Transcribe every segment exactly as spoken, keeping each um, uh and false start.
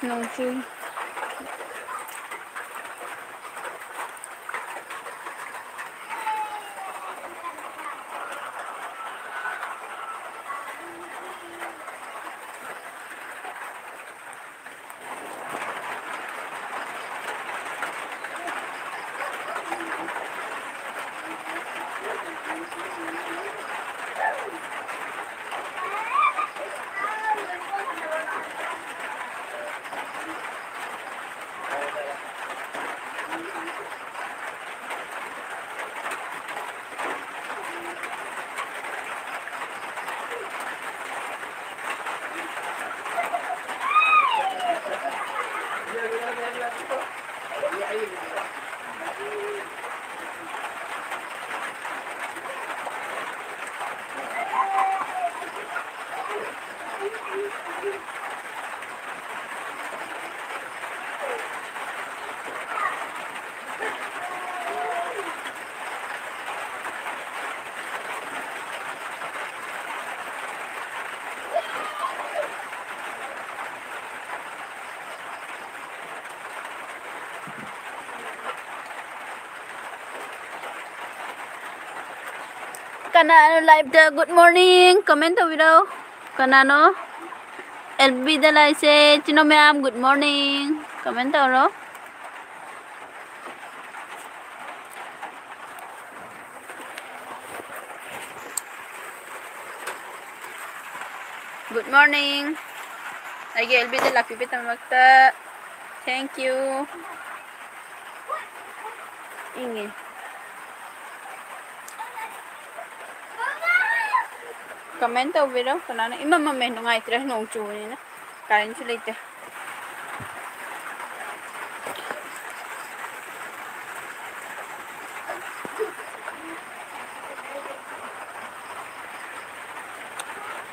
ꯅꯣꯡ ꯆꯨꯏ꯫ ꯀꯅꯥꯅꯣ live ꯇ good morning comment ꯇꯧꯕꯤꯔꯣ? ꯀꯅꯥꯅꯣ? L B ꯗ ꯂꯥꯛꯏꯁꯦ ꯏꯆꯤꯟ ꯏꯅꯥꯎ ꯃꯌꯥꯝ, good morning comment ꯇꯧꯔꯣ꯫ Good morning꯫ ꯑꯩꯒꯤ L B the ꯂꯥꯛꯄꯤꯕꯒꯤꯗꯃꯛꯇ thank you꯫ ꯏꯪꯉꯦ꯫ Comment ꯇꯧꯕꯤꯔꯣ꯫ ꯀꯅꯥꯅꯣ? ꯏꯃꯝ ꯃꯝꯃꯦ, ꯅꯨꯡꯉꯥꯏꯇ꯭ꯔꯦ, ꯅꯣꯡ ꯆꯨꯕꯅꯤꯅ꯫ Current ꯁꯨ ꯂꯩꯇꯦ꯫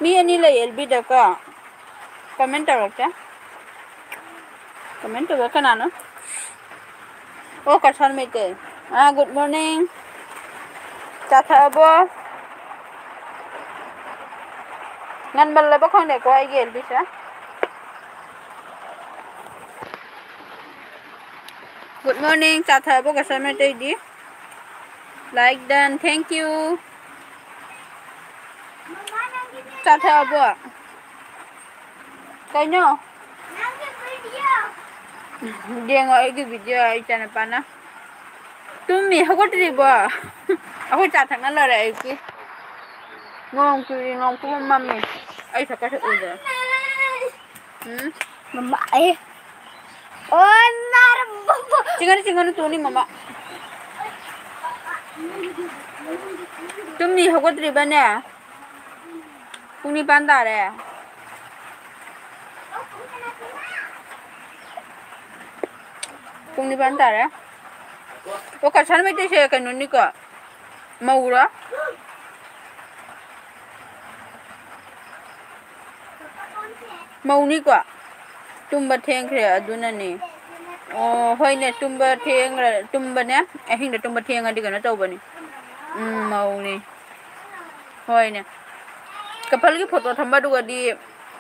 ꯃꯤ ꯑꯅꯤ ꯂꯩ L B ꯗꯀꯣ꯫ Comment ꯇꯧꯔꯛꯇꯦ꯫ Comment ꯇꯧꯕ ꯀꯅꯥꯅꯣ? ꯑꯣ, ꯀꯁꯥꯔ ꯃꯩꯇꯩ꯫ ꯑꯥ, good morning꯫ ꯆꯥ ꯊꯛꯑꯕꯣ? ꯉꯟꯃꯜꯂꯕ ꯈꯪꯗꯦꯀꯣ ꯑꯩꯒꯤ L B ꯁꯦ꯫ Good morning. ꯆꯥ ꯊꯛꯑꯕꯣ ꯀꯁꯇꯃꯔ ꯑꯇꯩꯗꯤ? Like done. Thank you. ꯆꯥ ꯊꯛꯑꯕꯣ? ꯀꯩꯅꯣ? ꯌꯦꯡꯉꯣ ꯑꯩꯒꯤ video, ꯑꯩ ꯏꯆꯥꯅꯨꯄꯥꯅ꯫ ꯇꯨꯝꯃꯤ, ꯍꯧꯒꯠꯇ꯭ꯔꯤꯕꯣ? ꯑꯩꯈꯣꯏ ꯆꯥ ꯊꯛꯅ ꯂꯣꯏꯔꯦ ꯑꯌꯨꯛꯀꯤ꯫ ꯅꯣꯡ ꯆꯨꯔꯤ, ꯅꯣꯡ ꯄꯨꯝꯃꯝ ꯃꯝꯃꯤ꯫ ꯑꯩ ꯁꯛꯀ ꯁꯛ ꯎꯗ꯭ꯔꯦ꯫ ꯎꯝ? ꯃꯃꯥ, ꯑꯦ꯫ ꯑꯣ, ꯅꯥꯔꯕ ꯕꯣꯕꯣ꯫ ꯆꯤꯡꯒꯅꯨ, ꯆꯤꯡꯒꯅꯨ, ꯇꯨꯅꯤ ꯃꯃꯥ꯫ ꯇꯨꯝꯃꯤ, ꯍꯧꯒꯠꯇ꯭ꯔꯤꯕꯅꯦ? ꯄꯨꯡ ꯅꯤꯄꯥꯟ ꯇꯥꯔꯦ꯫ ꯄꯨꯡ ꯅꯤꯄꯥꯟ ꯇꯥꯔꯦ꯫ ꯑꯣ, ꯀꯁꯥꯔ ꯃꯩꯇꯩꯁꯦ ꯀꯩꯅꯣꯅꯤꯀꯣ? ꯃꯧꯔꯣ? ꯃꯧꯅꯤꯀꯣ? ꯇꯨꯝꯕ ꯊꯦꯡꯈ꯭ꯔꯦ ꯑꯗꯨꯅꯅꯦ꯫ ꯑꯣ, ꯍꯣꯏꯅꯦ, ꯇꯨꯝꯕ ꯊꯦꯡꯈ꯭ꯔ-, ꯇꯨꯝꯕꯅꯦ꯫ ꯑꯍꯤꯡꯗ ꯇꯨꯝꯕ ꯊꯦꯡꯉꯗꯤ ꯀꯩꯅꯣ ꯇꯧꯕꯅꯤ꯫ ꯎꯝ, ꯃꯧꯅꯤ꯫ ꯍꯣꯏꯅꯦ꯫ Coupleꯒꯤ photo ꯊꯝꯕꯗꯨꯒꯗꯤ,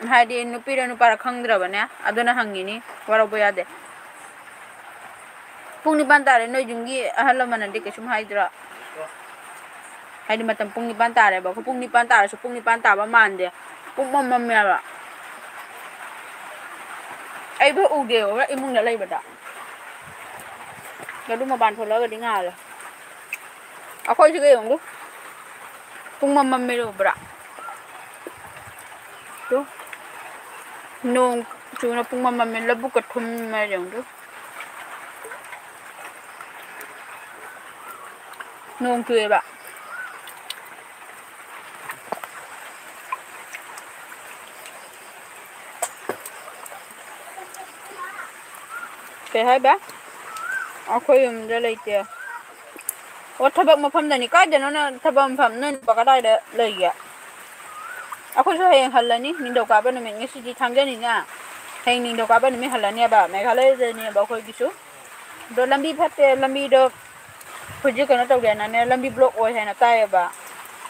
ꯍꯥꯏꯗꯤ, ꯅꯨꯄꯤꯔ ꯅꯨꯄꯥꯔ ꯈꯪꯗ꯭ꯔꯕꯅꯦ꯫ ꯑꯗꯨꯅ ꯍꯪꯉꯤꯅꯤ, ꯋꯥꯔꯧꯕ ꯌꯥꯗꯦ꯫ ꯄꯨꯡ ꯅꯤꯄꯥꯟ ꯇꯥꯔꯦ, ꯅꯣꯏ ꯌꯨꯝꯒꯤ ꯑꯍꯜ ꯂꯃꯟꯅꯗꯤ ꯀꯩꯁꯨꯝ ꯍꯥꯏꯗ꯭ꯔꯣ? ꯍꯥꯏꯗꯤ, ꯃꯇꯝ ꯄꯨꯡ ꯅꯤꯄꯥꯟ ꯇꯥꯔꯦꯕ꯫ ꯑꯩꯈꯣꯏ ꯄꯨꯡ ꯅꯤꯄꯥꯟ ꯇꯥꯔꯁꯨ ꯄꯨꯡ ꯅꯤꯄꯥꯟ ꯇꯥꯕ ꯃꯥꯟꯗꯦ꯫ ꯄꯨꯡꯃꯝ ꯃꯝꯃꯦꯕ꯫ ꯑꯩꯕꯨ ꯎꯗꯦꯕ ꯏꯃꯨꯡꯗ ꯂꯩꯕꯗ꯫ ꯑꯗꯨ ꯃꯄꯥꯟ ꯊꯣꯛꯂꯛꯑꯒꯗꯤ ꯉꯥꯜꯂꯦ꯫ ꯑꯩꯈꯣꯏ ꯁꯤꯒ ꯌꯦꯡꯉꯨ꯫ ꯄꯨꯡꯃꯝ ꯃꯝꯃꯦ ꯎꯕ꯭ꯔꯥ? ꯇꯨ꯫ ꯅꯣꯡ ꯆꯨꯅ ꯄꯨꯡꯃꯝ ꯃꯝꯃꯦ꯫ ꯂꯧꯕꯨꯛꯀ ꯊꯨꯝꯃꯦ ꯌꯦꯡꯉꯨ꯫ ꯅꯣꯡ ꯆꯨꯏꯌꯦꯕ꯫ ꯀꯩ ꯍꯥꯏꯕ? ꯑꯩꯈꯣꯏ ꯌꯨꯝꯗ ꯂꯩꯇꯦ꯫ ꯑꯣ, ꯊꯕꯛ ꯃꯐꯝꯗꯅꯤ꯫ ꯀꯥꯏꯗꯅꯣ ꯅꯪ ꯊꯕꯛ ꯃꯐꯝ? ꯅꯣꯏ ꯅꯨꯄꯥ ꯀꯗꯥꯏꯗ ꯂꯩꯒꯦ? ꯑꯩꯈꯣꯏꯁꯨ ꯍꯌꯦꯡ ꯍꯜꯂꯅꯤ, ꯅꯤꯡꯊꯧꯀꯥꯕ ꯅꯨꯃꯤꯠ꯫ ꯉꯁꯤꯗꯤ ꯊꯥꯡꯖꯅꯤꯅ, ꯍꯌꯦꯡ ꯅꯤꯡꯊꯧꯀꯥꯕ ꯅꯨꯃꯤꯠ ꯍꯜꯂꯅꯦꯕ, ꯃꯦꯘꯥꯂꯌꯗꯅꯦꯕ ꯑꯩꯈꯣꯏꯒꯤꯁꯨ꯫ ꯑꯗꯣ ꯂꯝꯕꯤ ꯐꯠꯇꯦ, ꯂꯝꯕꯤꯗꯣ ꯍꯧꯖꯤꯛ ꯀꯩꯅꯣ ꯇꯧꯗꯦꯅꯅꯦ, ꯂꯝꯕꯤ block ꯑꯣꯏ ꯍꯥꯏꯅ ꯇꯥꯏꯌꯦꯕ꯫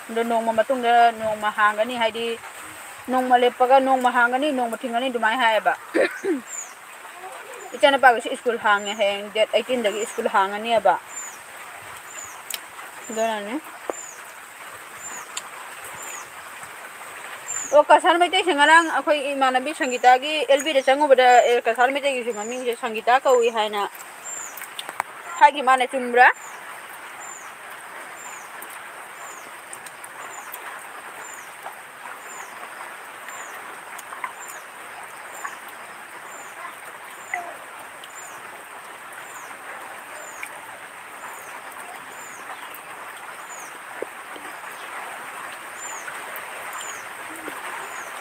ꯑꯗꯣ ꯅꯣꯡꯃ ꯃꯇꯨꯡꯗ ꯅꯣꯡꯃ ꯍꯥꯡꯒꯅꯤ, ꯍꯥꯏꯗꯤ ꯅꯣꯡꯃ ꯂꯦꯞꯄꯒ ꯅꯣꯡꯃ ꯍꯥꯡꯒꯅꯤ, ꯅꯣꯡꯃ ꯊꯤꯡꯒꯅꯤ ꯑꯗꯨꯃꯥꯏꯅ ꯍꯥꯏꯌꯦꯕ꯫ ꯏꯆꯥꯅꯨꯄꯥꯒꯤꯁꯨ ꯁ꯭ꯀꯨꯜ ꯍꯥꯡꯉꯦ, ꯍꯌꯦꯡ ꯗꯦꯠ ꯑꯩꯠꯇꯤꯟꯗꯒꯤ ꯁ꯭ꯀꯨꯜ ꯍꯥꯡꯉꯅꯦꯕ꯫ ꯑꯗꯨꯅꯅꯦ꯫ ꯑꯣ, ꯀꯁꯥꯔ ꯃꯩꯇꯩꯁꯦ ꯉꯔꯥꯡ ꯑꯩꯈꯣꯏ ꯏꯃꯥꯟꯅꯕꯤ ꯁꯪꯒꯤꯇꯥꯒꯤ ꯑꯦꯜ ꯕꯤꯗ ꯆꯪꯉꯨꯕꯗ, ꯑꯦ, ꯀꯁꯥꯔ ꯃꯩꯇꯩꯒꯤꯁꯨ ꯃꯃꯤꯡꯁꯦ ꯁꯪꯒꯤꯇꯥ ꯀꯧꯏ ꯍꯥꯏꯅ ꯍꯥꯏꯈꯤ ꯃꯥꯅ, ꯆꯨꯝꯕ꯭ꯔꯥ?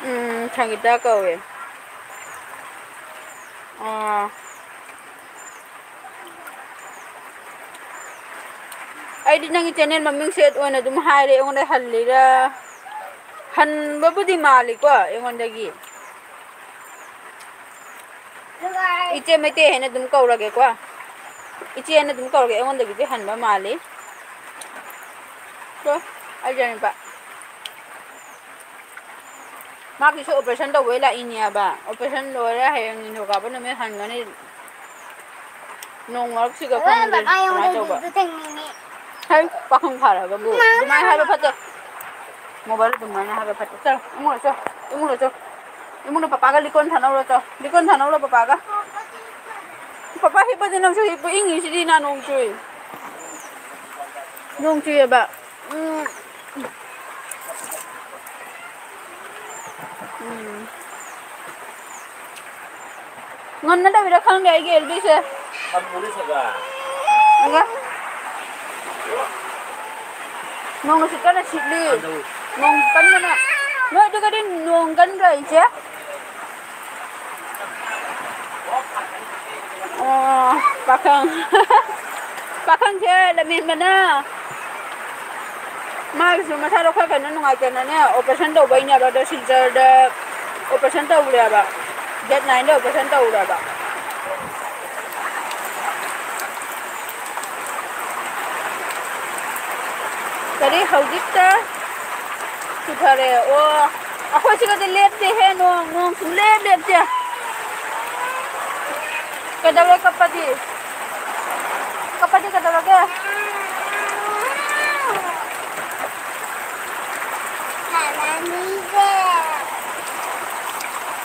ꯎꯝ, ꯁꯪꯒꯤꯇꯥ ꯀꯧꯋꯦ꯫ ꯑꯥ꯫ ꯑꯩꯗꯤ ꯅꯪꯒꯤ ꯆꯦꯅꯦꯜ ꯃꯃꯤꯡ ꯁꯦꯠ ꯑꯣꯏꯅ ꯑꯗꯨꯝ ꯍꯥꯏꯔꯦ, ꯑꯩꯉꯣꯟꯗ ꯍꯜꯂꯤꯔꯥ? ꯍꯟꯕꯕꯨꯗꯤ ꯃꯥꯜꯂꯤꯀꯣ ꯑꯩꯉꯣꯟꯗꯒꯤ꯫ ꯏꯆꯦ ꯃꯩꯇꯩ ꯍꯥꯏꯅ ꯑꯗꯨꯝ ꯀꯧꯔꯒꯦꯀꯣ꯫ ꯏꯆꯦ ꯍꯥꯏꯅ ꯑꯗꯨꯝ ꯀꯧꯔꯒꯦ, ꯑꯩꯉꯣꯟꯗꯒꯤꯗꯤ ꯍꯟꯕ ꯃꯥꯜꯂꯤ꯫ ꯀꯣ, ꯑꯩ ꯏꯆꯥꯅꯨꯄꯥ꯫ ꯃꯥꯒꯤꯁꯨ ꯑꯣꯄꯔꯦꯁꯟ ꯇꯧꯕꯩ ꯂꯥꯛꯏꯅꯦꯕ꯫ ꯑꯣꯄꯔꯦꯁꯟ ꯂꯣꯏꯔꯦ, ꯍꯌꯦꯡ ꯅꯤꯡꯊꯧꯀꯥꯕ ꯅꯨꯃꯤꯠ ꯍꯟꯒꯅꯤ꯫ ꯅꯣꯡ ꯃꯔꯛꯁꯤꯒ ꯈꯪꯗꯦ ꯀꯃꯥꯏꯅ ꯇꯧꯕ꯫ ꯍꯩ, ꯄꯥꯈꯪ ꯐꯥꯔꯕꯕꯨ ꯑꯗꯨꯃꯥꯏꯅ ꯍꯥꯏꯕ ꯐꯠꯇꯦ꯫ ꯃꯣꯕꯥꯏꯜ ꯑꯗꯨꯃꯥꯏꯅ ꯍꯥꯏꯕ ꯐꯠꯇꯦ꯫ ꯆꯠꯂꯣ, ꯏꯃꯨꯡꯗ ꯆꯠꯂꯣ, ꯏꯃꯨꯡꯗ ꯆꯠꯂꯣ꯫ ꯏꯃꯨꯡꯗ ꯄꯄꯥꯒ ꯂꯤꯀꯣꯟ ꯊꯥꯅꯧꯔꯣ, ꯆꯠꯂꯣ꯫ ꯂꯤꯀꯣꯟ ꯊꯥꯅꯧꯔꯣ ꯄꯄꯥꯒ꯫ ꯄꯄꯥ ꯍꯤꯞꯄꯗꯤ ꯅꯪꯁꯨ ꯍꯤꯞꯄꯨ, ꯏꯪꯉꯤꯁꯤꯗꯤ ꯅ ꯅꯣꯡ ꯆꯨꯏ꯫ ꯅꯣꯡ ꯆꯨꯏꯌꯦꯕ꯫ ꯎꯝ꯫ ꯎꯝ꯫ ꯉꯟꯅꯗꯕꯤꯗ ꯈꯪꯗꯦ ꯑꯩꯒꯤ ꯑꯦꯜꯕꯤꯁꯦ꯫ ꯊꯝꯃꯨꯅꯦ ꯁꯒꯥ꯫ ꯑꯗꯨꯒ ꯅꯣꯡ ꯅꯨꯡꯁꯤꯠ ꯀꯟꯅ ꯁꯤꯠꯂꯤ꯫ ꯊꯥꯗꯧ꯫ ꯅꯣꯡ ꯀꯟꯕꯅ, ꯅꯣꯏ ꯑꯗꯨꯒꯗꯤ ꯅꯣꯡ ꯀꯟꯗ꯭ꯔꯣ ꯏꯆꯦ? ꯑꯣ, ꯄꯥꯈꯪ꯫ ꯄꯥꯈꯪꯁꯦ ꯂꯝꯍꯦꯟꯕꯅ꯫ ꯃꯥꯒꯤꯁꯨ ꯃꯁꯥꯗꯣ ꯈꯔ ꯀꯩꯅꯣ ꯅꯨꯡꯉꯥꯏꯇꯅꯅꯦ, ꯑꯣꯄꯔꯦꯁꯟ ꯇꯧꯕꯩꯅꯦꯕ, ꯑꯗꯣ ꯁꯤꯜꯆꯔꯗ ꯑꯣꯄꯔꯦꯁꯟ ꯇꯧꯔꯦꯕ, ꯗꯦꯠ ꯅꯥꯏꯟꯗ ꯑꯣꯄꯔꯦꯁꯟ ꯇꯧꯔꯦꯕ꯫ ꯀꯔꯤ ꯍꯧꯖꯤꯛꯇ ꯆꯨꯊꯔꯦ? ꯑꯣ, ꯑꯩꯈꯣꯏ ꯁꯤꯒꯗꯤ ꯂꯦꯞꯇꯦꯍꯦ, ꯅꯣꯡ, ꯅꯣꯡ ꯁꯨꯡꯂꯦꯞ ꯂꯦꯞꯇꯦ꯫ ꯀꯩꯗꯧꯔꯦ ꯀꯞꯄꯗꯤ? ꯀꯞꯄꯗꯤ ꯀꯩꯗꯧꯔꯒꯦ?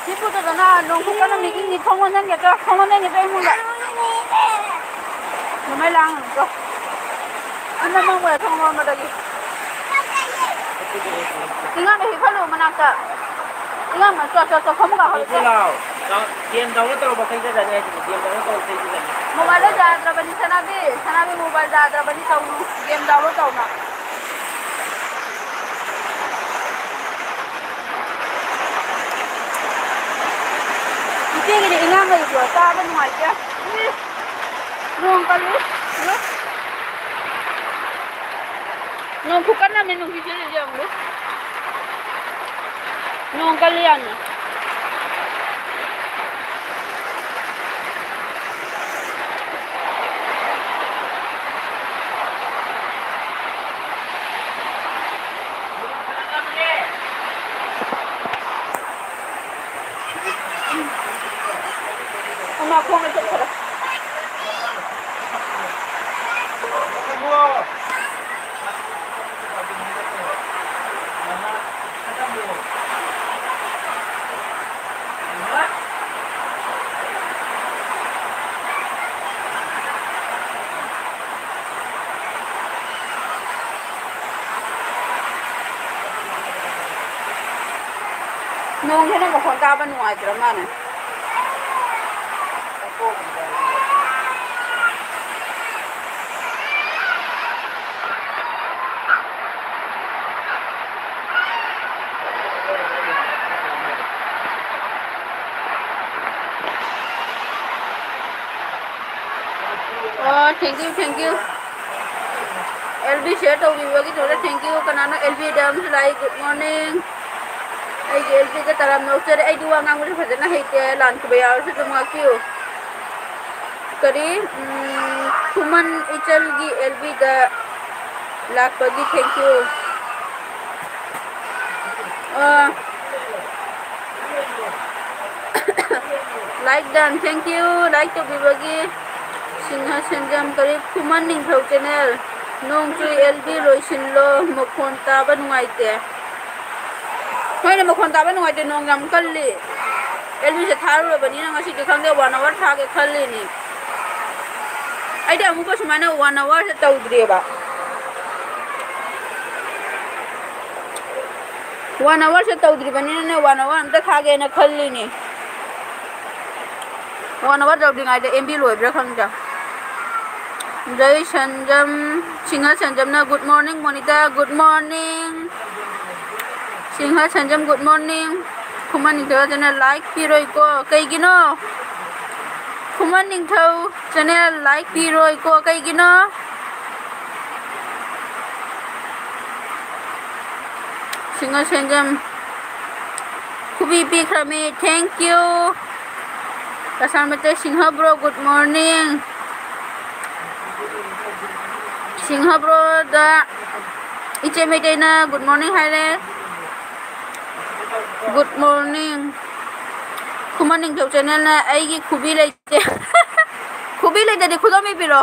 ꯁꯤ ꯄꯨꯗꯗꯅ ꯅꯣꯡ ꯈꯨꯀꯟ ꯑꯃ ꯏꯪꯅꯤ, ꯊꯣꯡ ꯂꯣꯟꯁꯤꯟꯒꯦ ꯆꯣ, ꯊꯣꯡ ꯂꯣꯟꯁꯤꯟꯒꯦ ꯆꯣ ꯏꯃꯨꯡꯗ꯫ ꯑꯗꯨꯃꯥꯏ ꯂꯥꯡꯒꯅꯨ ꯆꯣ꯫ ꯑꯗꯨ ꯅꯪ ꯃꯣꯏ ꯊꯣꯡ ꯂꯣꯟꯕꯗꯒꯤ꯫ ꯏꯉꯥꯡꯗ ꯍꯤꯞꯍꯜꯂꯨ ꯃꯅꯥꯛꯇ꯫ ꯏꯉꯥꯡ ꯆꯣ, ꯆꯣ, ꯆꯣ, ꯐꯃꯨꯡ ꯀꯥꯈꯠꯂꯨ ꯆꯣ꯫ ꯂꯥꯎ꯫ ꯒꯦꯝ download ꯇꯧꯔꯕ ꯀꯩꯗ ꯂꯩꯔꯦ ꯍꯥꯏꯁꯤꯗꯤ? Game download ꯇꯧꯔ ꯀꯩꯗ ꯂꯩꯔꯦ? Mobile ꯗ ꯌꯥꯗ꯭ꯔꯕꯅꯤ ꯁꯅꯥꯕꯤ, ꯁꯅꯥꯕꯤ mobile ꯗ ꯌꯥꯗ꯭ꯔꯕꯅꯤ ꯇꯧꯅꯨ, game download ꯇꯧꯅ꯫ ꯏꯆꯦꯒꯤꯗꯤ ꯏꯉꯥꯡ ꯂꯩꯕ꯭ꯔꯣ? ꯇꯥꯕ ꯅꯨꯡꯉꯥꯏꯇꯦ꯫ ꯅꯣꯡ ꯀꯜꯂꯤ꯫ ꯅꯣꯡ ꯈꯨꯀꯟ ꯑꯃꯅꯦ ꯅꯨꯡꯁꯤꯠ ꯁꯤꯠꯂꯤꯁꯦ ꯌꯦꯡꯉꯨ꯫ ꯅꯣꯡ ꯀꯜꯂꯤ ꯌꯥꯝꯅ꯫ ꯑꯃ ꯈꯣꯡꯅ ꯆꯠꯈꯔꯦ꯫ ꯅꯣꯡꯁꯤꯅ ꯃꯈꯣꯟ ꯇꯥꯕ ꯅꯨꯡꯉꯥꯏꯇ꯭ꯔ ꯃꯥꯅꯦ꯫ ꯑꯣ, thank you, thank you꯫ L B share ꯇꯧꯕꯤꯕꯒꯤꯗꯃꯛꯇ thank you꯫ ꯀꯅꯥꯅꯣ ꯑꯦꯜ ꯕꯤꯗ ꯑꯃꯁꯨ ꯂꯥꯛꯏ, good morning꯫ ꯑꯩꯒꯤ ꯑꯦꯜ ꯕꯤꯗ ꯇꯔꯥꯝꯅ ꯑꯣꯛꯆꯔꯤ꯫ ꯑꯩꯗꯤ ꯋꯥ ꯉꯥꯡꯕꯁꯨ ꯐꯖꯅ ꯍꯩꯇꯦ, ꯂꯥꯟꯈꯤꯕ ꯌꯥꯎꯔꯁꯨ ꯑꯗꯨꯝ ꯉꯥꯛꯄꯤꯌꯨ꯫ ꯀꯔꯤ, ꯎꯝ, ꯈꯨꯃꯟ ꯏꯆꯜꯒꯤ ꯑꯦꯜ ꯕꯤꯗ ꯂꯥꯛꯄꯒꯤ thank you꯫ ꯑ, Like done, thank you, like ꯇꯧꯕꯤꯕꯒꯤ꯫ Singh ꯁꯦꯟꯖꯝ ꯀꯔꯤ, ꯈꯨꯃꯟ ꯅꯤꯡꯊꯧ channel꯫ ꯅꯣꯡ ꯆꯨꯏ, ꯑꯦꯜ ꯕꯤ ꯂꯣꯏꯁꯤꯜꯂꯣ, ꯃꯈꯣꯟ ꯇꯥꯕ ꯅꯨꯡꯉꯥꯏꯇꯦ꯫ ꯍꯣꯏꯅꯦ, ꯃꯈꯣꯟ ꯇꯥꯕ ꯅꯨꯡꯉꯥꯏꯇꯦ, ꯅꯣꯡ ꯌꯥꯝ ꯀꯜꯂꯤ꯫ ꯑꯦꯜ ꯕꯤꯁꯦ ꯊꯥꯔꯨꯔꯕꯅꯤꯅ ꯉꯁꯤꯗꯤ ꯈꯪꯗꯦ, one hour ꯊꯥꯒꯦ ꯈꯜꯂꯤꯅꯤ꯫ ꯑꯩꯗꯤ ꯑꯃꯨꯛꯀ ꯁꯨꯃꯥꯏꯅ one hourꯁꯦ ꯇꯧꯗ꯭ꯔꯤꯑꯕ꯫ One hourꯁꯦ ꯇꯧꯗ꯭ꯔꯤꯕꯅꯤꯅꯅꯦ, one hour ꯑꯝꯇ ꯊꯥꯒꯦꯅ ꯈꯜꯂꯤꯅꯤ꯫ One hour ꯇꯧꯗ꯭ꯔꯤꯉꯩꯗ ꯑꯦꯝ ꯕꯤ ꯂꯣꯏꯕ꯭ꯔꯥ ꯈꯪꯗꯦ꯫ ꯖꯩ ꯁꯟꯖꯝ, Singh ꯁꯟꯖꯝꯅ good morning ꯃꯣꯅꯤꯇꯥ, good morning꯫ Singh ꯁꯟꯖꯝ, good morning꯫ ꯈꯨꯃꯟ ꯅꯤꯡꯊꯧ channel like ꯄꯤꯔꯣꯏꯀꯣ, ꯀꯩꯒꯤꯅꯣ? ꯈꯨꯃꯟ ꯅꯤꯡꯊꯧ channel like ꯄꯤꯔꯣꯏꯀꯣ, ꯀꯩꯒꯤꯅꯣ? ꯁꯤꯡꯍ ꯁꯦꯟꯖꯝ ꯈꯨꯕꯤ ꯄꯤꯈ꯭ꯔꯃꯤ, thank you꯫ Cachar Meitei Singh bro, good morning꯫ Singh broꯗ ꯏꯆꯦ ꯃꯩꯇꯩꯅ good morning ꯍꯥꯏꯔꯦ꯫ Good morning꯫ ꯈꯨꯃꯟ ꯅꯤꯡꯊꯧ channelꯅ ꯑꯩꯒꯤ ꯈꯨꯕꯤ ꯂꯩꯇꯦ꯫ ꯈꯨꯕꯤ ꯂꯩꯇꯗꯤ ꯈꯨꯗꯣꯝꯕꯤ ꯄꯤꯔꯣ꯫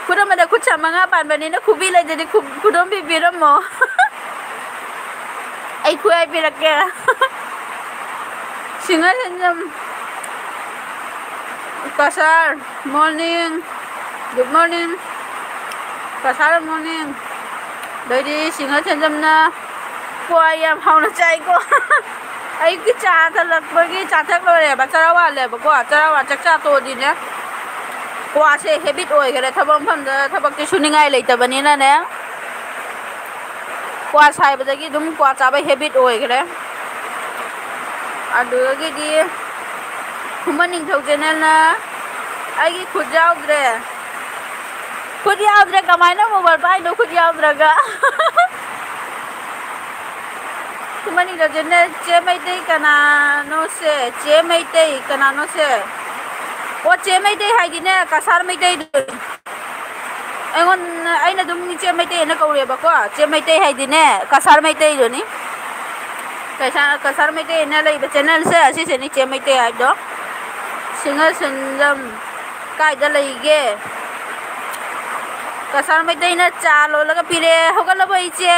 ꯈꯨꯗꯣꯝꯕꯗ ꯈꯨꯠ ꯁꯥ ꯃꯉꯥ ꯄꯥꯟꯕꯅꯤꯅ ꯈꯨꯕꯤ ꯂꯩꯇꯗꯤ ꯈꯨ-, ꯈꯨꯗꯣꯝꯕꯤ ꯄꯤꯔꯝꯃꯣ꯫ ꯑꯩ ꯈꯨꯠꯌꯥꯏ ꯄꯤꯔꯛꯀꯦ꯫ ꯁꯤꯡꯍ ꯁꯦꯟꯖꯝ꯫ Cachar, morning, good morning꯫ Cachar, morning꯫ ꯑꯗꯩꯗꯤ ꯁꯤꯡꯍ ꯁꯦꯟꯖꯝꯅ ꯀ꯭ꯋꯥ ꯌꯥꯝ ꯍꯥꯎꯅ ꯆꯥꯏꯀꯣ꯫ ꯑꯌꯨꯛꯀꯤ ꯆꯥ ꯊꯛꯂꯛꯄꯒꯤ ꯆꯥ ꯊꯛ ꯂꯣꯏꯔꯦꯕ, ꯆꯔꯥ ꯋꯥꯜꯂꯦꯕꯀꯣ꯫ ꯆꯔꯥ ꯋꯥ-, ꯆꯥꯛ ꯆꯥ ꯇꯣꯛꯑꯗꯤꯅꯦ, ꯀ꯭ꯋꯥꯁꯦ habit ꯑꯣꯏꯈꯔꯦ꯫ ꯊꯕꯛ ꯃꯐꯝꯗ ꯊꯕꯛꯇꯤ ꯁꯨꯅꯤꯡꯉꯥꯏ ꯂꯩꯇꯕꯅꯤꯅꯅꯦ, ꯀ꯭ꯋꯥ ꯁꯥꯏꯕꯗꯒꯤ ꯑꯗꯨꯝ ꯀ꯭ꯋꯥ ꯆꯥꯕ habit ꯑꯣꯏꯈ꯭ꯔꯦ꯫ ꯑꯗꯨꯗꯒꯤꯗꯤ ꯈꯨꯃꯟ ꯅꯤꯡꯊꯧ channelꯅ ꯑꯩꯒꯤ ꯈꯨꯠ ꯌꯥꯎꯗ꯭ꯔꯦ꯫ ꯈꯨꯠ ꯌꯥꯎꯗ꯭ꯔꯦ ꯀꯃꯥꯏꯅ mobile ꯄꯥꯏꯅꯣ ꯈꯨꯠ ꯌꯥꯎꯗ꯭ꯔꯒ? ꯈꯨꯃꯟ ꯅꯤꯡꯊꯧ channel, ꯆꯦ ꯃꯩꯇꯩ ꯀꯅꯥꯅꯣ ꯁꯦ? ꯆꯦ ꯃꯩꯇꯩ ꯀꯅꯥꯅꯣ ꯁꯦ? ꯑꯣ, ꯆꯦ ꯃꯩꯇꯩ ꯍꯥꯏꯗꯤꯅꯦ, ꯀꯁꯥꯔ ꯃꯩꯇꯩꯗꯨꯅꯤ꯫ ꯑꯩꯉꯣꯟ-, ꯑꯩꯅ ꯑꯗꯨꯝ ꯏꯆꯦ ꯃꯩꯇꯩ ꯍꯥꯏꯅ ꯀꯧꯔꯦꯕꯀꯣ꯫ ꯆꯦ ꯃꯩꯇꯩ ꯍꯥꯏꯗꯤꯅꯦ, ꯀꯁꯥꯔ ꯃꯩꯇꯩꯗꯨꯅꯤ꯫ ꯀꯁꯥꯔ, ꯀꯁꯥꯔ ꯃꯩꯇꯩꯅ ꯂꯩꯕ channelꯁꯦ ꯑꯁꯤꯁꯤꯅꯤ, ꯏꯆꯦ ꯃꯩꯇꯩ ꯍꯥꯏꯕꯗꯣ꯫ ꯁꯤꯡꯍ ꯁꯤꯟꯖꯝ ꯀꯥꯏꯗ ꯂꯩꯒꯦ? ꯀꯁꯥꯔ ꯃꯩꯇꯩꯅ ꯆꯥ ꯂꯣꯜꯂꯒ ꯄꯤꯔꯦ꯫ ꯍꯧꯒꯠꯂꯕꯣ ꯏꯆꯦ?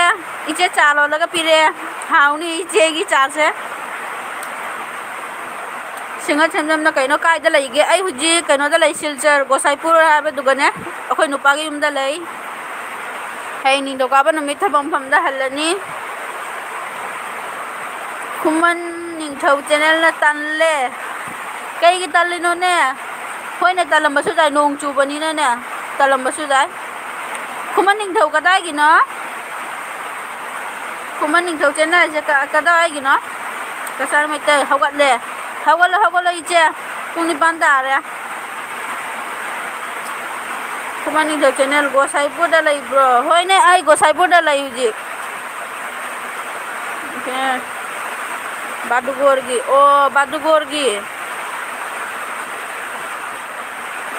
ꯏꯆꯦ ꯆꯥ ꯂꯣꯜꯂꯒ ꯄꯤꯔꯦ꯫ ꯍꯥꯎꯅꯤ ꯏꯆꯦꯒꯤ ꯆꯥꯁꯦ꯫ ꯁꯤꯡꯍ ꯁꯤꯟꯖꯝꯅ ꯀꯩꯅꯣ ꯀꯥꯏꯗ ꯂꯩꯒꯦ? ꯑꯩ ꯍꯧꯖꯤꯛ ꯀꯩꯅꯣꯗ ꯂꯩ, ꯁꯤꯜꯆꯔ ꯒꯣꯁꯥꯏꯄꯨꯔ ꯍꯥꯏꯕꯗꯨꯒꯅꯦ, ꯑꯩꯈꯣꯏ ꯅꯨꯄꯥꯒꯤ ꯌꯨꯝꯗ ꯂꯩ꯫ ꯍꯌꯦꯡ ꯅꯤꯡꯊꯧꯀꯥꯕ ꯅꯨꯃꯤꯠ ꯊꯕꯛ ꯃꯐꯝꯗ ꯍꯜꯂꯅꯤ꯫ ꯈꯨꯃꯟ ꯅꯤꯡꯊꯧ channelꯅ ꯇꯜꯂꯦ꯫ ꯀꯩꯒꯤ ꯇꯜꯂꯤꯅꯣꯅꯦ? ꯍꯣꯏꯅꯦ, ꯇꯜꯂꯝꯕꯁꯨ ꯌꯥꯏ, ꯅꯣꯡ ꯆꯨꯕꯅꯤꯅꯅꯦ, ꯇꯜꯂꯝꯕꯁꯨ ꯌꯥꯏ꯫ ꯈꯨꯃꯟ ꯅꯤꯡꯊꯧ ꯀꯗꯥꯏꯒꯤꯅꯣ? ꯈꯨꯃꯟ ꯅꯤꯡꯊꯧ channelꯁꯦ ꯀ-, ꯀꯗꯥꯏꯒꯤꯅꯣ? ꯀꯁꯥꯔ ꯃꯩꯇꯩ ꯍꯧꯒꯠꯂꯦ꯫ ꯍꯧꯒꯠꯂꯣ, ꯍꯧꯒꯠꯂꯣ ꯏꯆꯦ꯫ ꯄꯨꯡ ꯅꯤꯄꯥꯟ ꯇꯥꯔꯦ꯫ ꯈꯨꯃꯟ ꯅꯤꯡꯊꯧ channel ꯒꯣꯁꯥꯏꯄꯨꯔꯗ ꯂꯩꯕ꯭ꯔꯣ? ꯍꯣꯏꯅꯦ, ꯑꯩ ꯒꯣꯁꯥꯏꯄꯨꯔꯗ ꯂꯩ ꯍꯧꯖꯤꯛ꯫ ꯑꯦ, ꯕꯥꯗꯨꯒꯣꯔꯒꯤ꯫ ꯑꯣ, ꯕꯥꯗꯨꯒꯣꯔꯒꯤ꯫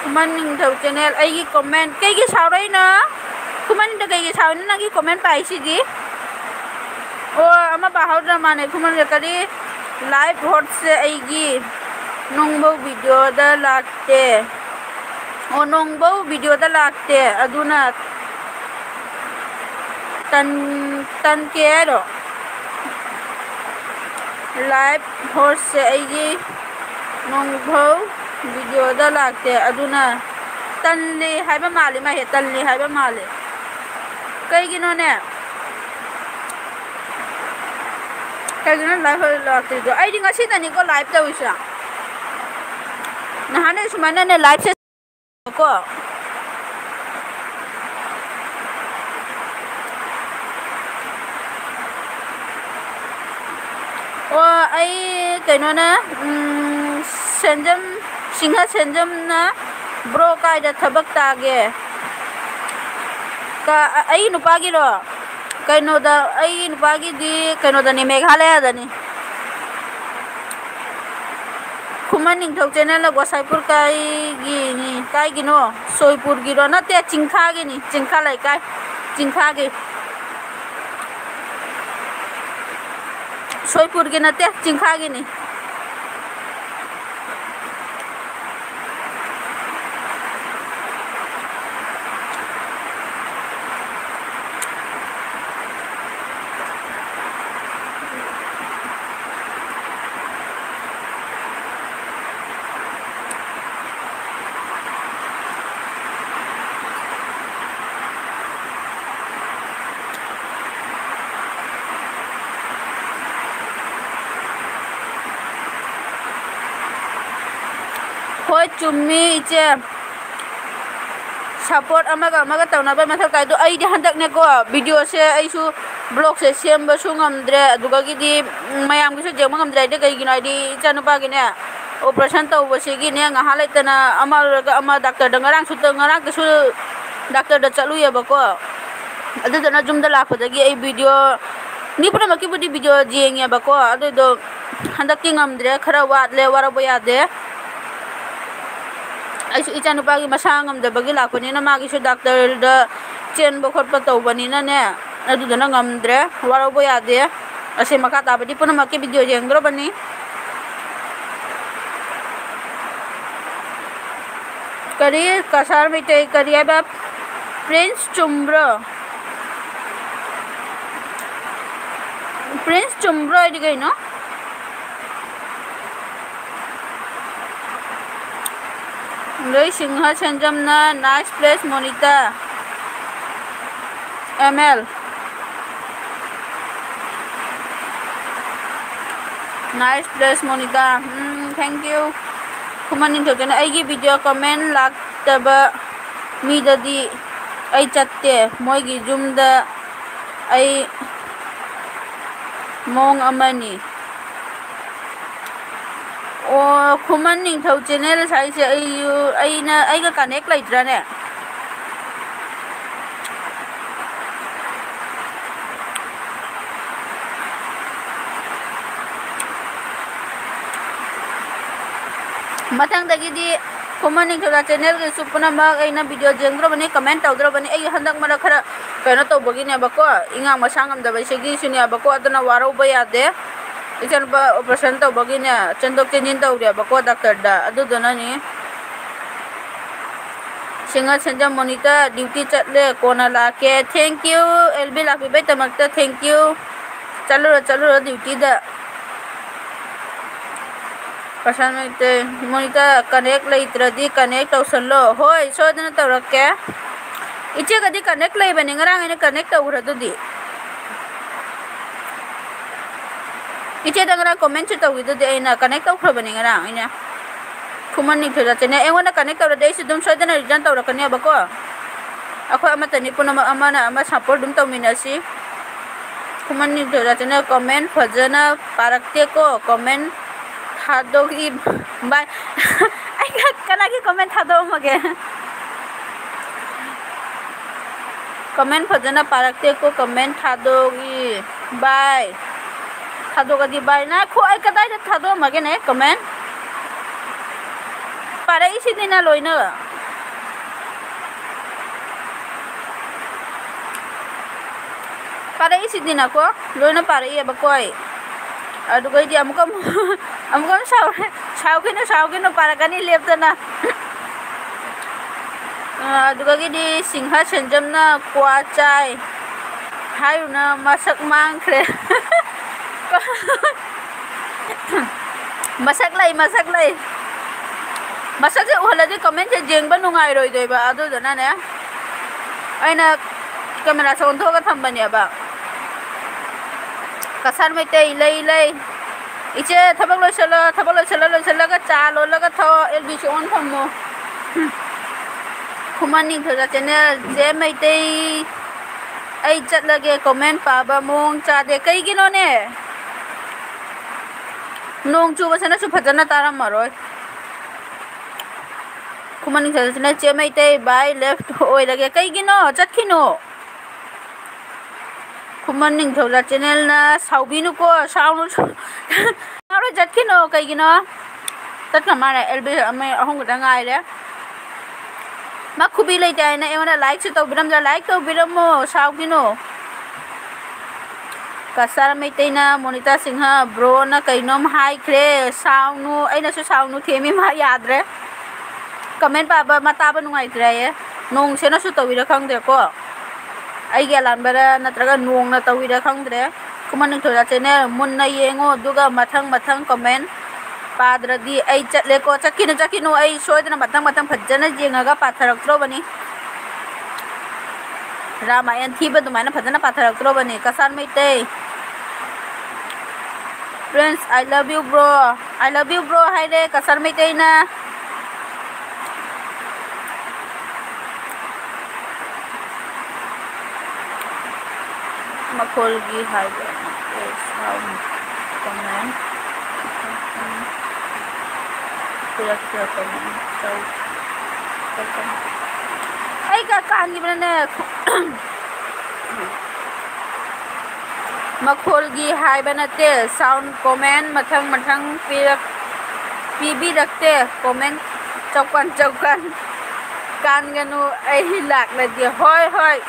ꯈꯨꯃꯟ ꯅꯤꯡꯊꯧ channel, ꯑꯩꯒꯤ comment꯫ ꯀꯩꯒꯤ ꯁꯥꯎꯔꯛꯏꯅꯣ? ꯈꯨꯃꯟꯗ ꯀꯩꯒꯤ ꯁꯥꯎꯔꯤꯅꯣ? ꯅꯪꯒꯤ comment ꯄꯥꯏꯁꯤꯗꯤ꯫ ꯑꯣ, ꯑꯃ ꯄꯥꯍꯧꯗ꯭ꯔ ꯃꯥꯅꯦ꯫ ꯈꯨꯃꯟꯗ ꯀꯔꯤ? Live horse ꯁꯦ ꯑꯩꯒꯤ ꯅꯣꯡꯕꯧ videoꯗ ꯂꯥꯛꯇꯦ꯫ ꯑꯣ, ꯅꯣꯡꯕꯧ videoꯗ ꯂꯥꯛꯇꯦ, ꯑꯗꯨꯅ ꯇꯟ-, ꯇꯟꯀꯦ ꯍꯥꯏꯔꯣ? Live horse ꯁꯦ ꯑꯩꯒꯤ ꯅꯣꯡꯕꯧ videoꯗ ꯂꯥꯛꯇꯦ, ꯑꯗꯨꯅ ꯇꯜꯂꯤ ꯍꯥꯏꯕ ꯃꯥꯜꯂꯤ, ꯃꯥꯁꯦ ꯇꯜꯂꯤ ꯍꯥꯏꯕ ꯃꯥꯜꯂꯤ꯫ ꯀꯩꯒꯤꯅꯣꯅꯦ? ꯀꯩꯒꯤꯅꯣ live ꯂꯥꯛꯇ꯭ꯔꯤꯗꯣ? ꯑꯩꯗꯤ ꯉꯁꯤꯗꯅꯤꯀꯣ live ꯇꯧꯔꯤꯁꯦ꯫ ꯅꯍꯥꯟꯗꯩ ꯁꯨꯃꯥꯏꯅꯅꯦ live ꯁꯦ ꯀꯣ꯫ ꯑꯣ, ꯑꯩ ꯀꯩꯅꯣꯅ, ꯎꯝ, ꯁꯦꯟꯖꯝ, ꯁꯤꯡꯍ ꯁꯦꯟꯖꯝꯅ, "Bro, ꯀꯥꯏꯗ ꯊꯕꯛ ꯇꯥꯒꯦ?" ꯀ-, ꯑꯩ ꯅꯨꯄꯥꯒꯤꯔꯣ? ꯀꯩꯅꯣꯗ, ꯑꯩ ꯅꯨꯄꯥꯒꯤꯗꯤ ꯀꯩꯅꯣꯗꯅꯤ, ꯃꯦꯘꯥꯂꯌꯥꯗꯅꯤ꯫ ꯈꯨꯃꯟ ꯅꯤꯡꯊꯧ channelꯅ ꯒꯣꯁꯥꯏꯄꯨꯔ ꯀꯥꯏꯒꯤꯅꯤ, ꯀꯥꯏꯒꯤꯅꯣ? ꯁꯣꯏꯄꯨꯔꯒꯤꯔꯣ? ꯅꯠꯇꯦ, ꯆꯤꯡꯈꯥꯒꯤꯅꯤ, ꯆꯤꯡꯈꯥ ꯂꯩꯀꯥꯏ, ꯆꯤꯡꯈꯥꯒꯤ꯫ ꯁꯣꯏꯄꯨꯔꯒꯤ ꯅꯠꯇꯦ, ꯆꯤꯡꯈꯥꯒꯤꯅꯤ꯫ ꯍꯣꯏ, ꯆꯨꯝꯃꯤ, ꯏꯆꯦ꯫ Support ꯑꯃꯒ ꯑꯃꯒ ꯇꯧꯅꯕ ꯃꯊꯧ ꯇꯥꯏ꯫ ꯑꯗꯣ ꯑꯩꯗꯤ ꯍꯟꯗꯛꯅꯦꯀꯣ, video ꯁꯦ ꯑꯩꯁꯨ vlog ꯁꯦ ꯁꯦꯝꯕꯁꯨ ꯉꯝꯗ꯭ꯔꯦ, ꯑꯗꯨꯗꯒꯤꯗꯤ, ꯎꯝ, ꯃꯌꯥꯝꯒꯤꯁꯨ ꯌꯦꯡꯕ ꯉꯝꯗ꯭ꯔꯦ꯫ ꯑꯩꯗꯤ ꯀꯩꯒꯤꯅꯣ ꯍꯥꯏꯗꯤ, ꯏꯆꯥꯅꯨꯄꯥꯒꯤꯅꯦ, operation ꯇꯧꯕꯁꯤꯒꯤꯅꯦ, ꯉꯥꯏꯍꯥꯛ ꯂꯩꯇꯅ ꯑꯃ ꯂꯣꯏꯔꯒ ꯑꯃ ꯗꯥꯛꯇꯔꯗ, ꯉꯔꯥꯡꯁꯨ, ꯉꯔꯥꯡꯗꯁꯨ ꯗꯥꯛꯇꯔꯗ ꯆꯠꯂꯨꯏꯌꯦꯕꯀꯣ꯫ ꯑꯗꯨꯗꯨꯅ ꯌꯨꯝꯗ ꯂꯥꯛꯄꯗꯒꯤ ꯑꯩ video, ꯃꯤ ꯄꯨꯝꯅꯃꯛꯀꯤꯕꯨꯗꯤ video ꯌꯦꯡꯉꯦꯕꯀꯣ, ꯑꯗꯨꯗꯣ ꯍꯟꯗꯛꯇꯤ ꯉꯝꯗ꯭ꯔꯦ, ꯈꯔ ꯋꯥꯠꯂꯦ, ꯋꯥꯔꯧꯕ ꯌꯥꯗꯦ꯫ ꯑꯩꯁꯨ ꯏꯆꯥꯅꯨꯄꯥꯒꯤ ꯃꯁꯥ ꯉꯝꯗꯕꯒꯤ ꯂꯥꯛꯄꯅꯤꯅ, ꯃꯥꯒꯤꯁꯨ ꯗꯥꯛꯇꯔꯗ ꯆꯦꯟꯕ ꯈꯣꯠꯄ ꯇꯧꯕꯅꯤꯅꯅꯦ, ꯑꯗꯨꯗꯨꯅ ꯉꯝꯗ꯭ꯔꯦ, ꯋꯥꯔꯧꯕ ꯌꯥꯗꯦ꯫ ꯑꯁꯤ ꯃꯈꯥ ꯇꯥꯕꯗꯤ ꯄꯨꯝꯅꯃꯛꯀꯤ video ꯌꯦꯡꯗ꯭ꯔꯕꯅꯤ꯫ ꯀꯔꯤ? ꯀꯁꯥꯔ ꯃꯩꯇꯩ ꯀꯔꯤ ꯍꯥꯏꯕ? Prince ꯆꯨꯝꯕ꯭ꯔꯣ? Prince ꯆꯨꯝꯕ꯭ꯔꯣ ꯍꯥꯏꯗꯤ ꯀꯩꯅꯣ? ꯂꯣꯏ ꯁꯤꯡꯍ ꯁꯦꯟꯖꯝꯅ nice place Monita. M L꯫ Nice place, Monika. Um, thank you꯫ ꯈꯨꯃꯟ ꯅꯤꯡꯊꯧꯖꯅ ꯑꯩꯒꯤ video comment ꯂꯥꯛꯇꯕ ꯃꯤꯗꯗꯤ ꯑꯩ ꯆꯠꯇꯦ꯫ ꯃꯣꯏꯒꯤ ꯌꯨꯝꯗ ꯑꯩ ꯃꯑꯣꯡ ꯑꯃꯅꯤ꯫ ꯑꯣ, ꯈꯨꯃꯟ ꯅꯤꯡꯊꯧ channel ꯍꯥꯏꯁꯦ ꯑꯩ, ꯑꯩꯅ, ꯑꯩꯒ connect ꯂꯩꯇ꯭ꯔꯅꯦ? ꯃꯊꯪꯗꯒꯤꯗꯤ ꯈꯨꯃꯟ ꯅꯤꯡꯊꯧꯖꯥ channel ꯒꯤꯁꯨ ꯄꯨꯝꯅꯃꯛ ꯑꯩꯅ video ꯌꯦꯡꯗ꯭ꯔꯕꯅꯤ, comment ꯇꯧꯗ꯭ꯔꯕꯅꯤ꯫ ꯑꯩ ꯍꯟꯗꯛ ꯃꯔꯛ ꯈꯔ ꯀꯩꯅꯣ ꯇꯧꯕꯒꯤꯅꯦꯕꯀꯣ, ꯏꯉꯥꯡ ꯃꯁꯥ ꯉꯝꯗꯕ ꯁꯤꯒꯤꯁꯨꯅꯦꯕꯀꯣ, ꯑꯗꯨꯅ ꯋꯥꯔꯧꯕ ꯌꯥꯗꯦ꯫ ꯏꯆꯥꯅꯨꯄꯥ operation ꯇꯧꯕꯒꯤꯅꯦ, ꯆꯦꯟꯊꯣꯛ ꯆꯦꯟꯁꯤꯟ ꯇꯧꯔꯦꯕꯀꯣ doctorꯗ, ꯑꯗꯨꯗꯨꯅꯅꯤ꯫ ꯁꯤꯡꯍ ꯁꯦꯟꯖꯝ ꯃꯣꯅꯤꯇꯥ duty ꯆꯠꯂꯦ, ꯀꯣꯟꯅ ꯂꯥꯛꯀꯦ꯫ Thank you, ꯑꯦꯜ ꯕꯤ ꯂꯥꯛꯄꯤꯕꯩꯗꯃꯛꯇ thank you꯫ ꯆꯠꯂꯨꯔꯣ, ꯆꯠꯂꯨꯔꯣ dutyꯗ꯫ ꯄ꯭ꯔꯁꯥꯟ ꯃꯩꯇꯩ, ꯃꯣꯅꯤꯇꯥ connect ꯂꯩꯇ꯭ꯔꯗꯤ connect ꯇꯧꯁꯜꯂꯣ꯫ ꯍꯣꯏ, ꯁꯣꯏꯗꯅ ꯇꯧꯔꯛꯀꯦ꯫ ꯏꯆꯦꯒꯗꯤ connect ꯂꯩꯕꯅꯤ, ꯉꯔꯥꯡ ꯑꯩꯅ connect ꯇꯧꯈ꯭ꯔꯗꯨꯗꯤ꯫ ꯏꯆꯦꯗ ꯉꯔꯥꯡ commentꯁꯨ ꯇꯧꯈꯤꯗꯨꯗꯤ, ꯑꯩꯅ connect ꯇꯧꯈ꯭ꯔꯕꯅꯤ ꯉꯔꯥꯡ ꯑꯩꯅ꯫ ꯈꯨꯃꯟ ꯅꯤꯡꯊꯧꯖꯥ channel ꯑꯩꯉꯣꯟꯗ connect ꯇꯧꯔꯗꯤ ꯑꯩꯁꯨ ꯑꯗꯨꯝ ꯁꯣꯏꯗꯅ return ꯇꯧꯔꯛꯀꯅꯦꯕꯀꯣ꯫ ꯑꯩꯈꯣꯏ ꯑꯃꯠꯇꯅꯤ ꯄꯨꯝꯅꯃꯛ, ꯑꯃꯅ ꯑꯃ support ꯑꯗꯨꯝ ꯇꯧꯃꯤꯟꯅꯁꯤ꯫ ꯈꯨꯃꯟ ꯅꯤꯡꯊꯧꯖꯥ channel comment ꯐꯖꯅ ꯄꯥꯔꯛꯇꯦꯀꯣ, comment ꯊꯥꯗꯣꯛꯏ ꯚꯥꯏ꯫ ꯑꯩ ꯀꯅꯥꯒꯤ comment ꯊꯥꯗꯣꯛꯑꯝꯃꯒꯦ? Comment ꯐꯖꯅ ꯄꯥꯔꯛꯇꯦꯀꯣ, comment ꯊꯥꯗꯣꯛꯏ ꯚꯥꯏ꯫ ꯊꯥꯗꯣꯛꯑꯗꯤ ꯚꯥꯏ, ꯉꯥꯏꯈꯣ, ꯑꯩ ꯀꯗꯥꯏꯗ ꯊꯥꯗꯣꯛꯑꯝꯃꯒꯦꯅꯦ comment? ꯄꯥꯔꯛꯏꯁꯤꯗꯤꯅ ꯂꯣꯏꯅ꯫ ꯄꯥꯔꯛꯏꯁꯤꯗꯤꯅꯀꯣ, ꯂꯣꯏꯅ ꯄꯥꯔꯛꯏꯑꯕꯀꯣ ꯑꯩ꯫ ꯑꯗꯨꯒꯩꯗꯤ ꯑꯃꯨꯛꯀ ꯑꯃꯨꯛ, ꯑꯃꯨꯛꯀ ꯑꯃꯨꯛ ꯁꯥꯎꯔꯦ꯫ ꯁꯥꯎꯈꯤꯅꯨ, ꯁꯥꯎꯈꯤꯅꯨ, ꯄꯥꯔꯛꯀꯅꯤ ꯂꯦꯞꯇꯅ꯫ ꯑ, ꯑꯗꯨꯗꯒꯤꯗꯤ ꯁꯤꯡꯍ ꯁꯦꯟꯖꯝꯅ ꯀ꯭ꯋꯥ ꯆꯥꯏ ꯍꯥꯏꯔꯨꯅ ꯃꯁꯛ ꯃꯥꯡꯈ꯭ꯔꯦ꯫ ꯃꯁꯛ ꯂꯩ, ꯃꯁꯛ ꯂꯩ꯫ ꯃꯁꯛꯁꯦ ꯎꯍꯜꯂꯗꯤ commentꯁꯦ ꯌꯦꯡꯕ ꯅꯨꯡꯉꯥꯏꯔꯣꯏꯗꯣꯏꯕ, ꯑꯗꯨꯗꯨꯅꯅꯦ ꯑꯩꯅ cameraꯁꯦ ꯑꯣꯟꯊꯣꯛꯑꯒ ꯊꯝꯕꯅꯦꯕ꯫ ꯀꯁꯥꯔ ꯃꯩꯇꯩ ꯂꯩ, ꯂꯩ꯫ ꯏꯆꯦ, ꯊꯕꯛ ꯂꯣꯏꯁꯜꯂꯣ, ꯊꯕꯛ ꯂꯣꯏꯁꯜꯂ, ꯂꯣꯏꯁꯜꯂꯒ ꯆꯥ ꯂꯣꯜꯂꯒ ꯊꯛꯑꯣ, ꯑꯦꯜ ꯕꯤꯁꯤ on ꯊꯝꯃꯣ꯫ ꯈꯨꯃꯟ ꯅꯤꯡꯊꯧꯖꯥ channel, ꯆꯦ ꯃꯩꯇꯩ, ꯑꯩ ꯆꯠꯂꯒꯦ, comment ꯄꯥꯕ ꯃꯑꯣꯡ ꯆꯥꯗꯦ꯫ ꯀꯩꯒꯤꯅꯣꯅꯦ? ꯅꯣꯡ ꯆꯨꯕꯁꯤꯅꯁꯨ ꯐꯖꯅ ꯇꯥꯔꯝꯃꯔꯣꯏ꯫ ꯈꯨꯃꯟ ꯅꯤꯡꯊꯧꯖꯥ channel, ꯆꯦ ꯃꯩꯇꯩ, bye, left ꯑꯣꯏꯔꯒꯦ꯫ ꯀꯩꯒꯤꯅꯣ? ꯆꯠꯈꯤꯅꯣ꯫ ꯈꯨꯃꯟ ꯅꯤꯡꯊꯧꯖꯥ channelꯅ ꯁꯥꯎꯕꯤꯅꯨꯀꯣ, ꯁꯥꯎꯅꯨ, ꯁꯥꯎꯔꯣꯏ, ꯆꯠꯈꯤꯅꯣ꯫ ꯀꯩꯒꯤꯅꯣ? ꯆꯠꯈ꯭ꯔ ꯃꯥꯜꯂꯦ, ꯑꯦꯜ ꯕꯤ ꯑꯃ ꯑꯍꯨꯝ ꯈꯛꯇ ꯉꯥꯏꯔꯦ꯫ ꯃꯥ ꯈꯨꯕꯤ ꯂꯩꯇꯦ ꯍꯥꯏꯅ ꯑꯩꯉꯣꯟꯗ likeꯁꯨ ꯇꯧꯕꯤꯔꯝꯗ, like ꯇꯧꯕꯤꯔꯝꯃꯣ, ꯁꯥꯎꯈꯤꯅꯣ꯫ ꯀꯁꯥꯔ ꯃꯩꯇꯩꯅ ꯃꯣꯅꯤꯇꯥ ꯁꯤꯡꯍ ꯕ꯭ꯔꯣꯅ ꯀꯩꯅꯣꯝ ꯍꯥꯏꯈ꯭ꯔꯦ, ꯁꯥꯎꯅꯨ, ꯑꯩꯅꯁꯨ ꯁꯥꯎꯅꯨ ꯊꯦꯝꯃꯤ, ꯃꯥ ꯌꯥꯗ꯭ꯔꯦ꯫ ꯀꯃꯦꯟ ꯄꯥꯕ ꯃꯥ ꯇꯥꯕ ꯅꯨꯡꯉꯥꯏꯇ꯭ꯔꯦꯌꯦ꯫ ꯅꯣꯡꯁꯤꯅꯁꯨ ꯇꯧꯔꯤꯔꯥ ꯈꯪꯗ꯭ꯔꯦꯀꯣ, ꯑꯩꯒꯤ ꯑꯂꯥꯟꯕꯔ ꯅꯠꯇ꯭ꯔꯒ ꯅꯣꯡꯅ ꯇꯧꯔꯤꯔꯥ ꯈꯪꯗ꯭ꯔꯦ꯫ ꯈꯨꯃꯟ ꯅꯤꯡꯊꯧꯖꯥ ꯆꯦꯅꯦꯜ ꯃꯨꯟꯅ ꯌꯦꯡꯉꯣ, ꯑꯗꯨꯒ ꯃꯊꯪ ꯃꯊꯪ ꯀꯃꯦꯟ ꯄꯥꯗ꯭ꯔꯗꯤ ꯑꯩ ꯆꯠꯂꯦꯀꯣ꯫ ꯆꯠꯈꯤꯅꯨ, ꯆꯠꯈꯤꯅꯨ, ꯑꯩ ꯁꯣꯏꯗꯅ ꯃꯊꯪ ꯃꯊꯪ ꯐꯖꯅ ꯌꯦꯡꯉꯒ ꯄꯥꯊꯔꯛꯇ꯭ꯔꯣꯕꯅꯤ꯫ ꯔꯥꯃꯥꯌꯟ ꯊꯤꯕ ꯑꯗꯨꯃꯥꯏꯅ ꯐꯖꯅ ꯄꯥꯊꯔꯛꯇ꯭ꯔꯣꯕꯅꯤ꯫ Cachar Meitei. Friends, I love you, bro. I love you, bro ꯍꯥꯏꯔꯦ ꯀꯁꯥꯔ ꯃꯩꯇꯩꯅ꯫ ꯃꯈꯣꯜꯒꯤ ꯍꯥꯏꯕ ꯅꯠꯇꯦ, sound comment꯫ ꯄꯤꯔꯛꯄ comment ꯇꯧ-, ꯑꯩ ꯀ-, ꯀꯥꯟꯈꯤꯕꯅꯅꯦ꯫ ꯃꯈꯣꯜꯒꯤ ꯍꯥꯏꯕ ꯅꯠꯇꯦ, sound comment ꯃꯊꯪ ꯃꯊꯪ ꯄꯤꯔꯛ-, ꯄꯤꯕꯤꯔꯛꯇꯦ꯫ Comment ꯆꯧꯀꯥꯟ ꯆꯧꯀꯥꯟ ꯀꯥꯟꯒꯅꯨ, ꯑꯩ ꯂꯥꯛꯂꯗꯤ꯫ ꯍꯣꯏ, ꯍꯣꯏ꯫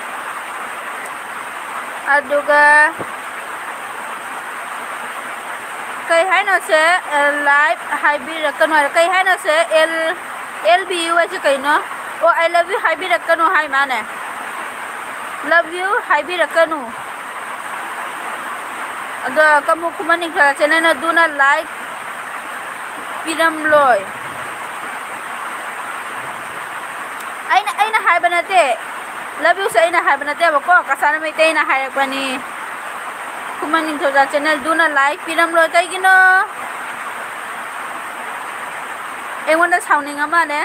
ꯑꯗꯨꯒ ꯀꯩ ꯍꯥꯏꯅꯣ ꯁꯦ? ꯑ, live ꯍꯥꯏꯕꯤꯔꯛꯀꯅꯨ ꯍꯥꯏꯔꯣ? ꯀꯩ ꯍꯥꯏꯅꯣ ꯁꯦ? L, L B U ꯍꯥꯏꯁꯦ ꯀꯩꯅꯣ? ꯑꯣ, I love you ꯍꯥꯏꯕꯤꯔꯛꯀꯅꯨ ꯍꯥꯏ ꯃꯥꯅꯦ꯫ Love you ꯍꯥꯏꯕꯤꯔꯛꯀꯅꯨ꯫ ꯑꯗꯣ ꯀꯃꯨ ꯈꯨꯃꯟ ꯅꯤꯡꯊꯧ ꯆꯦꯅꯦꯜꯅ ꯑꯗꯨꯅ like ꯄꯤꯔꯝꯂꯣꯏ꯫ ꯑꯩꯅ, ꯑꯩꯅ ꯍꯥꯏꯕ ꯅꯠꯇꯦ꯫ Love you ꯁꯦ ꯑꯩꯅ ꯍꯥꯏꯕ ꯅꯠꯇꯦꯕꯀꯣ, ꯀꯁꯥꯔ ꯃꯩꯇꯩꯅ ꯍꯥꯏꯔꯛꯄꯅꯤ꯫ ꯈꯨꯃꯟ ꯅꯤꯡꯊꯧꯖꯥ ꯆꯦꯅꯦꯜꯗꯨꯅ like ꯄꯤꯔꯝꯂꯣꯏ꯫ ꯀꯩꯒꯤꯅꯣ? ꯑꯩꯉꯣꯟꯗ ꯁꯥꯎꯅꯤꯡꯉ ꯃꯥꯜꯂꯦ꯫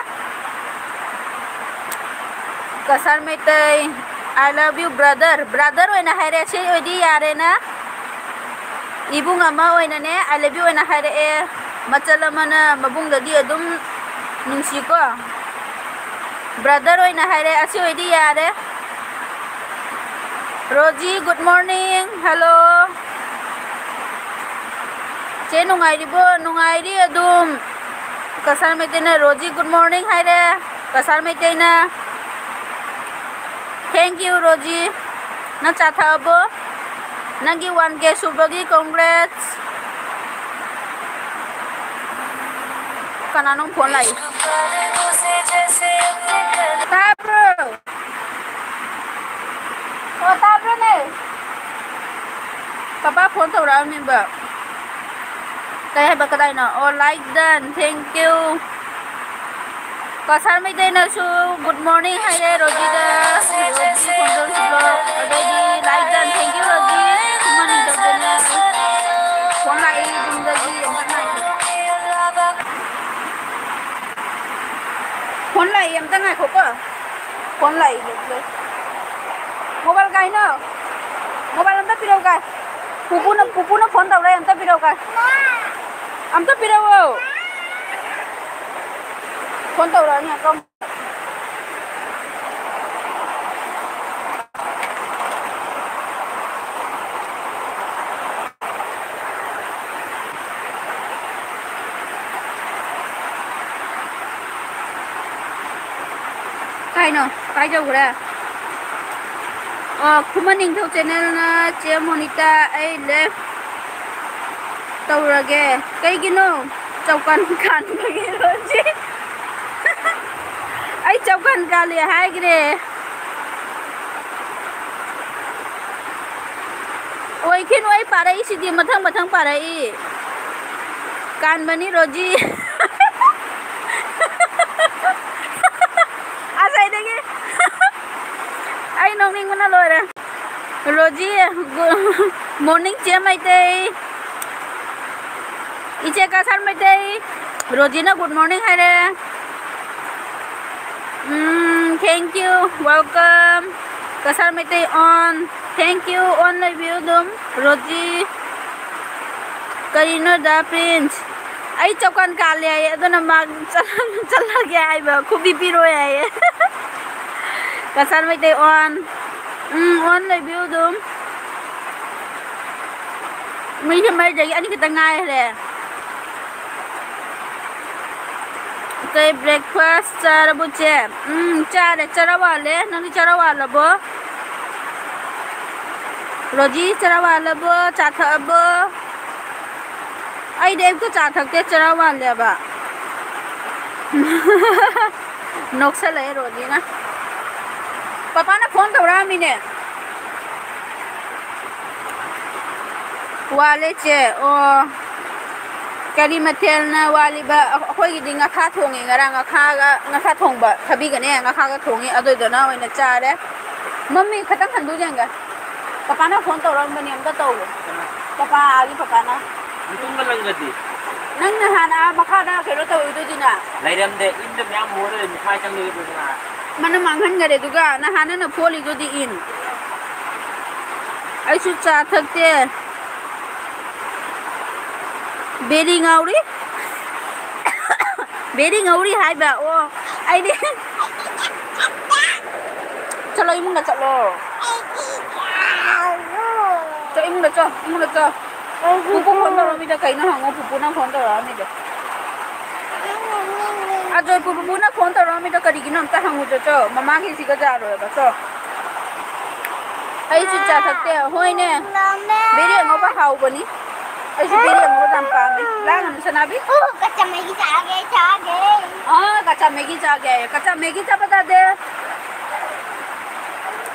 Cachar Meitei, I love you, brother꯫ Brother ꯑꯣꯏꯅ ꯍꯥꯏꯔꯦ, ꯁꯤ ꯑꯣꯏꯗꯤ ꯌꯥꯔꯦꯅ꯫ ꯏꯕꯨꯡ ꯑꯃ ꯑꯣꯏꯅꯅꯦ, I love you ꯑꯣꯏꯅ ꯍꯥꯏꯔꯛꯑꯦ꯫ ꯃꯆꯜ ꯑꯃꯅ ꯃꯕꯨꯡꯗꯗꯤ ꯑꯗꯨꯝ ꯅꯨꯡꯁꯤꯀꯣ꯫ Brother ꯑꯣꯏꯅ ꯍꯥꯏꯔꯦ, ꯑꯁꯤ ꯑꯣꯏꯗꯤ ꯌꯥꯔꯦ꯫ Rosie, good morning, hello꯫ ꯆꯦ ꯅꯨꯡꯉꯥꯏꯔꯤꯕꯣ? ꯅꯨꯡꯉꯥꯏꯔꯤ ꯑꯗꯨꯝ꯫ ꯀꯁꯥꯔ ꯃꯩꯇꯩꯅ ꯔꯣꯖꯤ good morning ꯍꯥꯏꯔꯦ꯫ ꯀꯁꯥꯔ ꯃꯩꯇꯩꯅ꯫ Thank you, Rosie. ꯅꯪ ꯆꯥ ꯊꯛꯑꯕꯣ? ꯅꯪꯒꯤ ꯋꯥꯟ ꯀꯦ ꯁꯨꯕꯒꯤ congrats꯫ ꯀꯅꯥꯅꯣ ꯐꯣꯟ ꯂꯥꯛꯏ? ꯇꯥꯕ꯭ꯔꯣ? ꯑꯣ, ꯇꯥꯕ꯭ꯔꯣꯅꯦ? Papa phone ꯇꯧꯔꯛꯑꯝꯃꯤꯕ꯫ ꯀꯩ ꯍꯥꯏꯕ, ꯀꯗꯥꯏꯅꯣ? ꯑꯣ, like done, thank you꯫ Cachar ꯃꯩꯇꯩꯅꯁꯨ good morning ꯍꯥꯏꯔꯦ ꯔꯣꯖꯤꯗ꯫ ꯔꯣꯖꯤ ꯈꯣꯡꯖꯣꯝ vlog꯫ ꯑꯗꯩꯗꯤ like done, thank you Roji. ꯈꯨꯃꯟ ꯅꯤꯡꯊꯧꯖꯝꯅ꯫ ꯐꯣꯟ ꯂꯥꯛꯏ ꯌꯨꯝꯗꯒꯤ, ꯑꯝꯇ ꯉꯥꯏꯈꯣ꯫ ꯐꯣꯟ ꯂꯥꯛꯏ, ꯑꯝꯇ ꯉꯥꯏꯈꯣꯀꯣ꯫ ꯐꯣꯟ ꯂꯥꯛꯏ, ꯂꯩ꯫ ꯃꯣꯕꯥꯏꯜ ꯀꯥꯏꯅꯣ? ꯃꯣꯕꯥꯏꯜ ꯑꯝꯇ ꯄꯤꯔꯛꯎ ꯀꯥꯏ꯫ ꯄꯨꯄꯨꯅ, ꯄꯨꯄꯨꯅ ꯐꯣꯟ ꯇꯧꯔꯛꯑꯦ, ꯑꯝꯇ ꯄꯤꯔꯛꯎ ꯀꯥꯏ꯫ ꯑꯝꯇ ꯄꯤꯔꯛꯑꯣ꯫ ꯐꯣꯟ ꯇꯧꯔꯛꯑꯅꯤ ꯑꯀꯝ꯫ ꯀꯥꯏꯅꯣ? ꯀꯥꯏ ꯌꯧꯈ꯭ꯔꯦ? ꯑꯣ, ꯈꯨꯃꯟ ꯅꯤꯡꯊꯧ channelꯅ ꯆꯦ ꯃꯣꯅꯤꯀꯥ ꯑꯩ left ꯇꯧꯔꯒꯦ꯫ ꯀꯩꯒꯤꯅꯣ? ꯆꯧꯀꯥꯟ ꯀꯥꯟꯕꯒꯤꯔꯣ ꯁꯤ? ꯑꯩ ꯆꯧꯀꯥꯟ ꯀꯥꯜꯂꯦ ꯍꯥꯏꯈ꯭ꯔꯦ꯫ ꯑꯣꯏꯈꯤꯅꯨ, ꯑꯩ ꯄꯥꯔꯛꯏꯁꯤꯗꯤ ꯃꯊꯪ ꯃꯊꯪ ꯄꯥꯔꯛꯏ꯫ ꯀꯥꯟꯕꯅꯤ ꯔꯣꯖꯤ꯫ ꯑꯁꯥꯏꯗꯒꯤ ꯑꯩ ꯅꯣꯛꯅꯤꯡꯕꯅ ꯂꯣꯏꯔꯦ꯫ ꯔꯣꯖꯤ, good morning ꯆꯦ ꯃꯩꯇꯩ꯫ ꯏꯆꯦ ꯀꯁꯥꯔ ꯃꯩꯇꯩ꯫ ꯔꯣꯖꯤꯅ good morning ꯍꯥꯏꯔꯦ꯫ ꯎꯝ, thank you, welcome꯫ Cachar Meitei on, thank you, on ꯂꯩꯕꯤꯌꯨ ꯑꯗꯨꯝ꯫ ꯔꯣꯖꯤ, ꯀꯔꯤꯅꯣ the prince? ꯑꯩ ꯆꯧꯀꯥꯟ ꯀꯥꯜꯂꯦ ꯍꯥꯏꯌꯦ, ꯑꯗꯨꯅ ꯃꯥ ꯆꯠꯂꯒꯦ ꯍꯥꯏꯕ, ꯈꯨꯕꯤ ꯄꯤꯔꯣꯏ ꯍꯥꯏꯌꯦ꯫ Cachar Meitei on꯫ Um, on ꯂꯩꯕꯤꯌꯨ ꯑꯗꯨꯝ꯫ ꯃꯩꯁꯦ ꯃꯩꯗꯒꯤ ꯑꯅꯤꯈꯛꯇ ꯉꯥꯏꯈ꯭ꯔꯦ꯫ ꯀꯩ breakfast ꯆꯥꯔꯕꯣ ꯆꯦ? ꯎꯝ, ꯆꯥꯔꯦ꯫ ꯆꯔꯥ ꯋꯥꯜꯂꯦ꯫ ꯅꯪꯗꯤ ꯆꯔꯥ ꯋꯥꯜꯂꯕꯣ? ꯔꯣꯖꯤ, ꯆꯔꯥ ꯋꯥꯜꯂꯕꯣ? ꯆꯥ ꯊꯛꯑꯕꯣ? ꯑꯩꯗꯤ ꯑꯌꯨꯛꯇ ꯆꯥ ꯊꯛꯇꯦ, ꯆꯔꯥ ꯋꯥꯜꯂꯦꯕ꯫ ꯅꯣꯛꯁꯜꯂꯛꯑꯦ ꯔꯣꯖꯤꯅ꯫ ꯄꯄꯥꯅ ꯐꯣꯟ ꯇꯧꯔꯛꯑꯝꯃꯤꯅꯦ꯫ ꯋꯥꯠꯂꯦ ꯆꯦ꯫ ꯑꯣ, ꯀꯔꯤ ꯃꯊꯦꯜꯅ ꯋꯥꯠꯂꯤꯕ? ꯑꯩꯈꯣꯏꯒꯤꯗꯤ ꯉꯥꯈꯥ ꯊꯣꯡꯉꯦ ꯉꯔꯥꯡ, ꯉꯥꯈꯥꯒ, ꯉꯥꯈꯥ ꯊꯣꯡꯕ, ꯊꯕꯤꯒꯅꯦ ꯉꯥꯈꯥꯒ ꯊꯣꯡꯉꯦ, ꯑꯗꯨꯗꯨꯅ ꯑꯣꯏꯅ ꯆꯥꯔꯦ꯫ ꯃꯝꯃꯤ, ꯈꯇꯪ ꯍꯟꯗꯣꯛ ꯌꯦꯡꯒꯦ꯫ ꯄꯄꯥꯅ ꯐꯣꯟ ꯇꯧꯔꯛꯑꯝꯕꯅꯦ, ꯑꯝꯇ ꯇꯧꯔꯣ꯫ ꯀꯅꯥ? ꯄꯄꯥ, ꯑꯥꯒꯤ ꯄꯄꯥꯅ꯫ ꯅꯇꯨꯝꯒ ꯂꯪꯒꯗꯤ? ꯅꯪ ꯅꯍꯥꯟ ꯑꯥ ꯃꯈꯥꯗ ꯀꯩꯅꯣ ꯇꯧꯔꯤꯗꯨꯗꯤꯅ? ꯂꯩꯔꯝꯗꯦ, ꯏꯟꯗ ꯃꯌꯥꯝ ꯍꯣꯔ ꯂꯩꯔꯝꯃꯤ, ꯁ꯭ꯋꯥꯏ ꯆꯪꯉꯛꯏꯗꯨꯅ꯫ ꯃꯅꯝ ꯃꯥꯡꯍꯟꯈꯔꯦ, ꯑꯗꯨꯒ ꯅꯍꯥꯟ ꯅꯪꯅ ꯐꯣꯜꯂꯤꯗꯨꯗꯤ ꯏꯟ꯫ ꯑꯩꯁꯨ ꯆꯥ ꯊꯛꯇꯦ꯫ ꯕꯦꯔꯤ ꯉꯥꯎꯔꯤ꯫ ꯕꯦꯔꯤ ꯉꯧꯔꯤ ꯍꯥꯏꯕ? ꯑꯣ, ꯑꯩꯗꯤ꯫ ꯆꯠꯂꯣ, ꯏꯃꯨꯡꯗ ꯆꯠꯂꯣ꯫ ꯆꯣ, ꯏꯃꯨꯡꯗ ꯆꯣ, ꯏꯃꯨꯡꯗ ꯆꯣ꯫ ꯄꯨꯄꯨ ꯐꯣꯟ ꯇꯧꯔꯛꯑꯝꯃꯤꯗ ꯀꯩꯅꯣ ꯍꯪꯉꯣ, ꯄꯨꯄꯨꯅ ꯐꯣꯟ ꯇꯧꯔꯛꯑꯝꯃꯤꯗꯣ꯫ ꯑꯗꯣ ꯄꯨꯄꯨꯅ ꯐꯣꯟ ꯇꯧꯔꯛꯑꯝꯃꯤꯗꯣ ꯀꯔꯤꯒꯤꯅꯣ ꯑꯝꯇ ꯍꯪꯉꯨꯆꯣ, ꯆꯣ꯫ ꯃꯃꯥꯒꯤꯁꯤꯒ ꯌꯥꯔꯣꯏꯕ, ꯆꯣ꯫ ꯑꯩꯁꯨ ꯆꯥ ꯊꯛꯇꯦ꯫ ꯍꯣꯏꯅꯦ꯫ ꯕꯦꯔꯤ ꯑꯉꯧꯕ ꯍꯥꯎꯕꯅꯤ꯫ ꯑꯩꯁꯨ ꯕꯦꯔꯤ ꯑꯉꯧꯕ ꯌꯥꯝ ꯄꯥꯝꯃꯤ꯫ ꯂꯥꯡꯒꯅꯨ ꯁꯅꯥꯕꯤ꯫ ꯑꯣ, ꯀꯆꯥ ꯃꯦꯒꯤ ꯆꯥꯒꯦ, ꯆꯥꯒꯦ꯫ ꯑꯥ, ꯀꯆꯥ ꯃꯦꯒꯤ ꯆꯥꯒꯦ꯫ ꯀꯆꯥ ꯃꯦꯒꯤ ꯆꯥꯕ ꯇꯥꯗꯦ꯫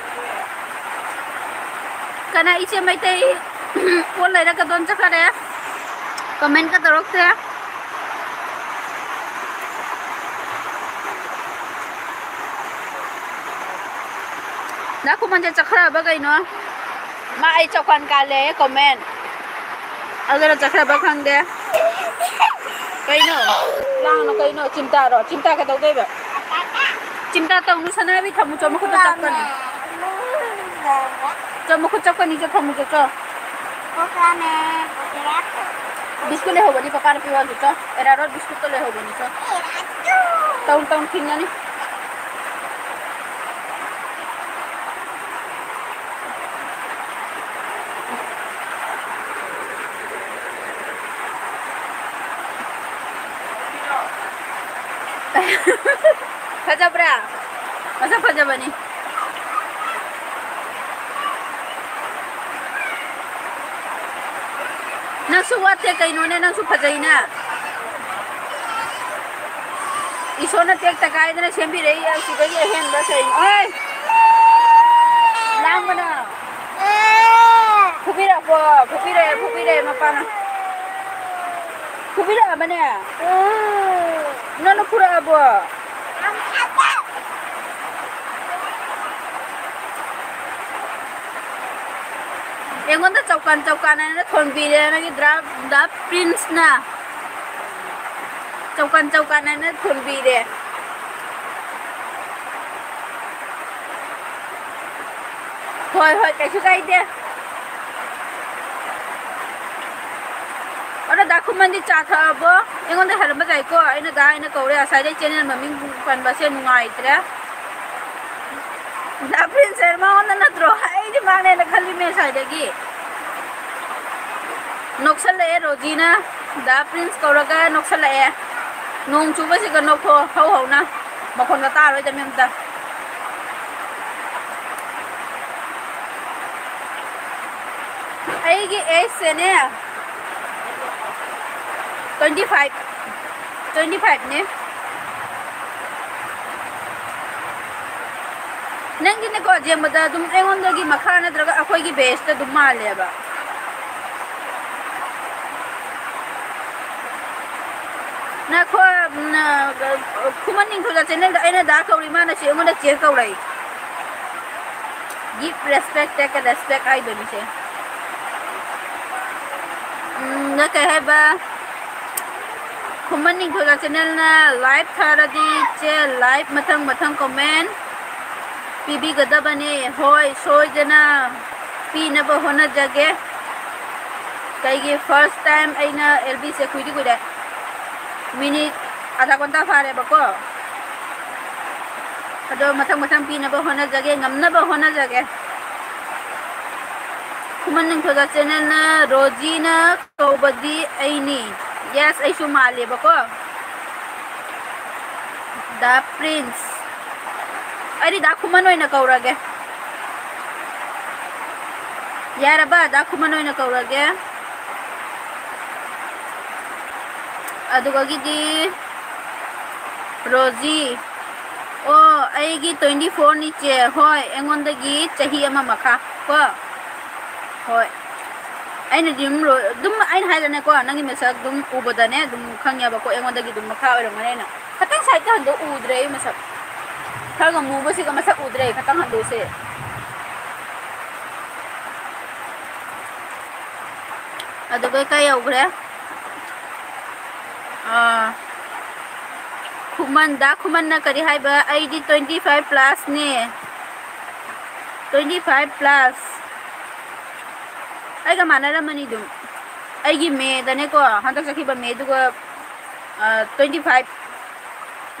ꯀꯅꯥ ꯏꯆꯦ ꯃꯩꯇꯩ ꯄꯣꯠ ꯂꯩꯔꯛꯀꯗꯣꯟ ꯆꯠꯈꯔꯦ? ꯀꯃꯦꯟꯀ ꯇꯧꯔꯛꯇꯦ꯫ ꯗꯥ ꯈꯨꯃꯟꯁꯦ ꯆꯠꯈ꯭ꯔꯕ ꯀꯩꯅꯣ? ꯃꯥ ꯑꯩ ꯆꯧꯀꯥꯟ ꯀꯥꯜꯂꯦ ꯍꯥꯏꯌꯦ, ꯀꯣꯃꯦꯟ꯫ ꯑꯗꯨꯅ ꯆꯠꯈ꯭ꯔꯕ ꯈꯪꯗꯦ꯫ ꯀꯩꯅꯣ? ꯂꯥꯡꯅꯣ ꯀꯩꯅꯣ? ꯆꯤꯝꯇꯥꯔꯣ? ꯆꯤꯝꯇꯥ ꯀꯩꯗꯧꯗꯣꯏꯕ? ꯆꯤꯝꯇꯥ ꯇꯧꯅꯨ ꯁꯅꯥꯕꯤ, ꯊꯝꯃꯨ ꯆꯣ, ꯃꯈꯨꯠꯇ ꯆꯞꯀꯅꯤ꯫ ꯆꯣ, ꯃꯈꯨꯠ ꯆꯞꯀꯅꯤ ꯆꯣ, ꯊꯝꯃꯨ ꯆꯣ, ꯆꯣ꯫ ꯕꯤꯁꯀꯨꯠ ꯂꯩꯍꯧꯕꯅꯤ, ꯄꯄꯥꯅ ꯄꯤꯔꯛꯑꯣ ꯆꯣ꯫ ꯑꯦꯔꯥꯔꯣꯠ ꯕꯤꯁꯀꯨꯠꯇꯣ ꯂꯩꯍꯧꯕꯅꯤ ꯆꯣ꯫ ꯇꯧ, ꯇꯧ, ꯊꯤꯡꯉꯅꯤ꯫ ꯐꯖꯕ꯭ꯔꯥ? ꯃꯁꯛ ꯐꯖꯕꯅꯤ꯫ ꯀꯩꯁꯨ ꯋꯥꯠꯇꯦ ꯀꯩꯅꯣꯅꯦ, ꯅꯪꯁꯨ ꯐꯖꯩꯅ꯫ ꯏꯁꯣꯔꯅ ꯇꯦꯛꯇ ꯀꯥꯏꯗꯅ ꯁꯦꯝꯕꯤꯔꯛꯏ, ꯑꯁꯤꯗꯒꯤ ꯑꯍꯦꯟꯕ ꯀꯩꯅꯣ? ꯑꯣꯏ! ꯂꯥꯡꯕꯅ꯫ ꯐꯨꯕꯤꯔꯛꯄꯣ? ꯐꯨꯕꯤꯔꯛꯑꯦ, ꯐꯨꯕꯤꯔꯛꯑꯦ ꯃꯄꯥꯅ꯫ ꯐꯨꯕꯤꯔꯛꯑꯕꯅꯦ? ꯅꯪꯅ ꯐꯨꯔꯛꯑꯕꯣ? ꯑꯩꯉꯣꯟꯗ ꯆꯧꯀꯥꯟ ꯆꯧꯀꯥꯟ ꯍꯥꯏꯅ ꯊꯣꯟꯕꯤꯔꯦ ꯅꯪꯒꯤ ꯗ꯭ꯔꯥ-, ꯗ ꯄ꯭ꯔꯤꯟꯁꯅ꯫ ꯆꯧꯀꯥꯟ ꯆꯧꯀꯥꯟ ꯍꯥꯏꯅ ꯊꯣꯟꯕꯤꯔꯦ꯫ ꯍꯣꯏ, ꯍꯣꯏ, ꯀꯩꯁꯨ ꯀꯥꯏꯗꯦ꯫ ꯑꯗꯣ ꯗꯥ ꯈꯨꯃꯟꯗꯤ ꯆꯥ ꯊꯛꯑꯕꯣ? ꯑꯩꯉꯣꯟꯗ ꯍꯜꯂꯝꯕ ꯌꯥꯏꯀꯣ, ꯑꯩꯅ ꯗꯥ ꯍꯥꯏꯅ ꯀꯧꯔꯦ, ꯉꯁꯥꯏꯗꯩ ꯆꯦꯅꯦꯜ ꯃꯃꯤꯡ ꯄꯟꯕꯁꯦ ꯅꯨꯡꯉꯥꯏꯇ꯭ꯔꯦ꯫ ꯗꯥ ꯄ꯭ꯔꯤꯟꯁ ꯃꯉꯣꯟꯗ ꯅꯠꯇ꯭ꯔꯣ? ꯑꯩꯗꯤ ꯃꯥꯅꯦꯅ ꯈꯜꯂꯤꯃꯦ ꯉꯁꯥꯏꯗꯒꯤ꯫ ꯅꯣꯛꯁꯜꯂꯛꯑꯦ ꯔꯣꯖꯤꯅ, ꯗꯥ ꯄ꯭ꯔꯤꯟꯁ ꯀꯧꯔꯒ ꯅꯣꯛꯁꯜꯂꯛꯑꯦ꯫ ꯅꯣꯡ ꯆꯨꯕꯁꯤꯒ ꯅꯣꯛꯊꯣꯛꯑꯣ ꯍꯧ ꯍꯧꯅ, ꯃꯈꯣꯟꯒ ꯇꯥꯔꯣꯏꯗꯕꯅꯤ ꯑꯝꯇ꯫ ꯑꯩꯒꯤ ꯑꯦꯖꯁꯦꯅꯦ, twenty five, twenty five ꯅꯦ꯫ ꯅꯪꯒꯤꯅꯦꯀꯣ, ꯌꯦꯡꯕꯗ ꯑꯗꯨꯝ ꯑꯩꯉꯣꯟꯗꯒꯤ ꯃꯈꯥ ꯅꯠꯇ꯭ꯔꯒ ꯑꯩꯈꯣꯏꯒꯤ ꯕꯦꯁꯇ ꯑꯗꯨꯝ ꯃꯥꯜꯂꯦꯕ꯫ ꯅꯈꯣ, ꯎꯝ, ꯈꯨꯃꯟ ꯅꯤꯡꯊꯧꯖꯥ ꯆꯦꯅꯦꯜꯗ ꯑꯩꯅ ꯗꯥ ꯀꯧꯔꯤ, ꯃꯥꯅꯁꯨ ꯑꯩꯉꯣꯟꯗ ꯆꯦ ꯀꯧꯔꯛꯏ꯫ Give respect, take a respect ꯍꯥꯏꯗꯣꯏꯅꯤꯁꯦ꯫ ꯎꯝ, ꯅ ꯀꯩ ꯍꯥꯏꯕ? ꯈꯨꯃꯟ ꯅꯤꯡꯊꯧꯖꯥ ꯆꯦꯅꯦꯜꯅ ꯂꯥꯏꯞ ꯊꯥꯔꯗꯤ ꯆꯦ, ꯂꯥꯏꯞ ꯃꯊꯪ ꯃꯊꯪ ꯀꯣꯃꯦꯟ ꯄꯤꯕꯤꯒꯗꯕꯅꯦ꯫ ꯍꯣꯏ, ꯁꯣꯏꯗꯅ ꯄꯤꯅꯕ ꯍꯣꯠꯅꯖꯒꯦ꯫ ꯀꯩꯒꯤ first time ꯑꯩꯅ ꯑꯦꯜ ꯕꯤꯁꯦ ꯀꯨꯏꯗꯤ ꯀꯨꯏꯔꯦ꯫ ꯃꯤꯅꯤꯠ ꯑꯙꯥ ꯘꯟꯇꯥ ꯐꯥꯔꯦꯕꯀꯣ꯫ ꯑꯗꯣ ꯃꯊꯪ ꯃꯊꯪ ꯄꯤꯅꯕ ꯍꯣꯠꯅꯖꯒꯦ, ꯉꯝꯅꯕ ꯍꯣꯠꯅꯖꯒꯦ꯫ ꯈꯨꯃꯟ ꯅꯤꯡꯊꯧꯖꯥ ꯆꯦꯅꯦꯜꯅ ꯔꯣꯖꯤꯅ ꯀꯧꯕꯗꯤ ꯑꯩꯅꯤ꯫ Yes, ꯑꯩꯁꯨ ꯃꯥꯜꯂꯦꯕꯀꯣ꯫ ꯗꯥ ꯄ꯭ꯔꯤꯟꯁ꯫ ꯑꯩꯗꯤ ꯗꯥ ꯈꯨꯃꯟ ꯑꯣꯏꯅ ꯀꯧꯔꯒꯦ꯫ ꯌꯥꯔꯕ? ꯗꯥ ꯈꯨꯃꯟ ꯑꯣꯏꯅ ꯀꯧꯔꯒꯦ꯫ ꯑꯗꯨꯒꯒꯤꯗꯤ ꯔꯣꯖꯤ, ꯑꯣ, ꯑꯩꯒꯤ twenty four ꯅꯤ ꯆꯦ꯫ ꯍꯣꯏ, ꯑꯩꯉꯣꯟꯗꯒꯤ ꯆꯍꯤ ꯑꯃ ꯃꯈꯥ ꯀꯣ꯫ ꯍꯣꯏ, ꯑꯩꯅꯗꯤ ꯑꯗꯨꯝ ꯔꯣ-, ꯑꯗꯨꯝ ꯑꯩꯅ ꯍꯥꯏꯗꯅꯦꯀꯣ, ꯅꯪꯒꯤ ꯃꯁꯛ ꯑꯗꯨꯝ ꯎꯕꯗꯅꯦ ꯑꯗꯨꯝ ꯈꯪꯉꯦꯕꯀꯣ, ꯑꯩꯉꯣꯟꯗꯒꯤ ꯑꯗꯨꯝ ꯃꯈꯥ ꯑꯣꯏꯔꯝꯒꯅꯤ꯫ ꯑꯩꯅ ꯈꯇꯪ ꯁꯥꯏꯠꯇ ꯍꯟꯗꯣꯛ ꯎꯗ꯭ꯔꯦ ꯑꯩ ꯃꯁꯛ꯫ ꯈꯔꯒ ꯃꯨꯕꯁꯤꯒ ꯃꯁꯛ ꯎꯗ꯭ꯔꯦ, ꯈꯇꯪ ꯍꯟꯗꯣꯛꯁꯦ꯫ ꯑꯗꯨꯒ ꯀꯥꯏ ꯌꯧꯈ꯭ꯔꯦ? ꯑꯥ, ꯈꯨꯃꯟꯗ, ꯈꯨꯃꯟꯅ ꯀꯔꯤ ꯍꯥꯏꯕ? ꯑꯩꯗꯤ twenty five plus ꯅꯦ꯫ Twenty five plus꯫ ꯑꯩꯒ ꯃꯥꯟꯅꯔꯝꯃꯅꯤ ꯑꯗꯨꯝ꯫ ꯑꯩꯒꯤ ꯃꯦꯗꯅꯦꯀꯣ, ꯍꯟꯗꯛ ꯆꯠꯈꯤꯕ ꯃꯦꯗꯨꯒ, ꯑ, twenty five,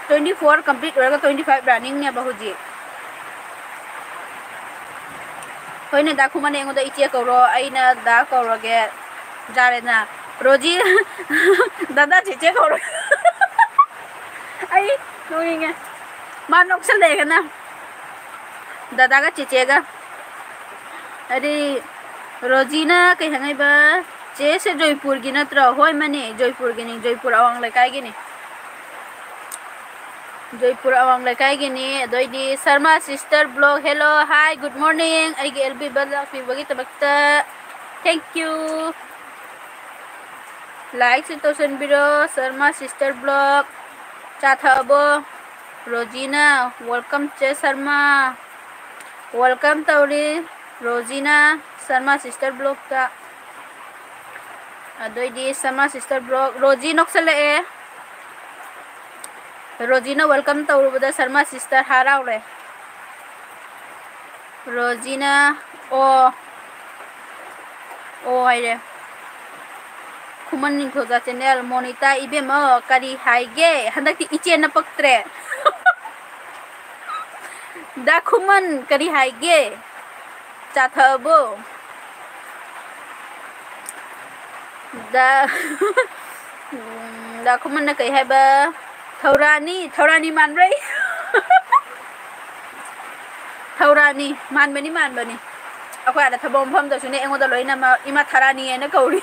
twenty four complete ꯑꯣꯏꯔꯒ twenty five running ꯅꯦꯕ ꯍꯧꯖꯤꯛ꯫ ꯍꯣꯏꯅꯦ, ꯗꯥ ꯈꯨꯃꯟ ꯑꯩꯉꯣꯟꯗ ꯏꯆꯦ ꯀꯧꯔꯣ, ꯑꯩꯅ ꯗꯥ ꯀꯧꯔꯒꯦ꯫ ꯌꯥꯔꯦꯅ꯫ ꯔꯣꯖꯤ, ꯗꯥꯗꯥ ꯆꯦꯆꯦ ꯀꯧꯔꯣ꯫ ꯑꯩ ꯅꯣꯛꯅꯤꯡꯉꯦ꯫ ꯃꯥ ꯅꯣꯛꯁꯜꯂꯛꯑꯦꯒꯅ꯫ ꯗꯥꯗꯥꯒ ꯆꯦꯆꯦꯒ꯫ ꯑꯗꯤ ꯔꯣꯖꯤꯅ ꯀꯩ ꯍꯥꯏꯅꯩꯕ? ꯆꯦ, ꯁꯦ ꯖꯣꯏꯄꯨꯔꯒꯤ ꯅꯠꯇ꯭ꯔꯣ? ꯍꯣꯏ, ꯃꯥꯅꯦ, ꯖꯣꯏꯄꯨꯔꯒꯤꯅꯤ, ꯖꯣꯏꯄꯨꯔ ꯑꯋꯥꯡ ꯂꯩꯀꯥꯏꯒꯤꯅꯤ꯫ ꯖꯣꯏꯄꯨꯔ ꯑꯋꯥꯡ ꯂꯩꯀꯥꯏꯒꯤꯅꯤ꯫ ꯑꯗꯩꯗꯤ Sharma sister blog, hello, hi, good morning꯫ ꯑꯩꯒꯤ L B ꯕ ꯂꯥꯛꯄꯤꯕꯒꯤꯗꯃꯛꯇ thank you꯫ Like ꯁꯨ ꯇꯧꯁꯟꯕꯤꯔꯣ, ꯁꯔꯃ sister blog꯫ ꯆꯥ ꯊꯛꯑꯕꯣ? ꯔꯣꯖꯤꯅ, welcome ꯆꯦ ꯁꯔꯃ꯫ Welcome ꯇꯧꯔꯤ ꯔꯣꯖꯤꯅ ꯁꯔꯃ sister blogꯇ꯫ ꯑꯗꯨꯏꯗꯤ ꯁꯔꯃ sister blog, ꯔꯣꯖꯤ ꯅꯣꯛꯁꯜꯂꯛꯑꯦ꯫ ꯔꯣꯖꯤꯅ welcome ꯇꯧꯔꯨꯕꯗ ꯁꯔꯃ sister ꯍꯔꯥꯎꯔꯦ꯫ ꯔꯣꯖꯤꯅ, ꯑꯣ, ꯑꯣ ꯍꯥꯏꯔꯦ꯫ ꯈꯨꯃꯟ ꯅꯤꯡꯊꯧꯖꯥ channel, ꯃꯣꯅꯤꯇꯥ ꯏꯕꯦꯝꯃ, ꯀꯔꯤ ꯍꯥꯏꯒꯦ? ꯍꯟꯗꯛꯇꯤ ꯏꯆꯦꯅ ꯄꯛꯇ꯭ꯔꯦ꯫ ꯗꯥ ꯈꯨꯃꯟ, ꯀꯔꯤ ꯍꯥꯏꯒꯦ? ꯆꯥ ꯊꯛꯑꯕꯣ? ꯗꯥ, ꯎꯝ, ꯗꯥ ꯈꯨꯃꯟꯅ ꯀꯩ ꯍꯥꯏꯕ? ꯊꯧꯔꯥꯅꯤ, ꯊꯧꯔꯥꯅꯤ ꯃꯥꯟꯕ꯭ꯔꯥ ꯑꯩ? ꯊꯧꯔꯥꯅꯤ ꯃꯥꯟꯕꯅꯤ, ꯃꯥꯟꯕꯅꯤ꯫ ꯑꯩꯈꯣꯏ ꯑꯥꯗ ꯊꯕꯛ ꯃꯐꯝꯗꯁꯨꯅꯦ, ꯑꯩꯉꯣꯟꯗ ꯂꯣꯏꯅꯃꯛ ꯏꯃꯥ ꯊꯧꯔꯥꯅꯤ ꯍꯥꯏꯅ ꯀꯧꯔꯤ꯫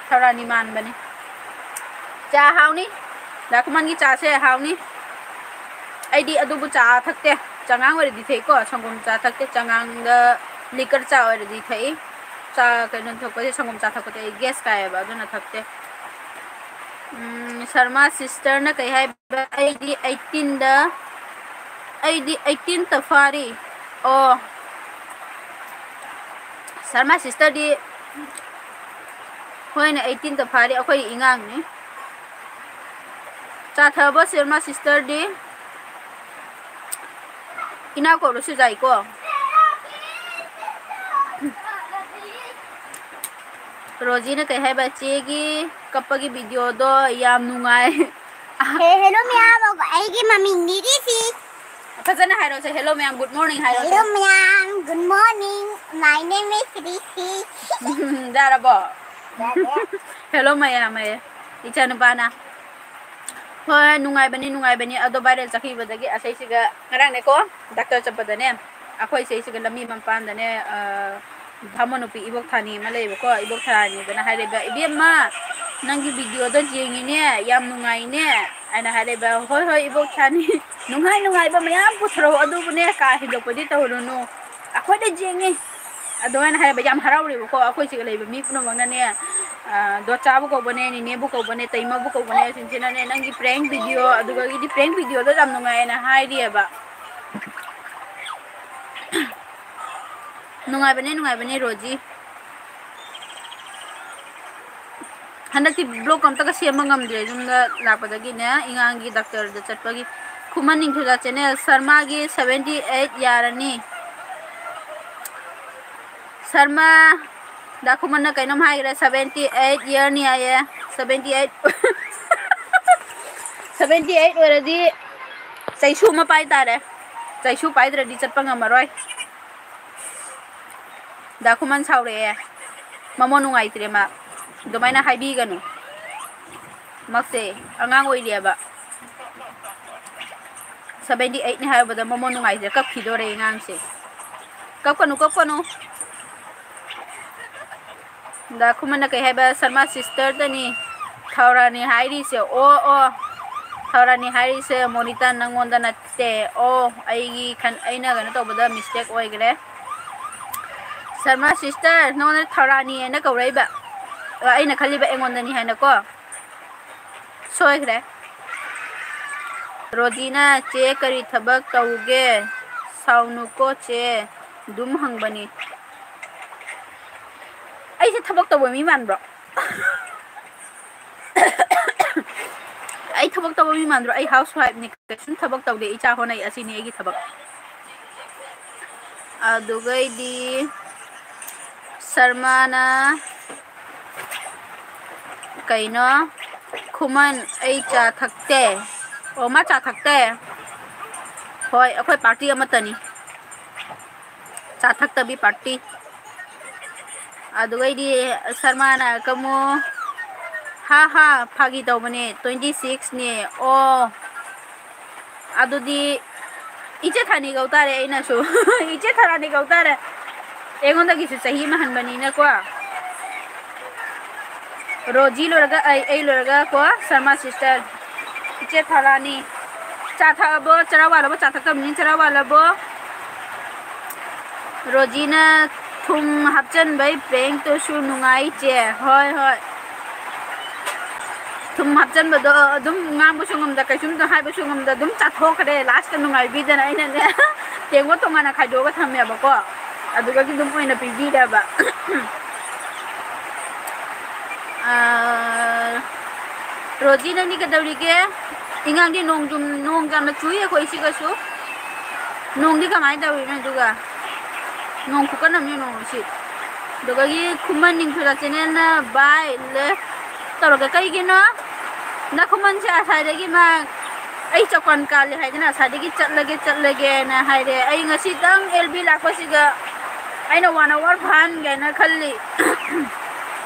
ꯊꯧꯔꯥꯅꯤ ꯃꯥꯟꯕꯅꯤ꯫ ꯆꯥ ꯍꯥꯎꯅꯤ꯫ ꯗꯥ ꯈꯨꯃꯟꯒꯤ ꯆꯥꯁꯦ ꯍꯥꯎꯅꯤ꯫ ꯑꯩꯗꯤ ꯑꯗꯨꯕꯨ ꯆꯥ ꯊꯛꯇꯦ꯫ ꯆꯉꯥꯡ ꯑꯣꯏꯔꯗꯤ ꯊꯛꯏꯀꯣ, ꯁꯪꯒꯣꯝ ꯆꯥ ꯊꯛꯇꯦ꯫ ꯆꯉꯥꯡꯗ liquor ꯆꯥ ꯑꯣꯏꯔꯗꯤ ꯊꯛꯏ꯫ ꯆꯥ ꯀꯩꯅꯣ ꯊꯛꯄꯁꯦ, ꯁꯪꯒꯣꯝ ꯆꯥ ꯊꯛꯄꯁꯦ ꯑꯩ gas ꯀꯥꯏꯌꯦꯕ, ꯑꯗꯨꯅ ꯊꯛꯇꯦ꯫ ꯎꯝ, ꯁꯔꯃꯥ sisterꯅ ꯀꯩ ꯍꯥꯏꯕ? ꯑꯩꯗꯤ eighteenꯗ, ꯑꯩꯗꯤ eighteenꯇ ꯐꯥꯔꯤ꯫ ꯑꯣ, ꯁꯔꯃꯥ sisterꯗꯤ ꯍꯣꯏꯅꯦ, eighteenꯇ ꯐꯥꯔꯤ, ꯑꯩꯈꯣꯏ ꯏꯉꯥꯡꯅꯤ꯫ ꯆꯥ ꯊꯛꯑꯕꯣ ꯁꯔꯃꯥ sisterꯗꯤ? ꯏꯅꯥꯎ ꯀꯧꯔꯁꯨ ꯌꯥꯏꯀꯣ꯫ ꯔꯣꯖꯤꯅ ꯀꯩ ꯍꯥꯏꯕ? ꯆꯦꯒꯤ ꯀꯞꯄꯒꯤ videoꯗꯣ ꯌꯥꯝ ꯅꯨꯡꯉꯥꯏ꯫ ꯍꯦ, hello ꯃꯌꯥꯝ, ꯑꯩꯒꯤ ꯃꯃꯤꯡꯅꯤ ꯔꯤꯁꯤ꯫ ꯐꯖꯅ ꯍꯥꯏꯔꯣꯁꯦ, hello ꯃꯌꯥꯝ, good morning ꯍꯥꯏꯔꯣꯁꯦ꯫ Hello ꯃꯌꯥꯝ, good morning, my name is ꯔꯤꯁꯤ꯫ ꯌꯥꯔꯕꯣ? ꯌꯥꯔꯦ꯫ Hello ꯃꯌꯥꯝ ꯑꯌꯦ, ꯏꯆꯥꯅꯨꯄꯥꯅ꯫ ꯍꯣꯏ, ꯅꯨꯡꯉꯥꯏꯕꯅꯤ, ꯅꯨꯡꯉꯥꯏꯕꯅꯤ꯫ ꯑꯗꯣ viral ꯆꯠꯈꯤꯕꯗꯒꯤ ꯑꯁꯩꯁꯤꯒ ꯉꯔꯥꯡꯅꯦꯀꯣ, doctor ꯆꯠꯄꯗꯅꯦ, ꯑꯩꯈꯣꯏ ꯁꯤꯁꯤꯒ ꯂꯝꯕꯤ ꯃꯄꯥꯟꯗꯅꯦ, ꯑ, ꯚꯥꯃꯣꯟ ꯅꯨꯄꯤ ꯏꯕꯣꯛ ꯊꯥꯅꯤ ꯑꯃ ꯂꯩꯌꯦꯕꯀꯣ, ꯏꯕꯣꯛ ꯊꯥꯅꯤꯗꯅ ꯍꯥꯏꯔꯦꯕ, "ꯏꯕꯦꯝꯃ, ꯅꯪꯒꯤ videoꯗꯣ ꯌꯦꯡꯉꯤꯅꯦ, ꯌꯥꯝ ꯅꯨꯡꯉꯥꯏꯅꯦ" ꯍꯥꯏꯅ ꯍꯥꯏꯔꯦꯕ꯫ "ꯍꯣꯏ, ꯍꯣꯏ, ꯏꯕꯣꯛ ꯊꯥꯅꯤ, ꯅꯨꯡꯉꯥꯏ ꯅꯨꯡꯉꯥꯏꯕ ꯃꯌꯥꯝ ꯄꯨꯊꯣꯔꯛꯑꯣ, ꯑꯗꯨꯕꯨꯅꯦ ꯀꯥ ꯍꯦꯟꯗꯣꯛꯄꯗꯤ ꯇꯧꯔꯨꯅꯨ, ꯑꯩꯈꯣꯏꯅ ꯌꯦꯡꯉꯤ" ꯑꯗꯨꯃꯥꯏꯅ ꯍꯥꯏꯔꯦꯕ꯫ ꯌꯥꯝ ꯍꯔꯥꯎꯔꯦꯕꯀꯣ, ꯑꯩꯈꯣꯏ ꯁꯤꯒ ꯂꯩꯕ ꯃꯤ ꯄꯨꯝꯅꯃꯛꯅꯅꯦ, ꯑ, ꯗꯣꯆꯥꯕꯨ ꯀꯧꯕꯅꯦ, ꯅꯤꯅꯦꯕꯨ ꯀꯧꯕꯅꯦ, ꯇꯩꯃꯕꯨ ꯀꯧꯕꯅꯦ, ꯁꯤꯡꯁꯤꯅꯅꯦ, "ꯅꯪꯒꯤ prank video, ꯑꯗꯨꯗꯒꯤꯗꯤ prank videoꯗꯣ ꯌꯥꯝ ꯅꯨꯡꯉꯥꯏꯌꯦꯅ" ꯍꯥꯏꯔꯤꯑꯕ꯫ ꯅꯨꯡꯉꯥꯏꯕꯅꯦ, ꯅꯨꯡꯉꯥꯏꯕꯅꯦ, ꯔꯣꯖꯤ꯫ ꯍꯟꯗꯛꯇꯤ vlog ꯑꯝꯇꯒ ꯁꯦꯝꯕ ꯉꯝꯗ꯭ꯔꯦ, ꯌꯨꯝꯗ ꯂꯥꯛꯄꯗꯒꯤꯅꯦ, ꯏꯉꯥꯡꯒꯤ doctorꯗ ꯆꯠꯄꯒꯤ꯫ ꯈꯨꯃꯟ ꯅꯤꯡꯊꯧꯖꯥ channel, ꯁꯔꯃꯥꯒꯤ seventy eight ꯌꯥꯔꯅꯤ꯫ ꯁꯔꯃꯥ, ꯗꯥ ꯈꯨꯃꯟꯅ ꯀꯩꯅꯣꯝ ꯍꯥꯏꯈ꯭ꯔꯦ, seventy eight yearꯅꯤ ꯍꯥꯏꯌꯦ, seventy eight꯫ Seventy eight ꯑꯣꯏꯔꯗꯤ ꯆꯩꯁꯨ ꯑꯃ ꯄꯥꯏ ꯇꯥꯔꯦ꯫ ꯆꯩꯁꯨ ꯄꯥꯏꯗ꯭ꯔꯗꯤ ꯆꯠꯄ ꯉꯝꯃꯔꯣꯏ꯫ ꯗꯥ ꯈꯨꯃꯟ ꯁꯥꯎꯔꯛꯑꯦ꯫ ꯃꯃꯣꯟ ꯅꯨꯡꯉꯥꯏꯇ꯭ꯔꯦ ꯃꯥ꯫ ꯑꯗꯨꯃꯥꯏꯅ ꯍꯥꯏꯕꯤꯒꯅꯨ꯫ ꯃꯥꯁꯦ ꯑꯉꯥꯡ ꯑꯣꯏꯔꯤꯑꯕ꯫ Seventy eightꯅꯤ ꯍꯥꯏꯔꯨꯕꯗ ꯃꯃꯣꯟ ꯅꯨꯡꯉꯥꯏꯇ꯭ꯔꯦ꯫ ꯀꯞꯈꯤꯗꯣꯔꯦ ꯑꯉꯥꯡꯁꯦ꯫ ꯀꯞꯀꯅꯨ, ꯀꯞꯀꯅꯨ꯫ ꯗꯥ ꯈꯨꯃꯟꯅ ꯀꯩ ꯍꯥꯏꯕ? ꯁꯔꯃꯥ sisterꯗꯅꯤ꯫ ꯊꯧꯔꯥꯅꯤ ꯍꯥꯏꯔꯤꯁꯦ, ꯑꯣ, ꯑꯣ, ꯊꯧꯔꯥꯅꯤ ꯍꯥꯏꯔꯤꯁꯦ ꯃꯣꯅꯤꯇꯥ, ꯅꯪꯉꯣꯟꯗ ꯅꯠꯇꯦ꯫ ꯑꯣ, ꯑꯩꯒꯤ ꯈꯟ-, ꯑꯩꯅ ꯀꯩꯅꯣ ꯇꯧꯕꯗ mistake ꯑꯣꯏꯈ꯭ꯔꯦ꯫ ꯁꯔꯃ sister, ꯅꯉꯣꯟꯗ ꯊꯧꯔꯥꯅꯤ ꯍꯥꯏꯅ ꯀꯧꯔꯛꯏꯕ꯫ ꯑ, ꯑꯩꯅ ꯈꯜꯂꯤꯕ ꯑꯩꯉꯣꯟꯗꯅꯤ ꯍꯥꯏꯅꯀꯣ꯫ ꯁꯣꯏꯈ꯭ꯔꯦ꯫ ꯔꯣꯖꯤꯅ, "ꯆꯦ, ꯀꯔꯤ ꯊꯕꯛ ꯇꯧꯒꯦ? ꯁꯥꯎꯅꯨꯀꯣ ꯆꯦ, ꯑꯗꯨꯝ ꯍꯪꯕꯅꯤ"꯫ ꯑꯩꯁꯦ ꯊꯕꯛ ꯇꯧꯕ ꯃꯤ ꯃꯥꯟꯕ꯭ꯔꯣ? ꯑꯩ ꯊꯕꯛ ꯇꯧꯕ ꯃꯤ ꯃꯥꯟꯗ꯭ꯔꯣ? ꯑꯩ housewife ꯅꯤ, ꯀꯩꯁꯨꯝ ꯊꯕꯛ ꯇꯧꯗꯦ, ꯏꯆꯥ ꯍꯣꯠꯅꯩ, ꯑꯁꯤꯅꯤ ꯑꯩꯒꯤ ꯊꯕꯛ꯫ ꯑꯗꯨꯒꯩꯗꯤ ꯁꯔꯃꯥꯅ ꯀꯩꯅꯣ, ꯈꯨꯃꯟ, "ꯑꯩ ꯆꯥ ꯊꯛꯇꯦ"꯫ ꯑꯣ, ꯃꯥ ꯆꯥ ꯊꯛꯇꯦ꯫ ꯍꯣꯏ, ꯑꯩꯈꯣꯏ party ꯑꯃꯠꯇꯅꯤ꯫ ꯆꯥ ꯊꯛꯇꯕꯤ party꯫ ꯑꯗꯨꯒꯩꯗꯤ ꯁꯔꯃꯥꯅ ꯀꯃꯣ, "ꯍꯥ ꯍꯥ, ꯐꯥꯒꯤ ꯇꯧꯕꯅꯦ, twenty six ꯅꯦ"꯫ ꯑꯣ, ꯑꯗꯨꯗꯤ ꯏꯆꯦ ꯊꯥꯅꯤ ꯀꯧ ꯇꯥꯔꯦ ꯑꯩꯅꯁꯨ꯫ ꯏꯆꯦ ꯊꯥꯔꯥꯅꯤ ꯀꯧ ꯇꯥꯔꯦ꯫ ꯑꯩꯉꯣꯟꯗꯒꯤꯁꯨ ꯆꯍꯤ ꯑꯃ ꯍꯟꯕꯅꯤꯅꯀꯣ꯫ ꯔꯣꯖꯤ ꯂꯣꯏꯔꯒ ꯑꯩ, ꯑꯩ ꯂꯣꯏꯔꯒ ꯀꯣ, ꯁꯔꯃ sister, ꯏꯆꯦ ꯊꯥꯔꯥꯅꯤ꯫ ꯆꯥ ꯊꯛꯑꯕꯣ? ꯆꯔꯥ ꯋꯥꯠꯂꯕꯣ? ꯆꯥ ꯊꯛꯇꯕꯅꯤꯅ ꯆꯔꯥ ꯋꯥꯠꯂꯕꯣ? ꯔꯣꯖꯤꯅ ꯊꯨꯝ ꯍꯥꯞꯆꯟꯕꯩ prank ꯇꯨꯁꯨ ꯅꯨꯡꯉꯥꯏ ꯆꯦ꯫ ꯍꯣꯏ, ꯍꯣꯏ꯫ ꯊꯨꯝ ꯍꯥꯞꯆꯟꯕꯗꯣ ꯑꯗꯨꯝ ꯉꯥꯡꯕꯁꯨ ꯉꯝꯗ, ꯀꯩꯁꯨꯝꯇ ꯍꯥꯏꯕꯁꯨ ꯉꯝꯗ, ꯑꯗꯨꯝ ꯆꯥꯊꯣꯛꯈ꯭ꯔꯦ꯫ Last ꯇ ꯅꯨꯡꯉꯥꯏꯕꯤꯗꯅ ꯑꯩꯅꯅꯦ, ꯇꯦꯡꯀꯣꯠ ꯇꯣꯉꯥꯟꯅ ꯈꯥꯏꯗꯣꯛꯑꯒ ꯊꯝꯃꯦꯕꯀꯣ꯫ ꯑꯗꯨꯒꯗꯤ ꯑꯗꯨꯝ ꯑꯣꯏꯅ ꯄꯤꯕꯤꯔꯦꯕ꯫ ꯑꯥ, ꯔꯣꯖꯤ, ꯅꯪꯗꯤ ꯀꯩꯗꯧꯔꯤꯒꯦ? ꯏꯉꯥꯡꯗꯤ ꯅꯣꯡ ꯆꯨꯝ-, ꯅꯣꯡ ꯌꯥꯝꯅ ꯆꯨꯏ ꯑꯩꯈꯣꯏ ꯁꯤꯒꯁꯨ꯫ ꯅꯣꯡꯗꯤ ꯀꯃꯥꯏꯅ ꯇꯧꯔꯤꯅꯣ ꯑꯗꯨꯒ? ꯅꯣꯡ ꯈꯨꯀꯟ ꯑꯃꯅꯤ ꯅꯣꯡꯁꯤ꯫ ꯑꯗꯨꯗꯒꯤ ꯈꯨꯃꯟ ꯅꯤꯡꯊꯧꯖꯥ channel ꯅ buy left ꯇꯧꯔꯒ, ꯀꯩꯒꯤꯅꯣ? ꯅꯈꯨꯃꯟꯁꯦ ꯉꯁꯥꯏꯗꯒꯤ ꯃꯥ ꯑꯩ ꯆꯧꯀ꯭ꯔꯥꯟ ꯀꯥꯜꯂꯦ ꯍꯥꯏꯗꯅ ꯉꯁꯥꯏꯗꯒꯤ ꯆꯠꯂꯒꯦ, ꯆꯠꯂꯒꯦꯅ ꯍꯥꯏꯔꯦ꯫ ꯑꯩ ꯉꯁꯤꯇꯪ L B ꯂꯥꯛꯄꯁꯤꯒ ꯑꯩꯅ one hour ꯐꯥꯍꯟꯒꯦꯅ ꯈꯜꯂꯤ꯫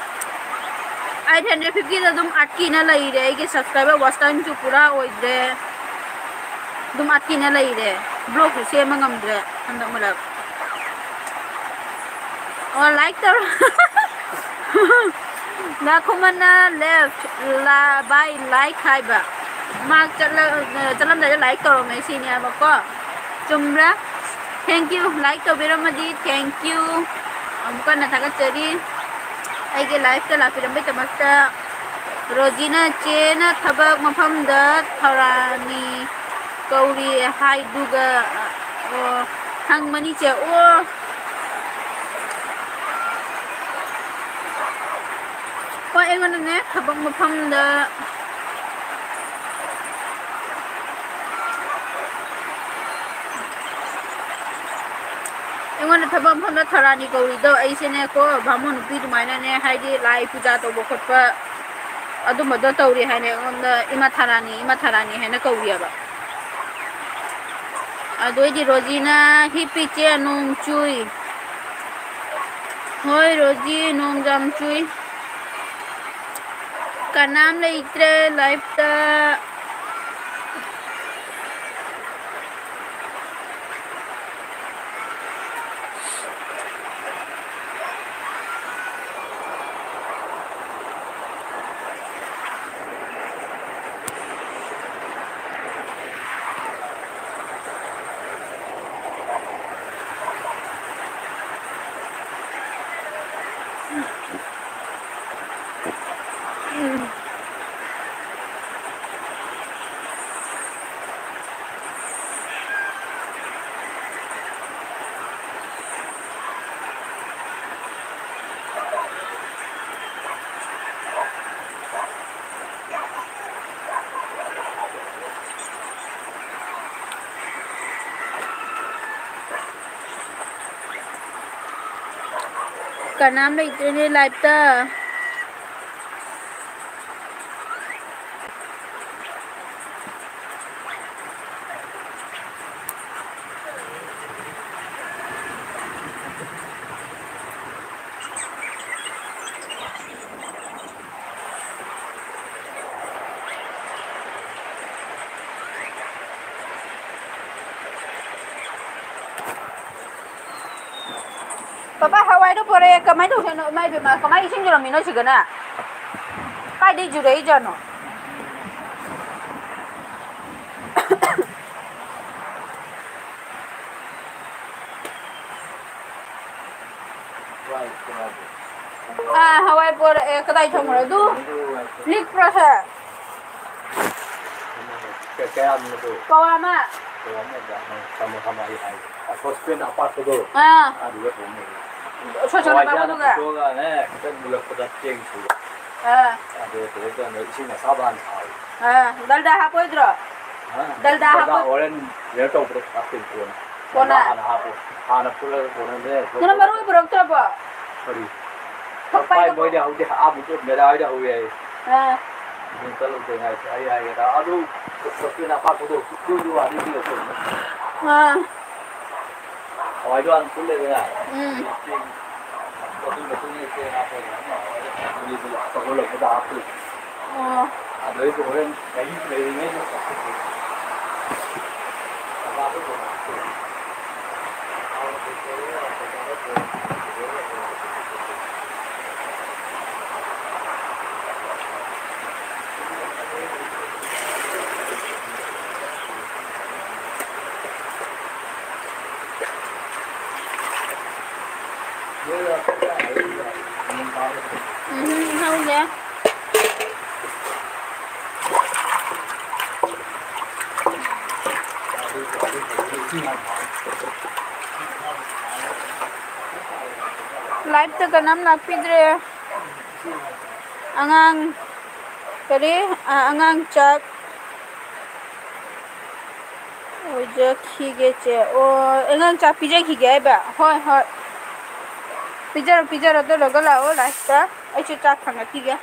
Eight hundred fifty ꯗ ꯑꯗꯨꯝ ꯑꯠꯀꯤꯅ ꯂꯩꯔꯦ꯫ ꯑꯩꯒꯤ subscriber watch time ꯁꯨ ꯄꯨꯔꯥ ꯑꯣꯏꯗ꯭ꯔꯦ꯫ ꯑꯗꯨꯝ ꯑꯠꯀꯤꯅ ꯂꯩꯔꯦ꯫ Vlog ꯁꯨ ꯁꯦꯝꯕ ꯉꯝꯗ꯭ꯔꯦ ꯍꯟꯗꯛ ꯃꯔꯛ꯫ ꯑꯣ, like ꯇꯧꯔꯣ꯫ ꯅꯈꯨꯃꯟꯅ left꯫ ꯕꯥꯏ ꯂꯥꯏꯛ ꯍꯥꯏꯕ꯫ ꯃꯥ ꯆꯠꯂ-, ꯆꯠꯂꯝꯗꯥꯏꯗ ꯂꯥꯏꯛ ꯇꯧꯔꯝꯃꯦ ꯁꯤꯅꯦꯕꯀꯣ꯫ ꯆꯨꯝꯕ꯭ꯔꯥ? Thank you꯫ ꯂꯥꯏꯛ ꯇꯧꯕꯤꯔꯝꯃꯗꯤ thank you꯫ ꯑꯃꯨꯛ ꯍꯟꯅ ꯊꯥꯒꯠꯆꯔꯤ꯫ ꯑꯩꯒꯤ ꯂꯥꯏꯐꯇ ꯂꯥꯛꯄꯤꯔꯝꯕꯩꯗꯃꯛꯇ꯫ ꯔꯣꯖꯤꯅ ꯆꯦꯅ ꯊꯕꯛ ꯃꯐꯝꯗ ꯊꯧꯔꯥꯅꯤ ꯀꯧꯔꯤ ꯍꯥꯏꯗꯨꯒ, ꯑꯣ, ꯍꯪꯕꯅꯤ ꯆꯦ꯫ ꯑꯣ꯫ ꯍꯣꯏ, ꯑꯩꯉꯣꯟꯗꯅꯦ ꯊꯕꯛ ꯃꯐꯝꯗ, ꯑꯩꯉꯣꯟꯗ ꯊꯕꯛ ꯃꯐꯝꯗ ꯊꯧꯔꯥꯅꯤ ꯀꯧꯔꯤꯗꯣ ꯑꯩꯁꯦꯅꯦꯀꯣ, ꯚꯥꯃꯣꯟ ꯅꯨꯄꯤ ꯑꯗꯨꯃꯥꯏꯅꯅꯦ, ꯍꯥꯏꯗꯤ ꯂꯥꯏ ꯄꯨꯖꯥ ꯇꯧꯕ ꯈꯣꯠꯄ ꯑꯗꯨꯝꯕꯗꯣ ꯇꯧꯔꯤ ꯍꯥꯏꯅ ꯑꯩꯉꯣꯟꯗ ꯏꯃꯥ ꯊꯧꯔꯥꯅꯤ, ꯏꯃꯥ ꯊꯧꯔꯥꯅꯤ ꯍꯥꯏꯅ ꯀꯧꯔꯤꯑꯕ꯫ ꯑꯗꯨ ꯑꯣꯏꯗꯤ ꯔꯣꯖꯤꯅ ꯍꯤꯞꯄꯤ ꯆꯦ, ꯅꯣꯡ ꯆꯨꯏ꯫ ꯍꯣꯏ ꯔꯣꯖꯤ, ꯅꯣꯡ ꯌꯥꯝ ꯆꯨꯏ꯫ ꯀꯅꯥꯝ ꯂꯩꯇ꯭ꯔꯦ ꯂꯥꯏꯐꯇ꯫ ꯀꯅꯥꯝ ꯂꯩꯇ꯭ꯔꯦꯅꯦ ꯂꯥꯏꯐꯇ꯫ ꯄꯄꯥ, ꯍꯋꯥꯏꯗꯣ ꯄꯣꯔꯛꯑꯦ꯫ ꯀꯃꯥꯏꯅ ꯇꯧꯗꯣꯏꯅꯣ? ꯏꯃꯥ ꯏꯕꯦꯝꯃ, ꯀꯃꯥꯏꯅ ꯏꯁꯤꯡ ꯌꯧꯔꯝꯃꯤꯅꯣ ꯁꯤꯒꯅ? ꯀꯥꯏꯗꯩ ꯆꯨꯔꯛꯏꯖꯥꯠꯅꯣ? ꯑꯥ, ꯍꯋꯥꯏ ꯄꯣꯔꯛꯑꯦ꯫ ꯀꯗꯥꯏ ꯊꯝꯈ꯭ꯔꯦ ꯑꯗꯨ? ꯂꯤꯛꯄ꯭ꯔꯣ ꯁꯦ? ꯀꯌꯥꯝꯅꯣ ꯑꯗꯨ? ꯄꯋꯥ ꯑꯃ꯫ ꯄꯋꯥ ꯑꯃ ꯑꯣꯏꯕ꯭ꯔꯥ? ꯑꯪ, ꯊꯝꯃꯣ, ꯊꯝꯃꯣ, ꯑꯩ ꯍꯥꯏꯒꯦ꯫ ꯑ, ꯁꯣꯁꯄꯦꯟ ꯑꯄꯥꯛꯄꯗꯣ, ꯑꯥ꯫ ꯑꯗꯨꯒ ꯊꯣꯡꯉꯦ꯫ ꯁꯣꯁꯄꯦꯟ ꯍꯋꯥꯏꯖꯥꯔ ꯑꯄꯥꯛꯄꯗꯨꯒ? ꯍꯥꯞꯇꯣꯛꯑꯒꯅꯦ, ꯈꯤꯇꯪ ꯃꯨꯜꯂꯛꯄꯗ ꯆꯦꯡ ꯁꯨꯕ꯫ ꯑꯥ꯫ ꯑꯗꯨꯒ ꯀꯩꯅꯣ ꯇꯧꯔꯒ ꯏꯁꯤꯡ ꯑꯁꯥꯕ ꯍꯥꯟꯅ ꯁꯥꯍꯜꯂꯣ꯫ ꯑꯥ, ꯗꯜꯗꯥ ꯍꯥꯞꯄꯣꯏꯗ꯭ꯔꯣ? ꯑ? ꯗꯜꯗꯥ ꯗꯜꯗꯥ ꯍꯥꯞꯄ-, ꯍꯣꯔꯦꯟ ꯀꯩꯅꯣ ꯇꯧꯕꯗ ꯍꯥꯞꯇꯣꯏꯅꯤ ꯀꯣꯟꯅ꯫ ꯀꯣꯟꯅ? ꯗꯜꯗꯥ ꯍꯥꯟꯅ ꯍꯥꯞꯄꯣ꯫ ꯍꯥꯟꯅ ꯐꯨꯠꯂꯒ ꯀꯣꯟꯅꯅꯦ꯫ ꯅꯪꯅ ꯃꯔꯣꯏ ꯄꯨꯔꯛꯇ꯭ꯔꯕꯣ? ꯀꯔꯤ? ꯐꯛ ꯐꯛ ꯄꯥꯏ ꯄꯥꯏꯕ ꯃꯣꯏꯗꯤ ꯍꯧꯗꯦ꯫ ꯑꯥ, ꯃꯨꯛꯇ ꯃꯦꯗꯥ ꯍꯣꯏꯗ ꯍꯧꯋꯦ ꯍꯥꯏꯌꯦ꯫ ꯑꯥ꯫ ꯑꯗꯨ ꯆꯠꯂꯨꯗꯦ ꯉꯥꯏꯁꯦ꯫ ꯑꯩ ꯍꯥꯏꯒꯦ꯫ ꯑꯗꯨ ꯁꯣꯁꯄꯦꯟ ꯑꯄꯥꯛꯄꯗꯣ ꯆꯨꯔꯨ ꯆꯨꯔꯨ ꯑꯅꯤꯗꯤ ꯂꯧꯊꯣꯛꯑꯣ꯫ ꯑꯥ꯫ ꯍꯋꯥꯏꯗꯣ ꯍꯥꯟꯅ ꯐꯨꯠꯂꯦꯗꯅ꯫ ꯎꯝ꯫ ꯃꯇꯨꯝ ꯃꯇꯨꯝ ꯆꯦꯡ ꯍꯥꯞꯄꯒ ꯍꯋꯥꯏꯗꯣ ꯆꯥꯎꯈꯠꯂꯛꯄꯗ ꯍꯥꯞꯇꯣꯏꯅꯦ꯫ ꯑꯣ꯫ ꯑꯗꯩꯗ ꯍꯣꯔꯦꯟ ꯃꯍꯤ ꯂꯩꯔꯤꯉꯩꯗ ꯆꯥꯊꯣꯛꯇꯣꯏꯅꯦ꯫ ꯎꯝ, ꯍꯧꯔꯦ꯫ Live ꯇ ꯀꯅꯥꯝ ꯂꯥꯛꯄꯤꯗ꯭ꯔꯦ꯫ ꯑꯉꯥꯡ ꯀꯔꯤ? ꯑ, ꯑꯉꯥꯡ ꯆꯥꯛ ꯑꯣꯏꯖꯈꯤꯒꯦ ꯆꯦ꯫ ꯑꯣ, ꯑꯉꯥꯡ ꯆꯥꯛ ꯄꯤꯖꯈꯤꯒꯦ ꯍꯥꯏꯕ? ꯍꯣꯏ, ꯍꯣꯏ꯫ ꯄꯤꯖꯔꯣ, ꯄꯤꯖꯔꯣ꯫ ꯑꯗꯨ ꯂꯣꯏꯔꯒ ꯂꯥꯛꯑꯣ live ꯇ꯫ ꯑꯩꯁꯨ ꯆꯥꯛ ꯊꯥꯡꯒꯠꯈꯤꯒꯦ꯫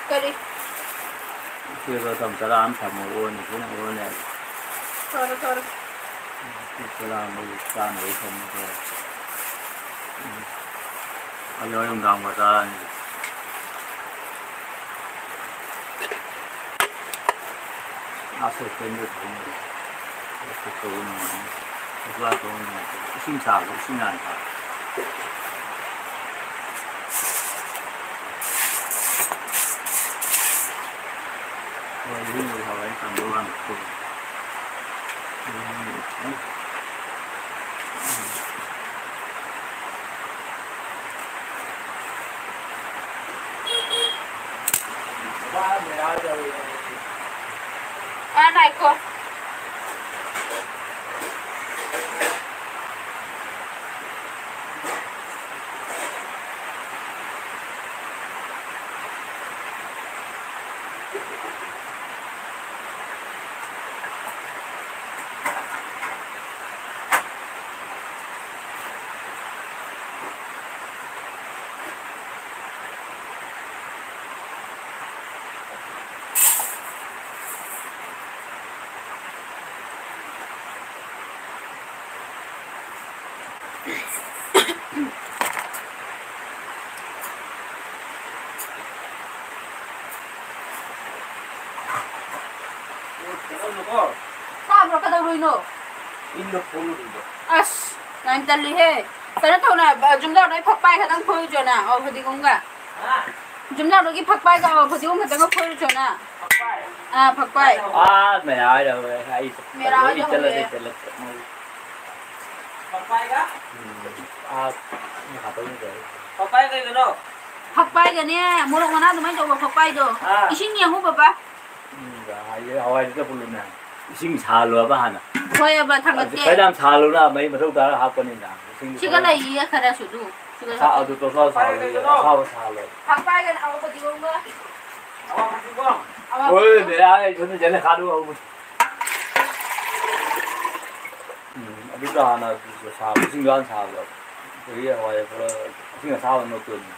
ꯀꯔꯤ? ꯏꯆꯦꯗꯣ ꯑꯗꯨꯝ ꯆꯔꯥ ꯑꯃ ꯊꯝꯃꯣ, ꯑꯣꯟꯅꯤ, ꯁꯤꯅ ꯑꯣꯟꯅꯤ ꯍꯥꯏ꯫ ꯐꯔꯦ, ꯐꯔꯦ꯫ ꯆꯔꯥ ꯑꯃ ꯆꯥꯅꯕ ꯊꯝꯃꯣ꯫ ꯎꯝ꯫ ꯑꯩ ꯍꯣꯔꯦꯟ ꯅꯨꯡꯗꯥꯡ ꯆꯥꯔꯅꯤ꯫ ꯑꯁ, ꯀꯩꯅꯣ ꯊꯝꯃꯣ꯫ ꯇꯧꯕ ꯅꯨꯡꯉꯥꯏꯅꯤ꯫ ꯃꯁꯂꯥ ꯊꯣꯡꯕ ꯅꯨꯡꯉꯥꯏꯇꯦ꯫ ꯏꯁꯤꯡ ꯁꯥꯕ, ꯏꯁꯤꯡ ꯍꯥꯟꯅ ꯁꯥꯕ꯫ ꯍꯣꯏ, ꯏꯁꯤꯡ ꯁꯥꯕ ꯍꯥꯏꯅ ꯀꯥꯡꯕꯨ ꯍꯥꯟꯅ ꯐꯨꯠꯂꯣ꯫ ꯑꯥ, ꯉꯥꯏꯈꯣ꯫ ꯇꯥꯕ꯭ꯔꯣ? ꯀꯩꯗꯧꯔꯨꯏꯅꯣ? ꯏꯟꯗ ꯐꯣꯡꯉꯨꯔꯤꯕ꯫ ꯑꯁ, ꯌꯥꯝ ꯇꯜꯂꯤꯍꯦ꯫ ꯀꯩꯅꯣ ꯊꯧꯅ, ꯑ, ꯖꯨꯝꯖꯥꯎꯗ ꯑꯩ ꯐꯛ ꯄꯥꯏ ꯈꯛꯇꯪ ꯐꯣꯏꯔꯨꯆꯣꯅ꯫ ꯑꯣ, ꯐꯗꯤꯒꯣꯝꯒ꯫ ꯍꯥ? ꯖꯨꯝꯖꯥꯎꯗꯒꯤ ꯐꯛ ꯄꯥꯏꯒ, ꯑꯣ, ꯐꯗꯤꯒꯣꯝ ꯈꯛꯇꯪꯒ ꯐꯣꯏꯔꯨꯆꯣꯅ꯫ ꯐꯛ ꯄꯥꯏ? ꯑꯥ, ꯐꯛ ꯄꯥꯏ꯫ ꯑꯥ, ꯃꯌꯥꯏꯗ ꯑꯩ ꯃꯦꯔꯥ ꯍꯣꯏꯗ ꯍꯣꯏ ꯆꯠꯂꯗꯤ ꯍꯧꯔꯦ꯫ ꯆꯠꯂꯦ꯫ ꯐꯛ ꯄꯥꯏꯒ? ꯎꯝ, ꯑꯥ, ꯉꯥꯏꯍꯥꯛꯇꯪ ꯂꯩꯔꯒ꯫ ꯐꯛ ꯄꯥꯏ ꯀꯩꯒꯤꯅꯣ? ꯐꯛꯄꯥꯏꯒꯅꯦ, ꯃꯣꯔꯣꯛ ꯃꯅꯥ ꯑꯗꯨꯃꯥꯏꯅ ꯇꯧꯕ ꯐꯛꯄꯥꯏꯗꯣ꯫ ꯑꯥ꯫ ꯏꯁꯤꯡ ꯌꯦꯡꯉꯨ, ꯕꯕꯥ꯫ ꯎꯝ, ꯍꯋꯥꯏ-, ꯍꯋꯥꯏꯗꯨꯗ ꯄꯨꯜꯂꯨꯅꯦ꯫ ꯏꯁꯤꯡ ꯁꯥꯍꯜꯂꯣꯕ ꯍꯥꯟꯅ꯫ ꯍꯣꯏ, ꯕꯕꯥ, ꯊꯥꯡꯒꯠꯀꯦ꯫ ꯈꯔ ꯌꯥꯝ ꯁꯥꯍꯜꯂꯨꯅ, ꯃꯩ ꯃꯊꯧ ꯇꯥꯔ ꯍꯥꯞꯄꯅꯤꯅ꯫ ꯏꯁꯤꯡꯗꯣ ꯁꯤꯒ ꯈꯔ ꯂꯩꯔꯤꯌꯦ ꯈꯔꯁꯨ ꯑꯗꯨ꯫ ꯁꯤꯒ ꯑꯁꯥ-, ꯍꯥꯞꯄꯣ꯫ ꯑꯗꯨ ꯇꯣꯁꯥ ꯁꯥꯍꯜꯂꯣ, ꯑꯁꯥꯕ ꯁꯥꯍꯜꯂꯣ꯫ ꯐꯛꯄꯥꯏꯒꯅꯦ, ꯑꯋꯥ ꯐꯗꯤꯒꯣꯝꯒ꯫ ꯑꯋꯥ ꯐꯗꯤꯒꯣꯝ꯫ ꯑꯋꯥ ꯍꯣꯏ, ꯐꯗꯤꯒꯣꯝ꯫ ꯃꯌꯥ ꯂꯩ, ꯁꯣꯝꯗ ꯖꯅꯦ ꯈꯥꯗꯨ ꯍꯧꯕꯅꯤ꯫ ꯎꯝ, ꯑꯗꯨꯗ ꯍꯥꯟꯅ ꯁꯥꯕ, ꯏꯁꯤꯡꯗꯣ ꯍꯥꯟꯅ ꯁꯥꯕꯗꯣ꯫ ꯑꯗꯒꯤ ꯍꯋꯥꯏ ꯈꯔ ꯏꯁꯤꯡ ꯑꯁꯥꯕ ꯅꯠꯇꯣꯏꯅꯤ꯫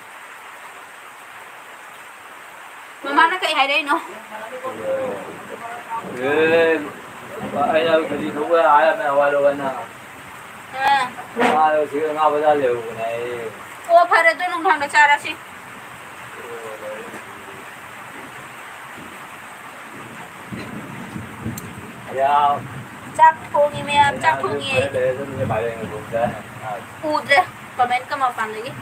ꯃꯃꯥꯅ ꯀꯩ ꯍꯥꯏꯔꯛꯏꯅꯣ? ꯑꯦ, ꯑꯩꯅ ꯀꯔꯤ ꯊꯣꯛꯄ ꯍꯥꯏꯔꯝꯃꯦ, ꯍꯋꯥꯏ ꯂꯧꯕ ꯍꯥꯏꯅ꯫ ꯑꯥ꯫ ꯃꯥꯗꯣ ꯁꯤꯗ ꯉꯥ ꯕꯖꯥꯔ ꯂꯩꯍꯧꯕꯅꯦ ꯍꯥꯏꯌꯦ꯫ ꯑꯣ, ꯐꯔꯦ, ꯑꯗꯨ ꯅꯨꯡꯗꯥꯡꯗ ꯆꯥꯔꯁꯤ꯫ ꯌꯥ꯫ ꯆꯥꯛ ꯊꯣꯡꯉꯤ ꯃꯌꯥꯝ, ꯆꯥꯛ ꯊꯣꯡꯉꯤ ꯑꯩ꯫ ꯎꯗ꯭ꯔꯦ, comment ꯀ ꯃꯄꯥꯟꯗꯒꯤ꯫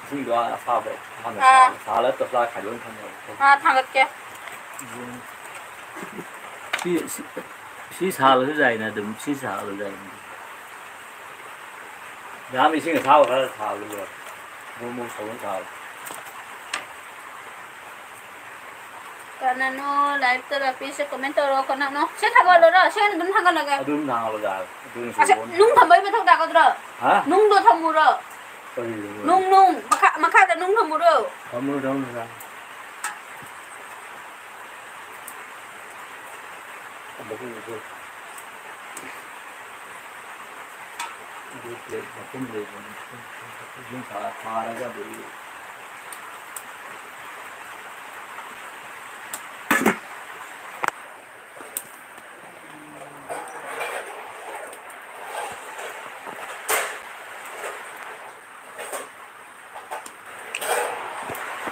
ꯏꯁꯤꯡꯗꯣ ꯑꯁꯥꯕ ꯍꯥꯟꯅ ꯑꯥ꯫ ꯁꯥꯍꯜꯂ ꯇꯞꯂꯥ ꯈꯥꯏꯗꯣꯛꯑ ꯊꯝꯃꯣ꯫ ꯑꯥ, ꯊꯥꯡꯒꯠꯀꯦ꯫ ꯁꯤ, ꯁꯤ, ꯁꯤ ꯁꯥꯍꯜꯂꯁꯨ ꯌꯥꯏꯅ ꯑꯗꯨꯝ, ꯁꯤ ꯁꯥꯍꯜꯂꯁꯨ ꯌꯥꯏꯅ꯫ ꯃꯌꯥꯝ ꯏꯁꯤꯡ ꯑꯁꯥꯕ ꯈꯔ ꯁꯥꯍꯜꯂ ꯂꯣꯏꯔꯦ꯫ ꯃꯣꯔꯣꯛ ꯃꯣꯔꯣꯛ ꯁꯧꯍꯜꯂ ꯁꯥꯍꯜꯂꯣ꯫ ꯀꯅꯥꯅꯣ live ꯇ ꯂꯥꯛꯄꯤꯁꯦ? Comment ꯇꯧꯔꯣ, ꯀꯅꯥꯅꯣ? ꯁꯤ ꯊꯥꯡꯒꯠꯂꯣꯔꯣ? ꯁꯤ ꯑꯣꯏꯅ ꯑꯗꯨꯝ ꯊꯥꯡꯒꯠꯂꯒꯦ꯫ ꯑꯗꯨꯝ ꯊꯥꯡꯒꯠꯂꯣ ꯌꯥꯔꯦ꯫ ꯑꯗꯨꯅ ꯑꯁ, ꯁꯧꯕꯅꯤ꯫ ꯅꯨꯡ ꯊꯝꯕꯩ ꯃꯊꯧ ꯇꯥꯒꯗ꯭ꯔꯣ? ꯍꯥ? ꯅꯨꯡꯗꯣ ꯊꯝꯃꯨꯔꯣ? ꯀꯔꯤꯅꯣ? ꯅꯨꯡ, ꯅꯨꯡ꯫ ꯃꯈꯥ, ꯃꯈꯥꯗ ꯅꯨꯡ ꯊꯝꯃꯨꯔꯣ? ꯊꯝꯃꯨꯔꯣ, ꯊꯝꯃꯨꯔꯣ, ꯊꯝꯃꯨꯔꯣ꯫ ꯑꯗꯨ ꯄ꯭ꯂꯦꯠ ꯃꯇꯨꯝ ꯂꯩꯕꯅꯤ꯫ ꯌꯨꯝ ꯁꯥ-, ꯁꯥꯔꯒ ꯑꯗꯨꯗꯤ꯫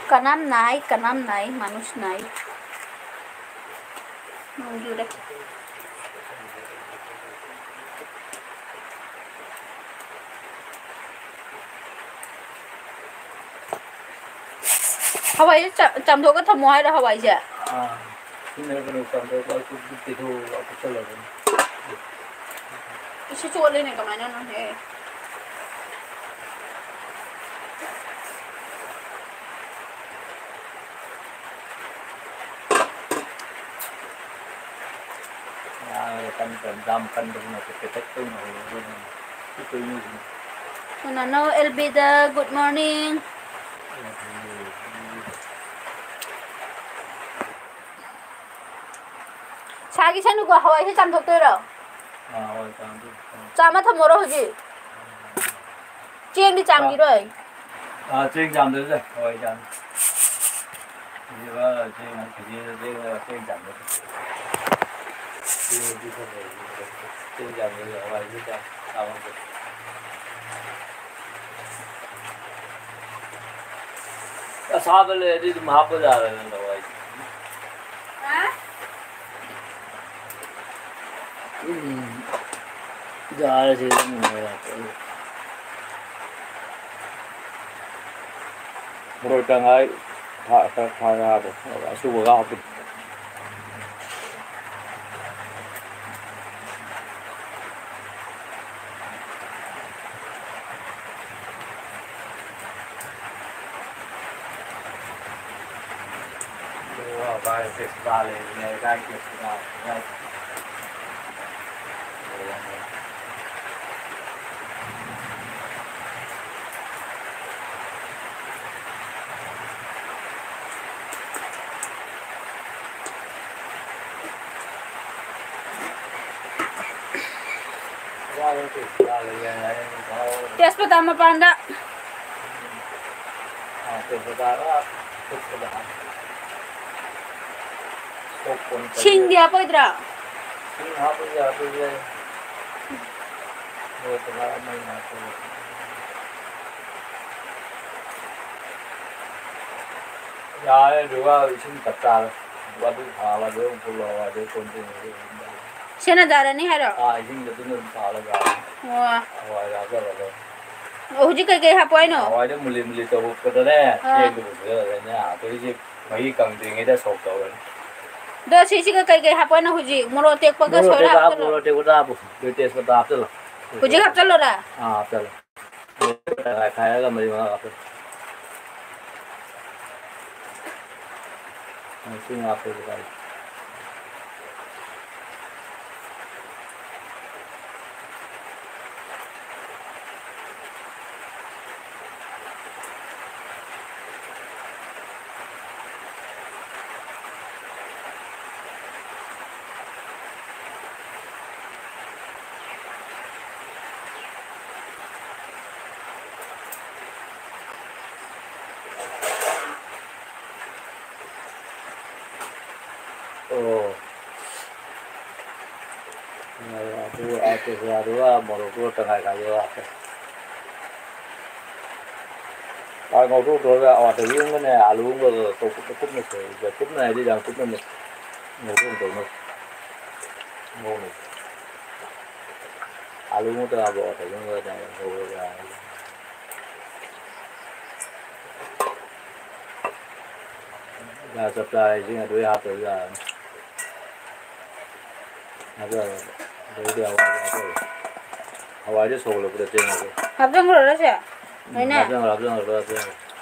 ꯀꯅꯥꯝ ꯅꯥꯏ, ꯀꯅꯥꯝ ꯅꯥꯏ, ꯃꯥꯅꯨꯁ ꯅꯥꯏ꯫ ꯅꯣꯡ ꯆꯨꯔꯦ꯫ ꯍꯋꯥꯏꯁꯦ ꯆꯥ-, ꯆꯥꯝꯊꯣꯛꯑꯒ ꯊꯝꯃꯣ ꯍꯥꯏꯔꯣ ꯍꯋꯥꯏꯁꯦ? ꯑꯥ꯫ ꯁꯤꯅ ꯀꯩꯅꯣ ꯆꯥꯝꯊꯣꯛꯑꯒ ꯀꯨꯞ ꯀꯨꯞ ꯇꯩꯊꯣꯛꯑꯒ ꯀꯨꯞꯁꯜꯂꯒ꯫ ꯏꯁ ꯆꯣꯠꯂꯦꯅꯦ ꯀꯃꯥꯏꯅꯅꯣꯍꯦ? ꯉꯥꯡꯉꯒ ꯀꯟ ꯀꯟ ꯌꯥꯝ ꯀꯟꯕꯁꯨ ꯅꯠꯇꯦ, ꯄꯦꯇꯛ ꯇꯧꯅ ꯍꯧꯔꯒ ꯁꯤ ꯀꯩꯅꯣꯁꯤꯅ꯫ ꯀꯅꯥꯅꯣ ꯑꯦꯜ ꯕꯤꯗ good morning꯫ ꯁꯥꯈꯤꯁꯅꯨꯀꯣ, ꯍꯋꯥꯏꯁꯦ ꯆꯥꯝꯊꯣꯛꯇꯣꯏꯔꯣ? ꯑꯥ, ꯍꯋꯥꯏ ꯆꯥꯝꯊꯣꯛ-, ꯆꯥꯝꯃ ꯊꯝꯃꯣꯔꯣ ꯍꯧꯖꯤꯛ? ꯆꯦꯡꯗꯤ ꯆꯥꯝꯈꯤꯔꯣꯏ? ꯑꯥ, ꯆꯦꯡ ꯆꯥꯝꯗ꯭ꯔꯁꯨ ꯌꯥꯏ, ꯍꯋꯥꯏ ꯆꯥꯝ-, ꯍꯧꯖꯤꯛ, ꯑꯥ, ꯆꯦꯡ, ꯀꯦꯖꯤꯗ ꯆꯦꯡ, ꯆꯦꯡ ꯆꯥꯝꯗ꯭ꯔꯁꯨ꯫ ꯑꯁꯥꯕ ꯂꯩꯔꯗꯤ ꯑꯗꯨꯝ ꯍꯥꯞꯄ ꯌꯥꯔꯦꯗꯅ ꯍꯋꯥꯏ꯫ ꯎꯝ꯫ ꯌꯥꯔꯦ ꯁꯤ ꯑꯗꯨꯝ ꯂꯣꯏꯔꯦ꯫ ꯃꯔꯣꯏ ꯇꯪꯈꯥꯏ ꯊꯥ-, ꯈꯔ ꯊꯥ ꯌꯥꯕ ꯑꯁꯨꯕꯒ ꯍꯥꯞꯄꯗꯤ꯫ ꯇꯦꯖꯄꯇꯥ ꯃꯄꯥꯟꯗ꯫ ꯁꯤꯡꯗꯤ ꯍꯥꯞꯄꯣꯏꯗ꯭ꯔꯥ? ꯁꯤꯡ ꯍꯥꯞꯄꯁꯨ ꯌꯥꯏ, ꯍꯥꯞꯄꯁꯨ ꯌꯥꯏ꯫ ꯃꯣꯔꯣꯛ ꯇꯪꯈꯥꯏ ꯑꯃ ꯑꯣꯏꯅ ꯍꯥꯞꯄꯒꯦ꯫ ꯌꯥꯔꯦ, ꯑꯗꯨꯒ ꯏꯁꯤꯡ ꯆꯞ ꯆꯥꯔꯦ꯫ ꯑꯗꯨ ꯊꯥꯎ ꯑꯗꯨ ꯑꯃꯨꯛ ꯐꯨꯠꯂꯣ, ꯑꯗꯨ ꯀꯣꯟ ꯐꯦꯡꯕꯗ ꯑꯗꯨꯝ ꯌꯥꯔꯦ꯫ ꯁꯤꯅ ꯌꯥꯔꯅꯤ ꯍꯥꯏꯔꯣ? ꯑꯥ, ꯏꯁꯤꯡꯗ ꯑꯗꯨꯅ ꯑꯗꯨꯝ ꯊꯥꯎꯗ ꯌꯥꯔꯦ꯫ ꯑꯣ꯫ ꯍꯋꯥꯏꯗꯣ ꯍꯥꯞꯆꯜꯂꯒ꯫ ꯑꯣ, ꯍꯧꯖꯤꯛ ꯀꯩꯀꯩ ꯍꯥꯞꯄꯣ ꯍꯥꯏꯅꯣ? ꯍꯋꯥꯏꯗꯣ ꯃꯨꯜꯂꯤ ꯃꯨꯜꯂꯤ ꯇꯧꯔꯛꯄꯗꯅꯦ, ꯑꯥ꯫ ꯆꯦꯡꯗꯣ ꯄꯨꯊꯣꯛꯑꯒꯅꯦ, ꯑꯗꯩꯗꯤ ꯃꯍꯤ ꯀꯪꯗ꯭ꯔꯤꯉꯩꯗ ꯁꯣꯛ ꯇꯧꯔꯅꯤ꯫ ꯑꯗꯣ ꯁꯤꯁꯤꯒ ꯀꯩꯀꯩ ꯍꯥꯞꯄꯣ ꯍꯥꯏꯅꯣ ꯍꯧꯖꯤꯛ? ꯃꯣꯔꯣꯛ ꯑꯇꯦꯛꯄꯒ ꯃꯣꯔꯣꯛ ꯁꯣꯏꯔ ꯑꯇꯦꯛꯄ ꯍꯥꯞꯄꯣ, ꯍꯥꯞꯆꯜꯂꯣ? ꯃꯣꯔꯣꯛ ꯑꯇꯦꯛꯄꯗ ꯍꯥꯞꯄꯣ꯫ ꯑꯗꯨ ꯇꯦꯖꯄꯇꯥ ꯍꯥꯞꯆꯜꯂꯣ꯫ ꯍꯧꯖꯤꯛ ꯍꯥꯞꯆꯜꯂꯣꯔꯥ? ꯑꯥ, ꯍꯥꯞꯆꯜꯂꯣ꯫ ꯇꯪꯈꯥꯏ ꯈꯥꯏꯔꯒ ꯃꯔꯤ ꯃꯉꯥ ꯍꯥꯞꯆꯜꯂꯣ꯫ ꯃꯁꯤꯡ ꯍꯥꯞꯄꯁꯨ ꯀꯥꯏꯗꯦ꯫ ꯇꯦꯖꯋꯥꯗꯨꯒ ꯃꯣꯔꯣꯛꯇꯨꯒ ꯇꯪꯈꯥꯏ ꯈꯥꯏꯗꯣꯛꯑꯒ ꯍꯥꯞꯄꯦ꯫ ꯍꯋꯥꯏ ꯉꯧꯊꯣꯛ ꯇꯧꯔꯒ ꯑꯋꯥꯊꯕꯤ ꯑꯃꯒꯅꯦ, ꯑꯂꯨ ꯑꯃꯒ ꯀꯨꯞꯅ ꯁꯣꯏ-, ꯀꯨꯞꯅ ꯍꯥꯏꯗꯤ ꯌꯥꯝ ꯀꯨꯞꯅ ꯉꯧꯊꯣꯛ ꯇꯧꯅ ꯉꯧꯅ꯫ ꯑꯂꯨ ꯑꯃꯒ ꯑꯋꯥꯊꯕꯤ ꯑꯃꯒ ꯉꯧꯔꯒ ꯌꯥ ꯆꯞ ꯆꯥꯔꯦ, ꯏꯁꯤꯡ ꯑꯗꯨ ꯍꯥꯞꯇ꯭ꯔꯁꯨ ꯌꯥꯔꯅꯤ꯫ ꯍꯥꯞꯆꯜꯂꯣ꯫ ꯑꯗꯩꯗꯤ ꯍꯋꯥꯏꯗꯣ ꯍꯥꯞꯆꯜꯂꯣ꯫ ꯍꯋꯥꯏꯗꯣ ꯁꯧꯒꯠꯂꯛꯄꯗ ꯆꯦꯡ ꯍꯥꯞꯆꯜꯂꯣ꯫ ꯍꯥꯞꯆꯟꯈ꯭ꯔꯣ ꯂꯣꯏꯁꯦ? ꯎꯝ, ꯂꯣꯏꯅ? ꯍꯥꯞꯆꯟꯈ꯭ꯔꯣ, ꯍꯥꯞꯆꯟꯈ꯭ꯔꯣ, ꯂꯣꯏ ꯍꯥꯞꯆꯟꯈ꯭ꯔꯣ꯫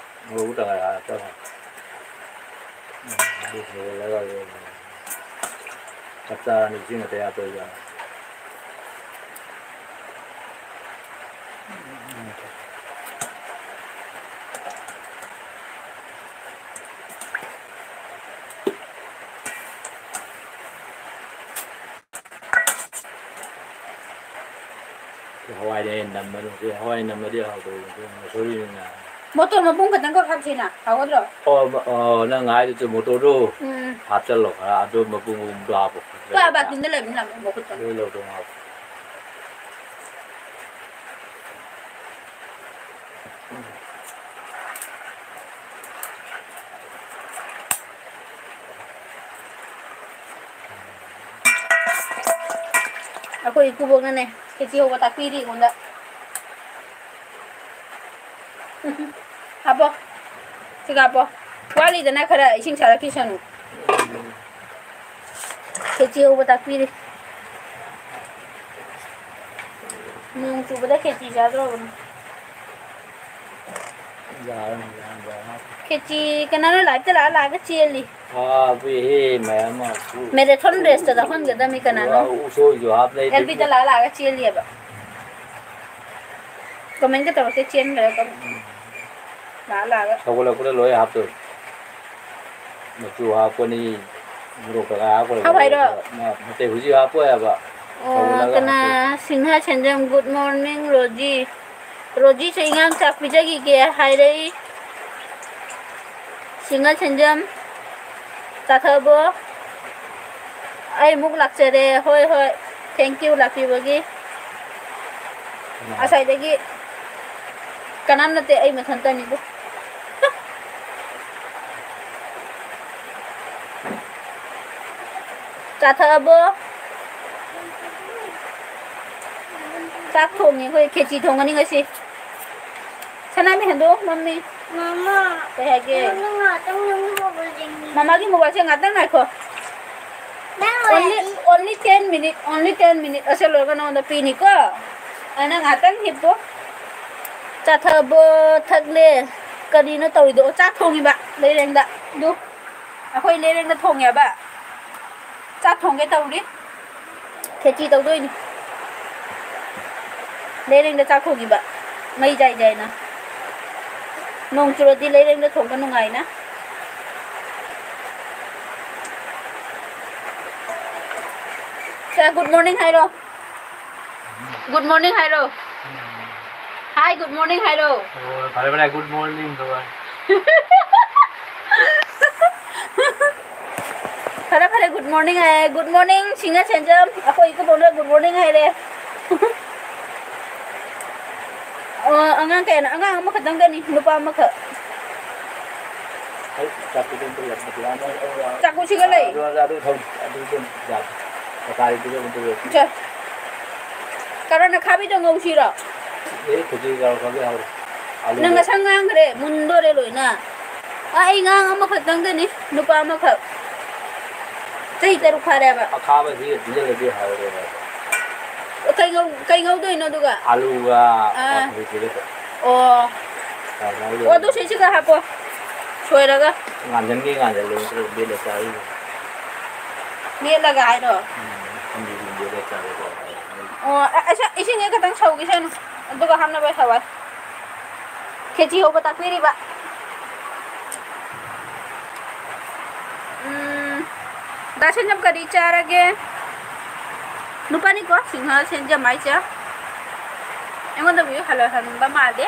ꯃꯣꯔꯣꯛ ꯇꯪꯈꯥꯏ ꯍꯥꯞꯆꯜꯂꯣ꯫ ꯎꯝ, ꯑꯗꯨ ꯁꯧꯒꯠꯂꯒ ꯆꯞ ꯆꯥꯔꯅꯤ, ꯏꯁꯤꯡ ꯑꯇꯩ ꯍꯥꯞꯇ꯭ꯔꯁꯨ ꯌꯥꯔꯅꯤ꯫ ꯍꯋꯥꯏꯅ ꯍꯦꯟꯅ ꯅꯝꯕꯅꯤ꯫ ꯁꯤ ꯍꯋꯥꯏ ꯅꯝꯃꯗꯤ ꯍꯥꯎꯇꯕꯅꯤ꯫ ꯁꯤ ꯃꯁꯣꯔꯤꯅ ꯉꯥꯏ꯫ ꯃꯣꯇꯣꯔ ꯃꯄꯨꯝ ꯈꯛꯇꯪ ꯈꯛ ꯍꯥꯞꯁꯤꯅ ꯍꯥꯎꯒꯗ꯭ꯔꯣ? ꯑꯣ, ꯃ-, ꯑꯣ, ꯅꯪ ꯍꯥꯏꯗꯨꯁꯨ ꯃꯣꯇꯣꯔꯗꯨ ꯎꯝ꯫ ꯍꯥꯞꯆꯜꯂꯣ ꯈꯔ, ꯑꯗꯨ ꯃꯄꯨꯝ ꯃꯄꯨꯝꯗꯣ ꯍꯥꯄꯣ꯫ ꯀꯥ ꯕꯥꯇꯤꯟꯗ ꯂꯩꯕꯅꯤꯅ ꯑꯃꯨꯛ ꯃꯈꯨꯠ ꯆꯪꯉꯦ꯫ ꯂꯣꯏ ꯂꯧꯊꯣꯛ ꯍꯥꯄꯣ꯫ ꯑꯩꯈꯣꯏ ꯏꯀꯨꯕꯣꯛꯅꯅꯦ ꯈꯦꯆꯤ ꯍꯧꯕ ꯇꯥꯛꯄꯤꯔꯤ ꯑꯩꯉꯣꯟꯗ꯫ ꯍꯥꯞꯄꯣ꯫ ꯁꯤꯒ ꯍꯥꯞꯄꯣ꯫ ꯋꯥꯠꯂꯤꯗꯅ ꯈꯔ ꯏꯁꯤꯡ ꯁꯥꯔꯛꯈꯤꯁꯅꯨ꯫ ꯈꯦꯆꯤ ꯍꯧꯕ ꯇꯥꯛꯄꯤꯔꯤ꯫ ꯅꯣꯡ ꯆꯨꯕꯗ ꯈꯦꯆꯤ ꯆꯥꯗ꯭ꯔꯣꯕꯅꯤ꯫ ꯌꯥꯔꯅꯤ, ꯌꯥꯔꯅꯤ, ꯌꯥꯔꯅꯤ꯫ ꯈꯦꯆꯤ ꯀꯅꯥꯅꯣ ꯂꯥꯏꯞꯇ ꯂꯥꯛꯑ ꯂꯥꯛꯑꯒ ꯆꯦꯜꯂꯤ? ꯍꯥꯞꯄꯦꯍꯦ, ꯃꯌꯥꯝ ꯑꯃ꯫ ꯃꯦꯔꯥꯊꯣꯟ ꯔꯦꯁꯇ ꯌꯥꯎꯍꯟꯒꯗꯕꯅꯤ ꯀꯅꯥꯅꯣ? ꯎꯁꯣꯏꯁꯨ ꯍꯥꯞ ꯂꯩ꯫ ꯑꯦꯜꯕꯤꯗ ꯂꯥꯛꯑ ꯂꯥꯛꯑꯒ ꯆꯦꯜꯂꯤꯑꯕ꯫ ꯀꯃꯦꯟꯒ ꯇꯧꯔꯛꯇꯦ, ꯆꯦꯟꯈ꯭ꯔꯦ ꯑꯗꯨꯝ꯫ ꯂꯥꯛꯑ ꯂꯥꯛꯑꯒ꯫ ꯁꯧꯒꯠꯂꯛꯄꯗ ꯂꯣꯏ ꯍꯥꯞꯇꯣꯏ꯫ ꯃꯆꯨ ꯍꯥꯞꯄꯅꯤ, ꯃꯣꯔꯣꯛ ꯀꯩꯀꯥ ꯍꯥꯞꯈ꯭ꯔꯒ ꯍꯥꯞꯄ ꯍꯥꯏꯔꯣ? ꯅꯠꯇꯦ, ꯍꯧꯖꯤꯛ ꯍꯥꯞꯄꯣꯏ ꯍꯥꯏꯕ꯫ ꯑꯣ, ꯁꯧꯒꯠꯂꯒ ꯀꯅꯥ? ꯍꯥꯞꯇꯣꯏ꯫ ꯁꯤꯡꯍꯥ ꯁꯦꯟꯖꯝ, good morning, ꯔꯣꯖꯤ꯫ ꯔꯣꯖꯤꯁꯨ ꯏꯟꯉꯥꯡ ꯆꯥꯛ ꯄꯤꯖꯈꯤꯒꯦ ꯍꯥꯏꯔꯛꯏ꯫ ꯁꯤꯡꯍꯥ ꯁꯦꯟꯖꯝ, ꯆꯥꯊꯕꯣ꯫ ꯑꯩ ꯑꯃꯨꯛ ꯂꯥꯛꯆꯔꯦ꯫ ꯍꯣꯏ, ꯍꯣꯏ꯫ Thank you ꯂꯥꯛꯄꯤꯕꯒꯤ꯫ ꯉꯁꯥꯏꯗꯒꯤ ꯀꯅꯥꯝ ꯅꯠꯇꯦ, ꯑꯩ ꯃꯊꯟꯇꯅꯤꯕꯨ꯫ ꯆꯥ ꯊꯛꯑꯕꯣ? ꯆꯥꯛ ꯊꯣꯡꯉꯤ ꯑꯩꯈꯣꯏ, ꯈꯦꯆꯤ ꯊꯣꯡꯒꯅꯤ ꯉꯁꯤ꯫ ꯁꯅꯥꯃꯤ ꯍꯟꯗꯣꯛꯑꯣ, ꯃꯝꯃꯤ꯫ ꯃꯃꯥ, ꯀꯩ ꯍꯥꯏꯒꯦ? ꯅꯪ ꯉꯥꯛꯇꯪ ꯅꯪ ꯃꯣꯕꯥꯏꯜ ꯌꯦꯡꯅꯤꯡꯉꯦ꯫ ꯃꯃꯥꯒꯤ ꯃꯣꯕꯥꯏꯜꯁꯦ ꯉꯥꯛꯇꯪ ꯉꯥꯏꯈꯣ꯫ ꯅꯪ only, ꯑꯣꯏꯔꯗꯤ only ten minute, only ten minute꯫ ꯑꯁꯦ ꯂꯣꯏꯔꯒ ꯅꯉꯣꯟꯗ ꯄꯤꯅꯤꯀꯣ꯫ ꯑꯗꯨꯅ ꯉꯥꯛꯇꯪ ꯍꯤꯞꯄꯣ꯫ ꯆꯥ ꯊꯛꯑꯕꯣ? ꯊꯛꯂꯦ꯫ ꯀꯔꯤꯅꯣ ꯇꯧꯔꯤꯗꯣ? ꯑꯣ, ꯆꯥꯛ ꯊꯣꯡꯉꯤꯕ ꯂꯩꯔꯦꯡꯗ꯫ ꯑꯗꯨ ꯑꯩꯈꯣꯏ ꯂꯩꯔꯦꯡꯗ ꯊꯣꯡꯉꯦꯕ꯫ ꯆꯥꯛ ꯊꯣꯡꯒꯦ ꯇꯧꯔꯤ꯫ ꯈꯦꯆꯤ ꯇꯧꯗꯣꯏꯅꯤ꯫ ꯂꯩꯔꯦꯡꯗ ꯆꯥꯛ ꯊꯣꯡꯉꯤꯕ꯫ ꯃꯩ ꯖꯥꯏ ꯖꯥꯏꯅ꯫ ꯅꯣꯡ ꯆꯨꯔꯗꯤ ꯂꯩꯔꯦꯡꯗ ꯊꯣꯡꯕ ꯅꯨꯡꯉꯥꯏꯅ꯫ ꯁꯦ, good morning ꯍꯥꯏꯔꯣ꯫ Good morning ꯍꯥꯏꯔꯣ꯫ Hi, good morning ꯍꯥꯏꯔꯣ꯫ ꯑꯣ, ꯐꯔꯦ, ꯐꯔꯦ, good morning ꯇꯧꯔꯦ꯫ ꯐꯔꯦ, ꯐꯔꯦ, good morning ꯍꯥꯏꯌꯦ꯫ Good morning, ꯁꯤꯡꯅ ꯁꯦꯟꯖꯝ꯫ ꯑꯩꯈꯣꯏ ꯏꯀꯨꯕꯣꯛꯅ good morning ꯍꯥꯏꯔꯦ꯫ ꯑꯣ, ꯑꯉꯥꯡ ꯀꯌꯥꯅꯣ? ꯑꯉꯥꯡ ꯑꯃꯈꯛꯇꯪꯗꯅꯤ, ꯅꯨꯄꯥ ꯑꯃꯈꯛ꯫ ꯑꯩ ꯆꯥꯛ ꯄꯤꯖꯕꯗꯣ ꯌꯥꯝ ꯐꯖꯅ ꯆꯥꯛ ꯄꯨꯁꯤꯒ ꯂꯩ꯫ ꯑꯗꯨ, ꯑꯗꯨ, ꯑꯗꯨ ꯊꯝ-, ꯑꯗꯨ ꯑꯗꯨꯝ ꯌꯥꯗꯦ꯫ ꯀꯗꯥꯏꯗ ꯄꯤꯖꯕꯗꯨ? ꯁꯦ꯫ ꯀꯔꯣꯠ ꯑꯈꯥꯕꯤꯗꯣ ꯉꯧꯁꯤꯔꯣ? ꯑꯦ, ꯈꯦꯆꯤ ꯀꯔꯣꯠ ꯑꯈꯥꯕꯤ ꯍꯥꯎꯔꯣꯏ꯫ ꯑꯂꯨ ꯅꯪ ꯉꯧ꯫ ꯉꯁꯥꯡ ꯉꯥꯡꯈ꯭ꯔꯦ, ꯃꯨꯟꯗꯣꯔꯦ ꯂꯣꯏꯅ꯫ ꯑ, ꯑꯩ ꯑꯉꯥꯡ ꯑꯃꯈꯛꯇꯪꯗꯅꯤ, ꯅꯨꯄꯥ ꯑꯃꯈꯛ꯫ ꯆꯍꯤ ꯇꯔꯨꯛ ꯐꯥꯔꯦꯕ꯫ ꯑꯈꯥꯕꯁꯤ ꯄꯤꯖꯜꯂꯗꯤ ꯍꯥꯎꯔꯣꯏ ꯍꯥꯏꯕ꯫ ꯀꯩ ꯉꯧ-, ꯀꯩ ꯉꯧꯗꯣꯏꯅꯣ ꯑꯗꯨꯒ? ꯑꯂꯨꯒ ꯑꯥ꯫ ꯀꯥꯡꯁꯣꯏꯁꯤꯒ꯫ ꯑꯣ꯫ ꯀꯥꯡꯉꯧ ꯑꯣ, ꯑꯗꯨ ꯂꯣꯏꯔꯦ꯫ ꯁꯤꯁꯤꯒ ꯍꯥꯞꯄꯣ꯫ ꯁꯣꯏꯔꯒ꯫ ꯉꯥꯟꯁꯤꯟꯒꯦ ꯉꯥꯟꯁꯤꯜꯂꯦ, ꯅꯠꯇ꯭ꯔꯒ ꯃꯦꯠꯂ ꯆꯥꯔꯤꯕ꯫ ꯃꯦꯠꯂꯒ ꯍꯥꯏꯔꯣ? ꯎꯝ, ꯊꯨꯝꯁꯤꯁꯨ ꯃꯦꯠꯂ ꯆꯥꯔꯦꯀꯣ꯫ ꯑꯣ, ꯑ-, ꯑꯁ, ꯏꯁꯤꯡꯁꯦ ꯈꯤꯇꯪ ꯁꯧꯈꯤꯁꯅꯨ꯫ ꯑꯗꯨꯒ ꯍꯥꯞꯅꯕ ꯁꯧꯍꯜ-, ꯈꯦꯆꯤ ꯍꯧꯕ ꯇꯥꯛꯄꯤꯔꯤꯕ꯫ ꯎꯝ, ꯗꯥ ꯁꯦꯟꯖꯝ ꯀꯔꯤ ꯆꯥꯔꯒꯦ? ꯅꯨꯄꯥꯅꯤꯀꯣ ꯁꯤꯡꯍ ꯁꯦꯟꯖꯝ ꯍꯥꯏꯁꯦ꯫ ꯑꯩꯉꯣꯟꯗꯕꯨ ꯍꯜꯂꯛꯍꯟꯕ ꯃꯥꯜꯂꯦ꯫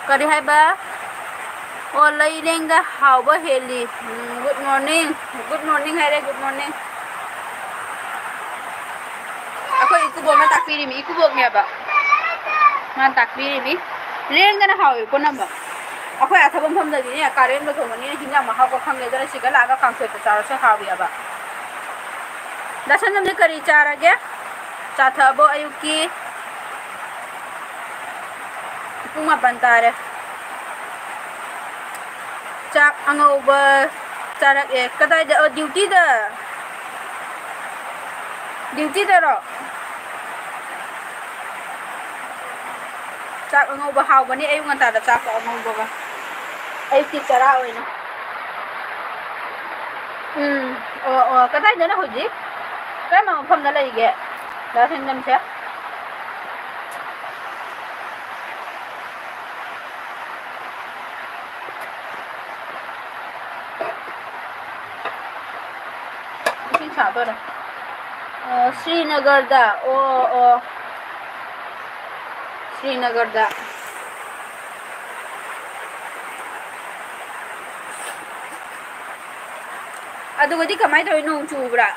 ꯀꯔꯤ ꯍꯥꯏꯕ? ꯑꯣ, ꯂꯩꯔꯦꯡꯗ ꯍꯥꯎꯕ ꯍꯦꯜꯂꯤ꯫ ꯎꯝ, good morning꯫ Good morning ꯍꯥꯏꯔꯦ, good morning꯫ ꯑꯩꯈꯣꯏ ꯏꯀꯨꯕꯣꯛꯅ ꯇꯥꯛꯄꯤꯔꯤꯃꯤ, ꯏꯀꯨꯕꯣꯛꯅꯦꯕ꯫ ꯃꯥꯅ ꯇꯥꯛꯄꯤꯔꯤꯃꯤ꯫ ꯂꯦꯡꯗꯅ ꯍꯥꯎꯋꯤ ꯄꯨꯝꯅꯃꯛ꯫ ꯑꯩꯈꯣꯏ ꯑꯥ ꯊꯕꯛ ꯃꯐꯝꯗꯗꯤꯅꯦ, ꯀꯥꯔꯦꯟꯕ ꯊꯣꯡꯕꯅꯤꯅ ꯍꯤꯟꯖꯥꯡ ꯃꯍꯥꯎꯒ ꯈꯪꯗꯦ꯫ ꯑꯗꯨꯅ ꯁꯤꯗ ꯂꯥꯛꯑꯒ ꯀꯥꯡꯁꯣꯏꯗ ꯆꯥꯔꯁꯨ ꯍꯥꯎꯋꯦꯕ꯫ ꯗꯥ ꯁꯅꯝꯗꯤ ꯀꯔꯤ ꯆꯥꯔꯒꯦ? ꯆꯥ ꯊꯛꯑꯕꯣ ꯑꯌꯨꯛꯀꯤ? ꯄꯨꯡ ꯃꯥꯄꯟ ꯇꯥꯔꯦ꯫ ꯆꯥꯛ ꯑꯉꯧꯕ ꯆꯥꯔꯛꯑꯦ꯫ ꯀꯗꯥꯏꯗ? ꯑꯣ, duty ꯗ꯫ Duty ꯗꯔꯣ? ꯆꯥꯛ ꯑꯉꯧꯕ ꯍꯥꯎꯕꯅꯤ ꯑꯌꯨꯛ ꯉꯟꯇꯥꯗ ꯆꯥꯛꯀ ꯑꯉꯧꯕꯒ꯫ ꯑꯌꯨꯛꯀꯤ ꯆꯔꯥ ꯑꯣꯏꯅ꯫ ꯎꯝ꯫ ꯑꯣ, ꯑꯣ꯫ ꯀꯗꯥꯏꯗꯅꯣ ꯍꯧꯖꯤꯛ? ꯀꯔꯝꯕ ꯃꯐꯝꯗ ꯂꯩꯒꯦ? ꯗꯥ ꯁꯦꯡꯖꯝꯁꯦ? ꯏꯁꯤꯡ ꯁꯥꯗꯣꯔꯦ꯫ ꯑꯣ, ꯁ꯭ꯔꯤꯅꯒꯔꯗ꯫ ꯑꯣ, ꯑꯣ꯫ ꯁ꯭ꯔꯤꯅꯒꯔꯗ꯫ ꯑꯗꯨꯒꯗꯤ ꯀꯃꯥꯏꯅ ꯇꯧꯋꯤ? ꯅꯣꯡ ꯆꯨꯕ꯭ꯔꯥ?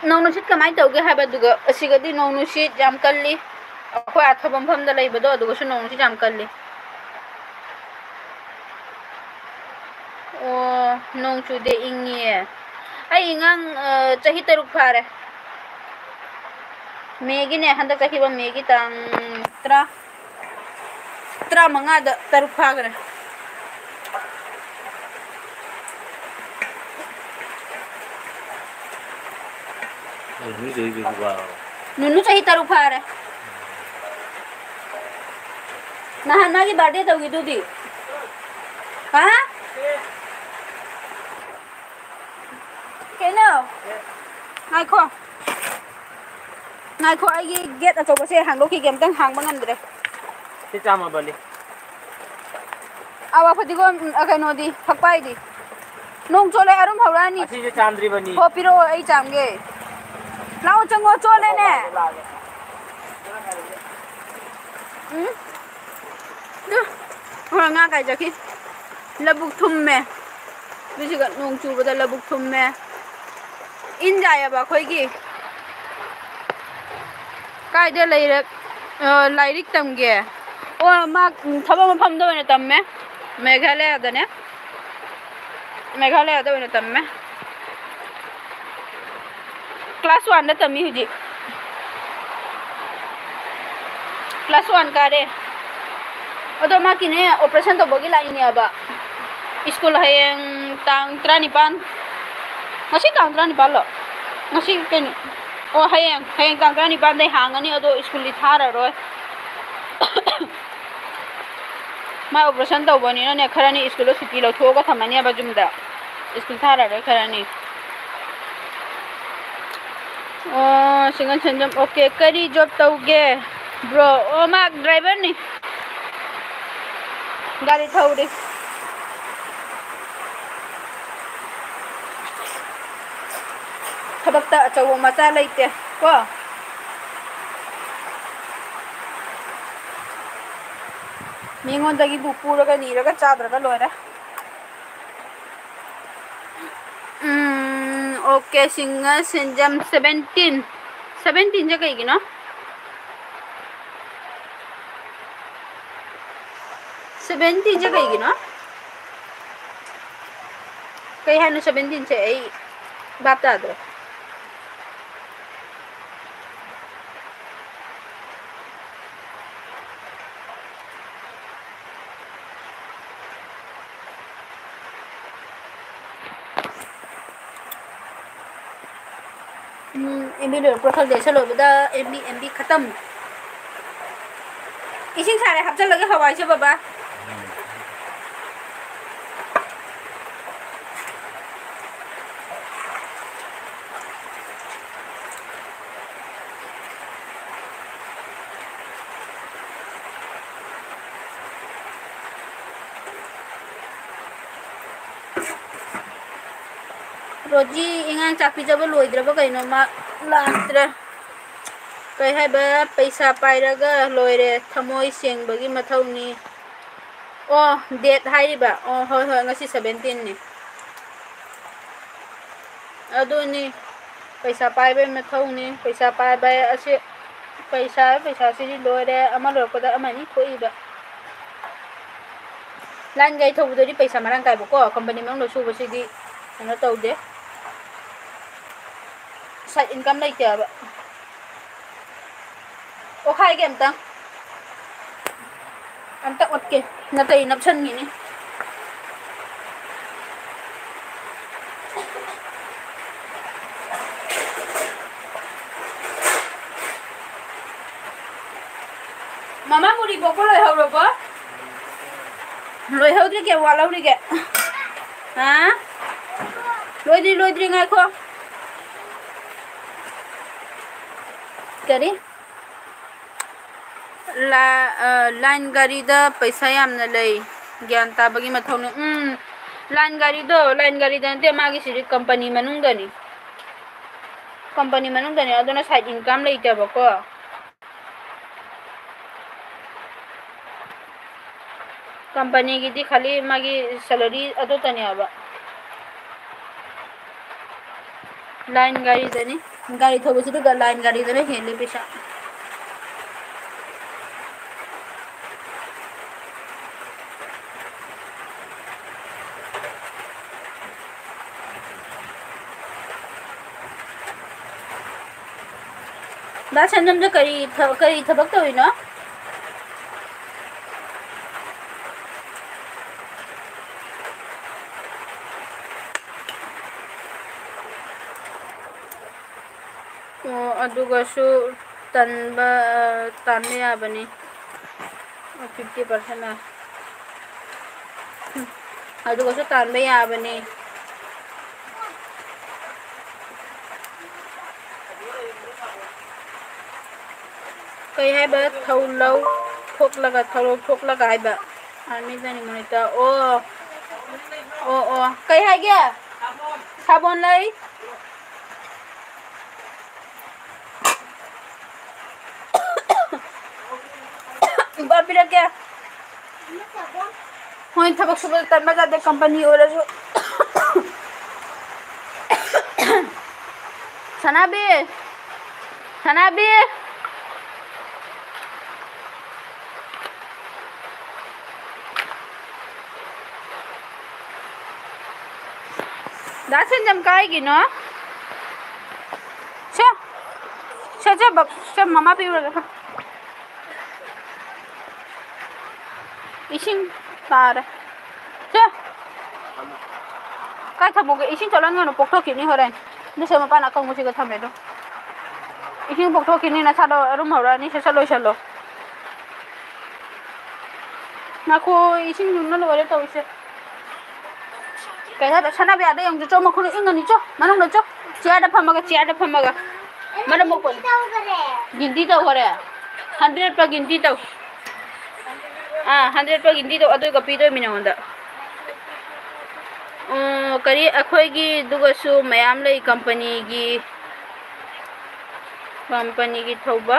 ꯅꯣꯡ ꯅꯨꯡꯁꯤꯠ ꯀꯃꯥꯏꯅ ꯇꯧꯒꯦ ꯍꯥꯏꯕꯗꯨꯒ ꯑꯁꯤꯒꯗꯤ ꯅꯣꯡ ꯅꯨꯡꯁꯤꯠ ꯌꯥꯝ ꯀꯜꯂꯤ꯫ ꯑꯩꯈꯣꯏ ꯑꯥ ꯊꯕꯛ ꯃꯐꯝꯗ ꯂꯩꯕꯗꯣ ꯑꯗꯨꯒꯁꯨ ꯅꯣꯡ ꯅꯨꯡꯁꯤꯠ ꯌꯥꯝ ꯀꯜꯂꯤ꯫ ꯑꯣ, ꯅꯣꯡ ꯆꯨꯗꯦ, ꯏꯪꯉꯤꯌꯦ꯫ ꯑꯩ ꯑꯉꯥꯡ, ꯑ, ꯆꯍꯤ ꯇꯔꯨꯛ ꯐꯥꯔꯦ꯫ ꯃꯦꯒꯤꯅꯦ, ꯍꯟꯗꯛ ꯆꯠꯈꯤꯕ ꯃꯦꯒꯤ ꯇꯥꯡ ꯇꯔꯥ, ꯇꯔꯥꯃꯉꯥꯗ ꯇꯔꯨꯛ ꯐꯥꯈ꯭ꯔꯦ꯫ ꯅꯨꯅꯨ ꯆꯍꯤ ꯇꯔꯨꯛ ꯐꯥꯔꯦ꯫ ꯅꯨꯅꯨ ꯆꯍꯤ ꯇꯔꯨꯛ ꯐꯥꯔꯦ꯫ ꯅꯍꯥꯟ ꯃꯥꯒꯤ birthday ꯇꯧꯈꯤꯗꯨꯗꯤ꯫ ꯍꯥ? ꯀꯩꯅꯣ? ꯉꯥꯏꯈꯣ꯫ ꯉꯥꯏꯈꯣ, ꯑꯩꯒꯤ gate ꯑꯆꯧꯕꯁꯦ ꯍꯥꯡꯗꯣꯛꯈꯤꯒꯦ, ꯑꯝꯇꯪ ꯍꯥꯡꯕ ꯉꯝꯗ꯭ꯔꯦ꯫ ꯁꯤ ꯆꯥꯝꯃꯕꯅꯤ꯫ ꯑꯋꯥ ꯐꯗꯤꯒꯣꯝ, ꯎꯝ, ꯑ, ꯀꯩꯅꯣꯗꯤ, ꯐꯛꯄꯥꯏꯗꯤ꯫ ꯅꯣꯡ ꯆꯣꯠꯂꯦ, ꯑꯔꯨꯝ ꯍꯧꯔꯛꯑꯅꯤ꯫ ꯑꯁꯤꯁꯨ ꯆꯥꯝꯗ꯭ꯔꯤꯕꯅꯤ꯫ ꯍꯣ, ꯄꯤꯔꯛꯑꯣ, ꯑꯩ ꯆꯥꯝꯒꯦ꯫ ꯂꯥꯛꯑꯣ, ꯆꯪꯉꯣ, ꯆꯣꯠꯂꯦꯅꯦ꯫ ꯂꯥꯛꯑꯒꯦ, ꯂꯥꯛꯑꯒꯦ꯫ ꯎꯝ? ꯍꯣꯏ, ꯉꯥ ꯀꯥꯏ ꯆꯠꯈꯤ? ꯂꯧꯕꯨꯛ ꯊꯨꯝꯃꯦ꯫ ꯑꯗꯨꯁꯤꯒ ꯅꯣꯡ ꯆꯨꯕꯗ ꯂꯧꯕꯨꯛ ꯊꯨꯝꯃꯦ꯫ ꯏꯟ ꯌꯥꯏꯌꯦꯕ ꯑꯩꯈꯣꯏꯒꯤ꯫ ꯀꯥꯏꯗ ꯂꯩꯔꯦ? ꯑ, ꯂꯥꯏꯔꯤꯛ ꯇꯝꯒꯦ? ꯑꯣ, ꯃꯥ, ꯎꯝ, ꯊꯕꯛ ꯃꯐꯝꯗ ꯑꯣꯏꯅ ꯇꯝꯃꯦ꯫ ꯃꯦꯘꯥꯂꯌꯥꯗꯅꯦ꯫ ꯃꯦꯘꯥꯂꯌꯥꯗ ꯑꯣꯏꯅ ꯇꯝꯃꯦ꯫ Class one ꯗ ꯇꯝꯃꯤ ꯍꯧꯖꯤꯛ꯫ Class one ꯀꯥꯔꯦ꯫ ꯑꯗꯣ ꯃꯥꯒꯤꯅꯦ, operation ꯇꯧꯕꯒꯤ ꯂꯥꯛꯏꯅꯦꯕ꯫ ꯁ꯭ꯀꯨꯜ ꯍꯌꯦꯡ ꯇꯥꯡ ꯇꯔꯥꯅꯤꯄꯥꯟ꯫ ꯉꯁꯤ ꯇꯥꯡ ꯇꯔꯥꯅꯤꯄꯥꯟꯂꯣ? ꯉꯁꯤ ꯀꯩꯅꯣ? ꯑꯣ, ꯍꯌꯦꯡ, ꯍꯌꯦꯡ ꯇꯥꯡ ꯇꯔꯥꯅꯤꯄꯥꯟꯗꯩ ꯍꯥꯡꯉꯅꯤ, ꯑꯗꯣ ꯁ꯭ꯀꯨꯜꯗꯤ ꯊꯥꯔꯔꯣꯏ꯫ ꯃꯥ operation ꯇꯧꯕꯅꯤꯅꯅꯦ, ꯈꯔꯅꯤ ꯁ꯭ꯀꯨꯜꯗ ꯁꯨꯇꯤ ꯂꯧꯊꯣꯛꯑꯒ ꯊꯝꯃꯅꯦꯕ ꯌꯨꯝꯗ꯫ ꯁ꯭ꯀꯨꯜ ꯊꯥꯔꯔꯣꯏ ꯈꯔꯅꯤ꯫ ꯑꯣ, ꯁꯤꯡꯒꯜ ꯁꯦꯟꯖꯝ, okay꯫ ꯀꯔꯤ job ꯇꯧꯒꯦ, bro? ꯑꯣ, ꯃꯥ driver ꯅꯤ꯫ ꯒꯥꯔꯤ ꯊꯧꯔꯤ꯫ ꯊꯕꯛꯇ ꯑꯆꯧꯕ ꯃꯆꯥ ꯂꯩꯇꯦ ꯀꯣ꯫ ꯃꯤꯉꯣꯟꯗꯒꯤꯕꯨ ꯄꯨꯔꯒ ꯅꯤꯔꯒ ꯆꯥꯗ꯭ꯔꯒ ꯂꯣꯏꯔꯦ꯫ ꯎꯝ, okay, ꯁꯤꯡꯒꯜ ꯁꯦꯟꯖꯝ seventeen꯫ Seventeen ꯁꯦ ꯀꯩꯒꯤꯅꯣ? Seventeen ꯁꯦ ꯀꯩꯒꯤꯅꯣ? ꯀꯩ ꯍꯥꯏꯅꯣ seventeen ꯁꯦ? ꯑꯩ ꯚꯥꯞ ꯇꯥꯗ꯭ꯔꯦ꯫ ꯎꯝ, ꯑꯦꯝ ꯕꯤ ꯂꯣꯏꯔꯛꯄ꯭ꯔꯥ ꯈꯪꯗꯦ꯫ ꯁꯤ ꯂꯣꯏꯕꯗ ꯑꯦꯝ ꯕꯤ, ꯑꯦꯝ ꯕꯤ ꯈꯇꯝ꯫ ꯏꯁꯤꯡ ꯁꯥꯔꯦ, ꯍꯥꯞꯆꯤꯜꯂꯒꯦ ꯍꯋꯥꯏꯁꯦ, ꯕꯕꯥ꯫ ꯔꯣꯖꯤ ꯑꯉꯥꯡ ꯆꯥꯛ ꯄꯤꯖꯕ ꯂꯣꯏꯗ꯭ꯔꯕ ꯀꯩꯅꯣ? ꯃꯥ ꯂꯥꯛꯇ꯭ꯔꯦ꯫ ꯀꯩ ꯍꯥꯏꯕ? ꯄꯩꯁꯥ ꯄꯥꯏꯔꯒ ꯂꯣꯏꯔꯦ, ꯊꯃꯣꯏ ꯁꯦꯡꯕꯒꯤ ꯃꯊꯧꯅꯤ꯫ ꯑꯣ, date ꯍꯥꯏꯔꯤꯕ? ꯑꯣ, ꯍꯣꯏ, ꯍꯣꯏ, ꯉꯁꯤ seventeenꯅꯤ꯫ ꯑꯗꯨꯅꯤ, ꯄꯩꯁꯥ ꯄꯥꯏꯕꯩ ꯃꯊꯧꯅꯤ꯫ ꯄꯩꯁꯥ ꯄꯥꯏꯕ ꯑꯁꯤ, ꯄꯩꯁꯥ, ꯄꯩꯁꯥꯁꯤꯗꯤ ꯂꯣꯏꯔꯦ, ꯑꯃ ꯂꯣꯏꯔꯛꯄꯗ ꯑꯃ ꯑꯅꯤ ꯊꯣꯛꯏꯕ꯫ Line ꯒꯥꯔꯤ ꯊꯧꯕꯗꯗꯤ ꯄꯩꯁꯥ ꯃꯔꯥꯡ ꯀꯥꯏꯕꯀꯣ, company ꯃꯅꯨꯡꯗ ꯁꯨꯕꯁꯤꯗꯤ ꯀꯩꯅꯣ ꯇꯧꯗꯦ, side income ꯂꯩꯇꯦ ꯍꯥꯏꯕ꯫ ꯑꯣꯈꯥꯏꯒꯦ ꯑꯝꯇꯪ꯫ ꯑꯝꯇ ꯑꯣꯠꯀꯦ꯫ ꯅꯇꯩ ꯅꯞꯁꯟꯈꯤꯅꯤ꯫ ꯃꯃꯥ ꯃꯨꯔꯤ ꯀꯣꯛꯄ ꯂꯣꯏꯍꯧꯔꯕꯣ? ꯂꯣꯏꯍꯧꯗ꯭ꯔꯤ, ꯀꯌꯥꯝ ꯋꯥꯠꯍꯧꯔꯤꯒꯦ? ꯍꯥ? ꯂꯣꯏꯗ꯭ꯔꯤ, ꯂꯣꯏꯗ꯭ꯔꯤ, ꯉꯥꯏꯈꯣ꯫ ꯀꯔꯤ? ꯂꯥ-, ꯑ, line ꯒꯥꯔꯤꯗ ꯄꯩꯁꯥ ꯌꯥꯝꯅ ꯂꯩ꯫ ꯒ꯭ꯌꯥꯟ ꯇꯥꯕꯒꯤ ꯃꯊꯧꯅꯤ꯫ ꯎꯝ, line ꯒꯥꯔꯤꯗꯣ, line ꯒꯥꯔꯤꯗ ꯅꯠꯇꯦ, ꯃꯥꯒꯤꯁꯤꯗꯤ company ꯃꯅꯨꯡꯗꯅꯤ꯫ Company ꯃꯅꯨꯡꯗꯅꯤ, ꯑꯗꯨꯅ side income ꯂꯩꯇꯕꯀꯣ꯫ Company ꯒꯤꯗꯤ ꯈꯥꯂꯤ ꯃꯥꯒꯤ salary ꯑꯗꯨꯇꯅꯦꯕ꯫ Line ꯒꯥꯔꯤꯗꯅꯤ꯫ ꯒꯥꯔꯤ ꯊꯧꯕꯁꯤꯗꯨꯒ line ꯒꯥꯔꯤꯗꯅ ꯍꯦꯜꯂꯤ ꯄꯩꯁꯥ꯫ ꯗꯥ ꯁꯦꯟꯖꯝꯗꯣ ꯀꯔꯤ ꯊ-, ꯀꯔꯤ ꯊꯕꯛ ꯇꯧꯔꯤꯅꯣ? ꯑꯣ, ꯑꯗꯨꯒꯁꯨ ꯇꯟꯕ, ꯑ, ꯇꯥꯟꯕ ꯌꯥꯕꯅꯤ꯫ Fifty percent ꯅ꯫ ꯎꯝ, ꯑꯗꯨꯒꯁꯨ ꯇꯥꯟꯕ ꯌꯥꯕꯅꯤ꯫ ꯀꯩ ꯍꯥꯏꯕ? ꯊꯧꯂꯧ ꯊꯣꯛꯂꯒ, ꯊꯧꯂꯧ ꯊꯣꯛꯂꯒ ꯍꯥꯏꯕ꯫ Army ꯗꯅꯤ monitor꯫ ꯑꯣ꯫ ꯑꯣ, ꯑꯣ꯫ ꯀꯩ ꯍꯥꯏꯒꯦ? ꯁꯥꯕꯣꯟ ꯂꯩ꯫ ꯂꯨꯄꯥ ꯄꯤꯔꯛꯀꯦ꯫ ꯃꯣꯏ ꯊꯕꯛ ꯁꯨꯕꯗ ꯇꯟꯕ ꯖꯥꯠ ꯅꯠꯇꯦ, ꯀꯝꯄꯅꯤ ꯑꯣꯏꯔꯁꯨ꯫ ꯁꯅꯥꯕꯤ! ꯁꯅꯥꯕꯤ! ꯗꯥ ꯁꯦꯟꯖꯝ ꯀꯥꯏꯒꯤꯅꯣ? ꯁꯦ, ꯁꯦ, ꯁꯦ, ꯕꯞ-, ꯁꯦ, ꯃꯃꯥ ꯄꯤꯔꯨꯔꯒꯦ꯫ ꯏꯁꯤꯡ ꯇꯥꯔꯦ꯫ ꯁꯦ, ꯀꯥꯏ ꯊꯝꯃꯨꯒꯦ? ꯏꯁꯤꯡ ꯆꯣꯠꯍꯟꯒꯅꯨ, ꯄꯣꯛꯊꯣꯛꯈꯤꯅꯤ ꯍꯣꯔꯦꯟ꯫ ꯑꯗꯨꯁꯨ ꯃꯄꯥꯟ ꯑꯀꯪꯕꯁꯤꯒ ꯊꯝꯃꯦ ꯑꯗꯨꯝ꯫ ꯏꯁꯤꯡ ꯄꯣꯛꯊꯣꯛꯈꯤꯅꯤ, ꯅꯁꯥꯗꯣ ꯑꯔꯨꯝ ꯍꯧꯔꯛꯑꯅꯤ, ꯁꯠ ꯁꯠ ꯂꯣꯏꯁꯜꯂꯣ꯫ ꯉꯥꯏꯈꯣ, ꯏꯁꯤꯡꯗꯨꯅ ꯂꯣꯏꯔꯦ ꯇꯧꯔꯤꯁꯦ꯫ ꯀꯩ ꯍꯥꯏꯕ? ꯁꯅꯥꯕꯤ, ꯑꯥꯗ ꯌꯦꯡꯉꯨ ꯆꯣ, ꯃꯈꯨꯗ ꯏꯪꯉꯅꯤ ꯆꯣ, ꯃꯅꯨꯡꯗ ꯆꯣ꯫ ꯆꯤꯌꯔꯗ ꯐꯝꯃꯒ, ꯆꯤꯌꯔꯗ ꯐꯝꯃꯒ꯫ ꯃꯔꯝ ꯃꯣꯛꯄ꯫ ꯒꯤꯟꯇꯤ ꯇꯧꯈꯔꯦ꯫ ꯍꯟꯗ꯭ꯔꯦꯠꯄ ꯒꯤꯟꯇꯤ ꯇꯧ꯫ ꯑꯥ, ꯍꯟꯗ꯭ꯔꯦꯠꯄ ꯒꯤꯟꯇꯤ ꯇꯧ, ꯑꯗꯨꯒ ꯄꯤꯗꯣꯏꯃꯤ ꯅꯉꯣꯟꯗ꯫ ꯑꯣ, ꯀꯔꯤ, ꯑꯩꯈꯣꯏꯒꯤ ꯑꯗꯨꯒꯁꯨ ꯃꯌꯥꯝ ꯂꯩ ꯀꯝꯄꯅꯤꯒꯤ꯫ ꯀꯝꯄꯅꯤꯒꯤ ꯊꯧꯕ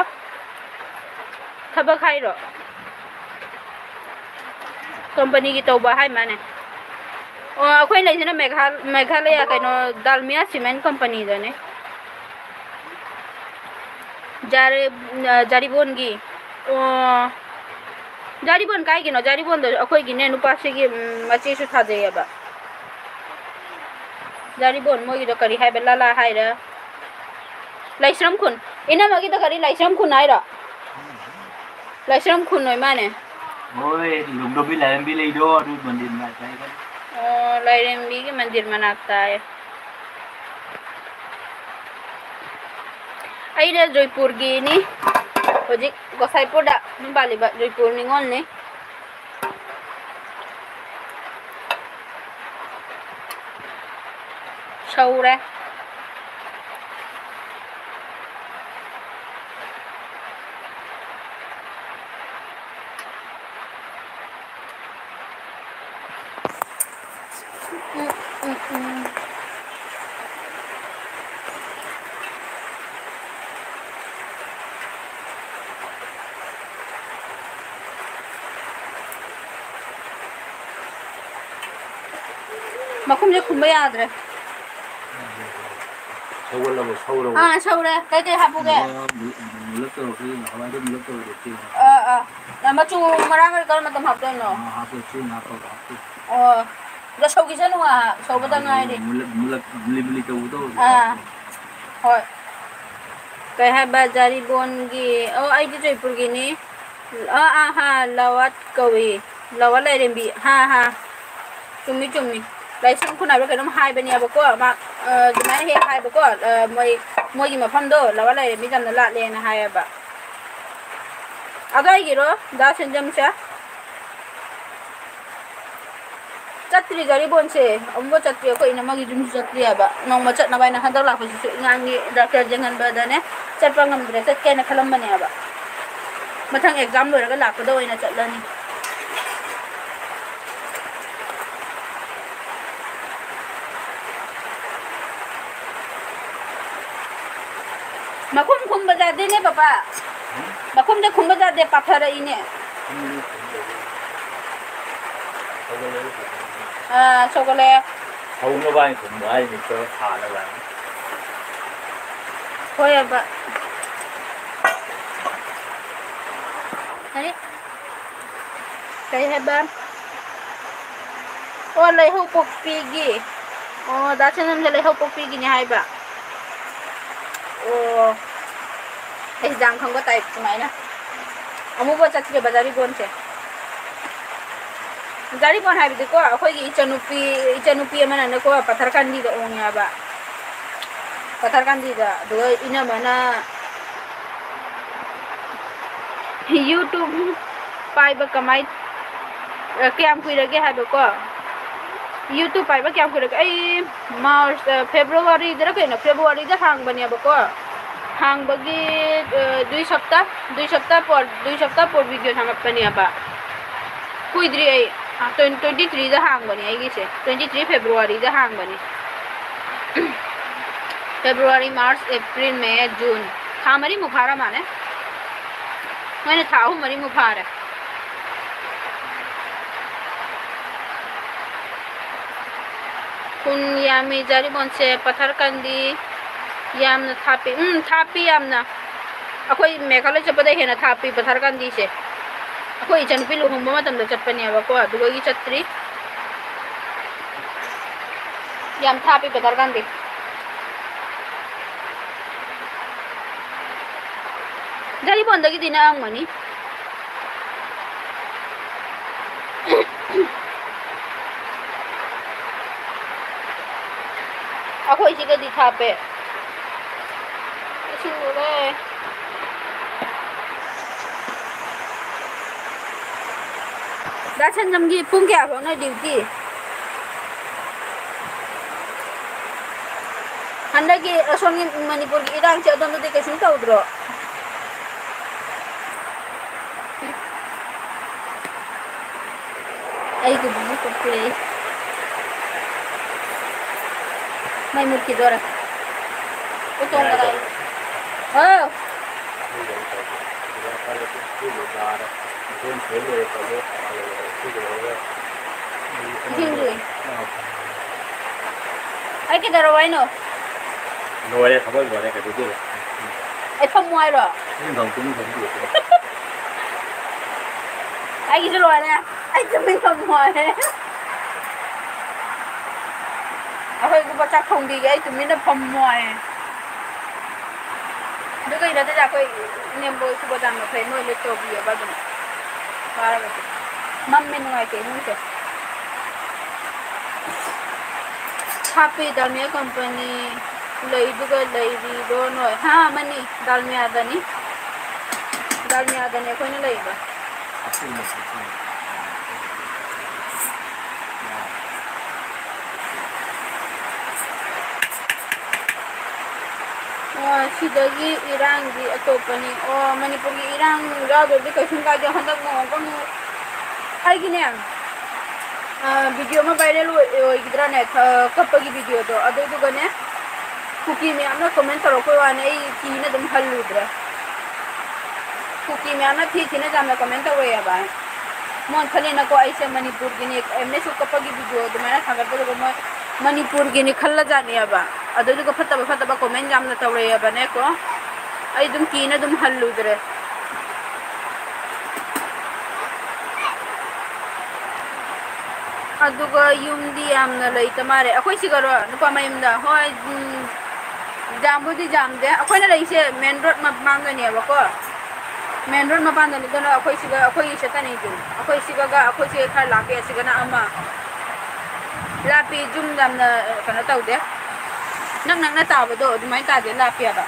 ꯊꯕꯛ ꯍꯥꯏꯔꯣ? ꯀꯝꯄꯅꯤꯒꯤ ꯇꯧꯕ ꯍꯥꯏ ꯃꯥꯅꯦ꯫ ꯑꯣ, ꯑꯩꯈꯣꯏ ꯂꯩꯁꯤꯅ ꯃꯦꯘꯥ-, ꯃꯦꯘꯥꯂꯌꯥ, ꯀꯩꯅꯣ, ꯗꯥꯜꯃꯤꯌꯥ ꯁꯤꯃꯦꯟ ꯀꯝꯄꯅꯤꯗꯅꯦ꯫ ꯖꯥꯔꯦ-, ꯑ, ꯖꯥꯔꯤꯕꯣꯟꯒꯤ꯫ ꯑꯣ, ꯖꯥꯔꯤꯕꯣꯟ ꯀꯥꯏꯒꯤꯅꯣ? ꯖꯥꯔꯤꯕꯣꯟꯗꯁꯨ ꯑꯩꯈꯣꯏꯒꯤꯅꯦ, ꯅꯨꯄꯥꯁꯤꯒꯤ, ꯎꯝ, ꯃꯆꯦꯁꯨ ꯊꯥꯖꯩꯌꯦꯕ꯫ ꯖꯥꯔꯤꯕꯣꯟ ꯃꯣꯏꯒꯤꯗꯣ ꯀꯔꯤ ꯍꯥꯏꯕ, ꯂꯥꯂꯥ ꯍꯥꯏꯔ? ꯂꯥꯏꯁ꯭ꯔꯝ ꯈꯨꯟ꯫ ꯏꯅꯝꯃꯒꯤꯗꯣ ꯀꯔꯤ, ꯂꯥꯏꯁ꯭ꯔꯝ ꯈꯨꯟ ꯍꯥꯏꯔꯣ? ꯂꯥꯏꯁ꯭ꯔꯝ ꯈꯨꯟ ꯑꯣꯏ ꯃꯥꯅꯦ꯫ ꯍꯣꯏ, ꯂꯣꯝꯗꯣꯕꯤ ꯂꯥꯏꯔꯦꯝꯕꯤ ꯂꯩꯗꯣ, ꯑꯗꯨ ꯃꯟꯗꯤꯔ ꯃꯅꯥꯛꯇ ꯍꯥꯏꯒꯅꯤ꯫ ꯑꯣ, ꯂꯥꯏꯔꯦꯝꯕꯤꯒꯤ ꯃꯟꯗꯤꯔ ꯃꯅꯥꯛꯇ ꯍꯥꯏ꯫ ꯑꯩꯅ ꯖꯣꯏꯄꯨꯔꯒꯤꯅꯤ, ꯍꯧꯖꯤꯛ ꯒꯣꯁꯥꯏꯄꯨꯔꯗ ꯌꯨꯝ ꯄꯥꯜꯂꯤꯕ ꯖꯣꯏꯄꯨꯔ ꯅꯤꯉꯣꯜꯅꯤ꯫ ꯁꯧꯔꯦ꯫ ꯃꯈꯨꯝꯁꯦ ꯈꯨꯝꯕ ꯌꯥꯗ꯭ꯔꯦ꯫ ꯁꯧꯒꯠꯂꯕ, ꯁꯧꯔꯕ? ꯑꯥ, ꯁꯧꯔꯦ꯫ ꯀꯩꯀꯩ ꯍꯥꯞꯄꯨꯒꯦ? ꯃꯨ-, ꯃꯨ-, ꯃꯨꯜꯂꯞ ꯇꯧꯔꯛꯄ, ꯅꯍꯥꯟꯋꯥꯏꯗ ꯃꯨꯜꯂꯞ ꯇꯧꯔꯛꯄ ꯆꯦꯡ ꯍꯥꯞꯄ꯫ ꯑꯥ, ꯑꯥ꯫ ꯅ ꯃꯆꯨ ꯃꯔꯥꯡ ꯀꯔꯤ ꯀꯔꯝꯕ ꯃꯇꯝ ꯍꯥꯞꯇꯣꯏꯅꯣ? ꯑꯥ, ꯍꯥꯞꯄ, ꯆꯦꯡ ꯍꯥꯞꯄꯒ ꯍꯥꯞꯄ꯫ ꯑꯣ, ꯑꯗꯣ ꯁꯧꯈꯤꯁꯅꯨ ꯉꯥꯏꯍꯥꯛ, ꯁꯧꯕꯗ ꯑꯥ, ꯉꯥꯏꯔꯤ꯫ ꯃꯨꯜꯂꯞ, ꯃꯨꯜꯂꯞ, ꯃꯨꯂꯤ ꯃꯨꯂꯤ ꯇꯧꯕꯗꯣ ꯍꯧꯖꯤꯛ ꯑꯥ, ꯍꯥꯞꯄ꯫ ꯍꯣꯏ꯫ ꯀꯩ ꯍꯥꯏꯕ, ꯖꯥꯔꯤꯕꯣꯟꯒꯤ, ꯑꯣ, ꯑꯩꯗꯤ ꯖꯣꯏꯄꯨꯔꯒꯤꯅꯤ꯫ ꯑꯥ, ꯑꯥ, ꯍꯥ, ꯂꯋꯥꯠ ꯀꯧꯏ꯫ ꯂꯋꯥꯠ ꯂꯥꯏꯔꯦꯝꯕꯤ꯫ ꯍꯥ, ꯍꯥ꯫ ꯆꯨꯝꯃꯤ, ꯆꯨꯝꯃꯤ꯫ ꯂꯥꯏꯁ꯭ꯔꯝ ꯈꯨꯟ ꯍꯥꯏꯕ꯭ꯔꯥ ꯀꯩꯅꯣꯝ ꯍꯥꯏꯕꯅꯦꯕꯀꯣ꯫ ꯃꯥ, ꯑ, ꯑꯗꯨꯃꯥꯏꯅ ꯍꯦꯛ ꯍꯥꯏꯕꯀꯣ꯫ ꯑ, ꯃꯣꯏ, ꯃꯣꯏꯒꯤ ꯃꯐꯝꯗꯣ ꯂꯋꯥꯠ ꯂꯥꯏꯔꯦꯝꯕꯤ ꯇꯝꯅ ꯂꯥꯠꯂꯦꯅ ꯍꯥꯏꯌꯦꯕ꯫ ꯑꯗꯥꯏꯒꯤꯔꯣ, ꯗꯥ ꯁꯦꯟꯖꯝꯁꯦ? ꯆꯠꯇ꯭ꯔꯤ ꯖꯥꯔꯤꯕꯣꯟꯁꯦ, ꯑꯃꯨꯛꯐꯥꯎ ꯆꯠꯇ꯭ꯔꯤ꯫ ꯑꯩꯈꯣꯏ ꯏꯅꯝꯃꯒꯤ ꯌꯨꯝꯁꯨ ꯆꯠꯇ꯭ꯔꯤ ꯍꯥꯏꯕ꯫ ꯅꯣꯡꯃ ꯆꯠꯅꯕ ꯍꯥꯏꯅ ꯍꯟꯗꯛ ꯂꯥꯛꯄꯁꯤꯁꯨ ꯑꯉꯥꯡꯒꯤ ꯗꯥꯛꯇꯔ ꯌꯦꯡꯍꯟꯕꯗꯅꯦ ꯆꯠꯄ ꯉꯝꯗ꯭ꯔꯦ, ꯆꯠꯀꯦꯅ ꯈꯜꯂꯝꯕꯅꯦ ꯍꯥꯏꯕ꯫ ꯃꯊꯪ ꯑꯦꯛꯖꯥꯝ ꯂꯣꯏꯔꯒ ꯂꯥꯛꯄꯗ ꯑꯣꯏꯅ ꯆꯠꯂꯅꯤ꯫ ꯃꯈꯨꯝ ꯈꯨꯝꯕ ꯌꯥꯗꯦꯅꯦ, ꯄꯄꯥ꯫ ꯃꯈꯨꯝꯗ ꯈꯨꯝꯕ ꯌꯥꯗꯦ, ꯄꯥꯊꯔꯛꯏꯅꯦ꯫ ꯑꯥ, ꯁꯧꯒꯠꯂꯦ꯫ ꯍꯧꯅꯕ ꯍꯥꯏꯅ ꯈꯨꯝꯕ ꯍꯥꯏꯅꯤ, ꯈꯔ ꯁꯥꯅꯕ ꯍꯥꯏꯅ꯫ ꯍꯣꯏ, ꯑꯕ꯫ ꯀꯔꯤ? ꯀꯩ ꯍꯥꯏꯕ? ꯑꯣ, ꯂꯩꯍꯧꯄꯣꯛꯄꯤꯒꯤ꯫ ꯑꯣ, ꯗꯥ ꯁꯅꯝꯁꯦ ꯂꯩꯍꯧꯄꯣꯛꯄꯤꯒꯤꯅꯦ ꯍꯥꯏꯕ꯫ ꯑꯣ, ꯑꯩ ꯍꯤꯗꯥꯡ ꯈꯪꯕ ꯇꯥꯏꯞ ꯑꯗꯨꯃꯥꯏꯅ꯫ ꯑꯃꯨꯕ ꯆꯠꯈ꯭ꯔꯦꯕ ꯖꯥꯔꯤꯕꯣꯟꯁꯦ꯫ ꯖꯥꯔꯤꯕꯣꯟ ꯍꯥꯏꯕꯗꯤꯀꯣ, ꯑꯩꯈꯣꯏꯒꯤ ꯏꯆꯟꯅꯨꯄꯤ, ꯏꯆꯟꯅꯨꯄꯤ ꯑꯃꯅꯅꯦꯀꯣ, ꯄꯊꯔꯀꯥꯟꯗꯤꯗ ꯑꯣꯡꯉꯦ ꯍꯥꯏꯕ꯫ ꯄꯊꯔꯀꯥꯟꯗꯤꯗ꯫ ꯑꯗꯨꯒ ꯏꯅꯝꯃꯅ YouTube ꯄꯥꯏꯕ ꯀꯃꯥꯏ, ꯑ, ꯀꯌꯥꯝ ꯀꯨꯏꯔꯒꯦ ꯍꯥꯏꯕꯀꯣ? YouTube ꯄꯥꯏꯕ ꯀꯌꯥꯝ ꯀꯨꯏꯔꯒꯦ? ꯑꯩ March, ꯑ, February ꯗꯔ ꯀꯩꯅꯣ, February ꯗ ꯍꯥꯡꯕꯅꯦꯕꯀꯣ꯫ ꯍꯥꯡꯕꯒꯤ, ꯑ, ꯗꯨꯏ ꯁꯞꯇꯥ, ꯗꯨꯏ ꯁꯞꯇꯥ ꯄꯣꯔ, ꯗꯨꯏ ꯁꯞꯇꯥ ꯄꯣꯔ video ꯊꯥꯒꯠꯄꯅꯦꯕ꯫ ꯀꯨꯏꯗ꯭ꯔꯤ ꯑꯩ, ꯑ, twenty, twenty three ꯗ ꯍꯥꯡꯕꯅꯦ ꯑꯩꯒꯤꯁꯦ, twenty three February ꯗ ꯍꯥꯡꯕꯅꯦ꯫ February, March, April, May, June, ꯊꯥ ꯃꯔꯤꯃꯨꯛ ꯐꯥꯔ ꯃꯥꯜꯂꯦ꯫ ꯃꯣꯏꯅ ꯊꯥ ꯑꯍꯨꯝ ꯃꯔꯤꯃꯨꯛ ꯐꯥꯔꯦ꯫ ꯎꯝ, ꯌꯥꯝꯃꯤ ꯖꯥꯔꯤꯃꯣꯟꯁꯦ, ꯄꯊꯔꯀꯥꯟꯗꯤ ꯌꯥꯝꯅ ꯊꯥꯞꯄꯤ꯫ ꯎꯝ, ꯊꯥꯞꯄꯤ ꯌꯥꯝꯅ꯫ ꯑꯩꯈꯣꯏ ꯃꯦꯘꯥꯂꯣꯏ ꯆꯠꯄꯗ ꯍꯦꯟꯅ ꯊꯥꯞꯄꯤ ꯄꯊꯔꯀꯥꯟꯗꯤꯁꯦ꯫ ꯑꯩꯈꯣꯏ ꯏꯆꯟꯅꯨꯄꯤ ꯂꯨꯍꯣꯡꯕ ꯃꯇꯝꯗ ꯆꯠꯄꯅꯦꯕꯀꯣ, ꯑꯗꯨꯗꯒꯤ ꯆꯠꯇ꯭ꯔꯤ꯫ ꯌꯥꯝ ꯊꯥꯞꯄꯤ ꯄꯊꯔꯀꯥꯟꯗꯤ꯫ ꯖꯥꯔꯤꯃꯣꯟꯗꯒꯤꯗꯤ ꯅꯛꯑꯝꯒꯅꯤ꯫ ꯑꯩꯈꯣꯏ ꯁꯤꯒꯗꯤ ꯊꯥꯞꯄꯦ꯫ ꯏꯁꯤꯡ ꯎꯔꯦ꯫ ꯗꯥ ꯁꯟꯖꯝꯒꯤ ꯄꯨꯡ ꯀꯌꯥ ꯐꯥꯎꯅꯣ duty? ꯍꯟꯗꯛꯀꯤ ꯑꯁꯣꯝꯒꯤ ꯃꯅꯤꯄꯨꯔꯒꯤ ꯏꯔꯥꯡꯁꯦ ꯑꯗꯣꯝꯗꯗꯤ ꯀꯩꯁꯨꯝ ꯇꯧꯗ꯭ꯔꯣ? ꯑꯩꯒꯤꯕꯨ ꯃꯨꯠꯊꯣꯛꯈ꯭ꯔꯦ꯫ ꯃꯩ ꯃꯨꯠꯈꯤꯗꯣꯔꯦ꯫ ꯀꯣꯏ ꯇꯣꯡ ꯀꯗꯥꯏ? ꯍꯥꯎ꯫ ꯏꯁꯤꯡꯗꯤ? ꯑꯩ ꯀꯩꯗꯧꯔꯕ ꯍꯥꯏꯅꯣ? ꯂꯣꯏꯔꯦ, ꯊꯕꯛ ꯂꯣꯏꯔꯦ, ꯀꯩꯗꯧꯗꯣꯏꯕ? ꯑꯩ ꯐꯝꯃꯣ ꯍꯥꯏꯔꯣ? ꯅꯪ ꯐꯝꯃꯣ, ꯐꯝꯃꯣ꯫ ꯑꯩꯒꯤꯁꯨ ꯂꯣꯏꯔꯦ꯫ ꯑꯩ ꯇꯨꯃꯤꯟ ꯐꯝꯃꯣ ꯍꯥꯏꯔꯦ꯫ ꯑꯩꯈꯣꯏ ꯂꯨꯄꯥ ꯆꯥꯛ ꯊꯣꯡꯕꯤꯒꯦ, ꯑꯩ ꯇꯨꯃꯤꯟꯅ ꯐꯝꯃꯣ ꯍꯥꯏꯔꯦ꯫ ꯑꯗꯨ ꯀꯩ ꯅꯠꯇꯦꯗ, ꯑꯩꯈꯣꯏ ꯏꯅꯦꯝꯕꯣꯛ ꯏꯀꯨꯕꯣꯛ ꯌꯥꯝꯅ ꯐꯩ, ꯃꯣꯏ ꯂꯣꯏ ꯇꯧꯕꯤꯌꯦꯕ ꯑꯗꯨꯝ꯫ ꯋꯥꯔꯒꯁꯨ꯫ ꯃꯝꯃꯦ, ꯅꯨꯡꯉꯥꯏꯇꯦ ꯏꯃꯨꯡꯁꯦ꯫ ꯍꯥꯞꯄꯤ ꯗꯥꯜꯃꯤꯌꯥ ꯀꯝꯄꯅꯤ ꯂꯩꯗꯨꯒ ꯂꯩꯔꯤꯕꯣ ꯅꯣꯏ? ꯍꯥ, ꯑꯃꯅꯤ, ꯗꯥꯜꯃꯤꯌꯥꯗꯅꯤ꯫ ꯗꯥꯜꯃꯤꯌꯥꯗꯅꯤ ꯑꯩꯈꯣꯏꯅ ꯂꯩꯗꯣ꯫ ꯑꯣ, ꯁꯤꯗꯒꯤ ꯏꯔꯥꯡꯗꯤ ꯑꯇꯣꯞꯄꯅꯤ꯫ ꯑꯣ, ꯃꯅꯤꯄꯨꯔꯒꯤ ꯏꯔꯥꯡ ꯌꯥꯎꯗ꯭ꯔꯗꯤ ꯀꯩꯁꯨꯝ ꯀꯥꯏꯗꯦ꯫ ꯍꯟꯗꯛ ꯅꯣꯡꯃ ꯑꯃꯨꯛ ꯑꯩꯒꯤꯅꯦ, ꯑ, video ꯑꯃ viral ꯑꯣꯏ-, ꯑꯣꯏꯈꯤꯗ꯭ꯔꯥꯅꯦ, ꯑ, ꯀꯞꯄꯒꯤ videoꯗꯣ, ꯑꯗꯨꯗꯨꯒꯅꯦ, ꯀꯨꯀꯤ ꯃꯌꯥꯝꯅ comment ꯇꯧꯔꯛꯄꯩ ꯋꯥꯅꯦ, ꯑꯩ ꯀꯤꯅ ꯑꯗꯨꯝ ꯍꯜꯂꯨꯗ꯭ꯔꯦ꯫ ꯀꯨꯀꯤ ꯃꯌꯥꯝꯅ ꯊꯤ ꯊꯤꯅ ꯌꯥꯝꯅ comment ꯇꯧꯔꯛꯑꯦꯕ꯫ ꯃꯣꯏꯅ ꯈꯜꯂꯤꯅꯀꯣ ꯑꯩꯁꯦ ꯃꯅꯤꯄꯨꯔꯒꯤꯅꯦ, ꯑꯦꯝ ꯑꯦꯁ ꯀꯞꯄꯒꯤ video ꯑꯗꯨꯃꯥꯏꯅ ꯊꯥꯒꯠꯄꯗꯨꯒ ꯃꯣꯏ ꯃꯅꯤꯄꯨꯔꯒꯤꯅꯤ ꯈꯜꯂꯖꯥꯠꯅꯦꯕ꯫ ꯑꯗꯨꯗꯨꯒ ꯐꯠꯇꯕ ꯐꯠꯇꯕ comment ꯌꯥꯝꯅ ꯇꯧꯔꯛꯑꯦꯕꯅꯦꯀꯣ꯫ ꯑꯩ ꯑꯗꯨꯝ ꯀꯤꯅ ꯑꯗꯨꯝ ꯍꯜꯂꯨꯗ꯭ꯔꯦ꯫ ꯑꯗꯨꯒ ꯌꯨꯝꯗꯤ ꯌꯥꯝꯅ ꯂꯩꯇ ꯃꯥꯜꯂꯦ꯫ ꯑꯩꯈꯣꯏ ꯁꯤꯒꯔꯣ? ꯅꯨꯄꯥ ꯃꯌꯨꯝꯗ? ꯍꯣꯏ, ꯎꯝ, ꯌꯥꯝꯕꯨꯗꯤ ꯌꯥꯝꯗꯦ꯫ ꯑꯩꯈꯣꯏꯅ ꯂꯩꯁꯦ main road ꯃꯃꯥꯡꯗꯅꯦꯕꯀꯣ꯫ Main road ꯃꯄꯥꯟꯗꯅꯤꯗꯅ ꯑꯩꯈꯣꯏ ꯁꯤꯒ, ꯑꯩꯈꯣꯏꯒꯤ ꯆꯠꯀꯅꯤꯗꯨ꯫ ꯑꯩꯈꯣꯏ ꯁꯤꯒꯒ ꯑꯩꯈꯣꯏ ꯁꯤꯒ ꯈꯔ ꯂꯥꯞꯄꯦ, ꯑꯁꯤꯒꯅ ꯑꯃ꯫ ꯂꯥꯞꯄꯤ, ꯌꯨꯝ ꯌꯥꯝꯅ ꯀꯩꯅꯣ ꯇꯧꯗꯦ꯫ ꯅꯛ ꯅꯛꯅ ꯇꯥꯕꯗꯣ ꯑꯗꯨꯃꯥꯏꯅ ꯇꯥꯗꯦ, ꯂꯥꯞꯄꯦꯕ꯫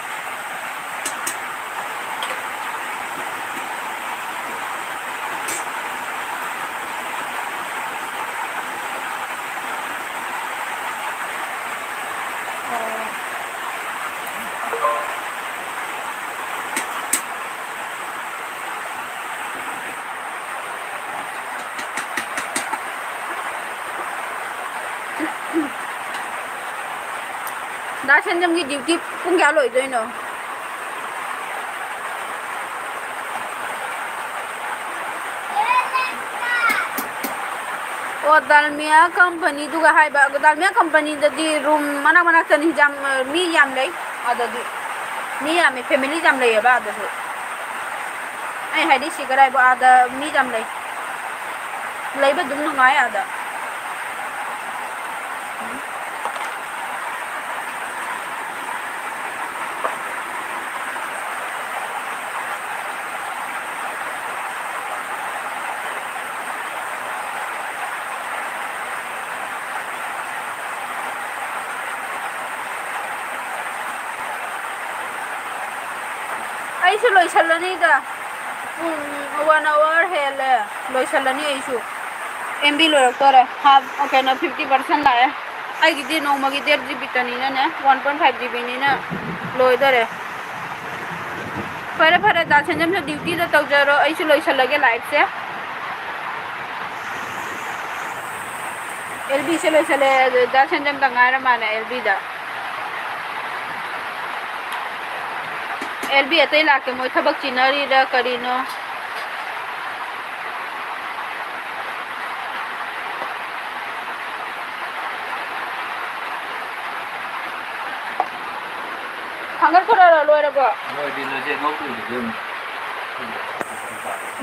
ꯗꯥ ꯁꯦꯟꯖꯝꯒꯤ duty ꯄꯨꯡ ꯀꯌꯥ ꯂꯣꯏꯗꯣꯏꯅꯣ? ꯑꯣ, ꯗꯥꯜꯃꯤꯌꯥ company ꯗꯨꯒ ꯍꯥꯏꯕ꯫ ꯗꯥꯜꯃꯤꯌꯥ company ꯗꯗꯤ room ꯃꯅꯥꯛ ꯃꯅꯥꯛꯇꯅꯤ, ꯌꯥꯝ, ꯃꯤ ꯌꯥꯝ ꯂꯩ ꯑꯗꯗꯤ꯫ ꯃꯤ ꯌꯥꯝꯃꯦ, family ꯌꯥꯝ ꯂꯩꯌꯦꯕ ꯑꯗꯁꯨ꯫ ꯑꯩ ꯍꯥꯏꯗꯤ ꯁꯤꯒꯔ ꯍꯥꯏꯕꯨ ꯑꯥꯗ ꯃꯤ ꯌꯥꯝ ꯂꯩ꯫ ꯂꯩꯕ ꯑꯗꯨꯝ ꯅꯨꯡꯉꯥꯏ ꯑꯥꯗ꯫ ꯑꯩꯁꯨ ꯂꯣꯏꯁꯜꯂꯅꯤꯗ꯫ ꯄꯨꯡ one hour ꯍꯦꯜꯂꯦ꯫ ꯂꯣꯏꯁꯜꯂꯅꯤ ꯑꯩꯁꯨ꯫ MB ꯂꯣꯏꯔꯛꯇꯣꯔꯦ꯫ Half, ꯀꯩꯅꯣ, fifty percent ꯂꯥꯛꯑꯦ꯫ ꯑꯩꯒꯤꯗꯤ ꯅꯣꯡꯃꯒꯤ dead GB ꯇꯅꯤꯅꯅꯦ, one point five GB ꯅꯤꯅ ꯂꯣꯏꯗꯣꯔꯦ꯫ ꯐꯔꯦ, ꯐꯔꯦ, ꯗꯥ ꯁꯦꯟꯖꯝꯁꯨ duty ꯗ ꯇꯧꯖꯔꯣ, ꯑꯩꯁꯨ ꯂꯣꯏꯁꯜꯂꯒꯦ live ꯁꯦ꯫ LB ꯁꯦ ꯂꯣꯏꯁꯜꯂꯦ, ꯑꯗꯨ ꯗꯥ ꯁꯦꯟꯖꯝꯗ ꯉꯥꯏꯔ ꯃꯥꯜꯂꯦ LB ꯗ꯫ LB ꯑꯇꯩ ꯂꯥꯛꯇꯦ, ꯃꯣꯏ ꯊꯕꯛ ꯆꯤꯟꯅꯔꯤꯔ ꯀꯔꯤꯅꯣ꯫ ꯊꯥꯡꯒꯠꯈ꯭ꯔꯦꯔꯣ? ꯂꯣꯏꯔꯕꯣ? ꯂꯣꯏꯗꯤ ꯂꯣꯏꯁꯦ, ꯉꯧꯗꯣꯏꯅꯤ ꯑꯗꯨꯝ꯫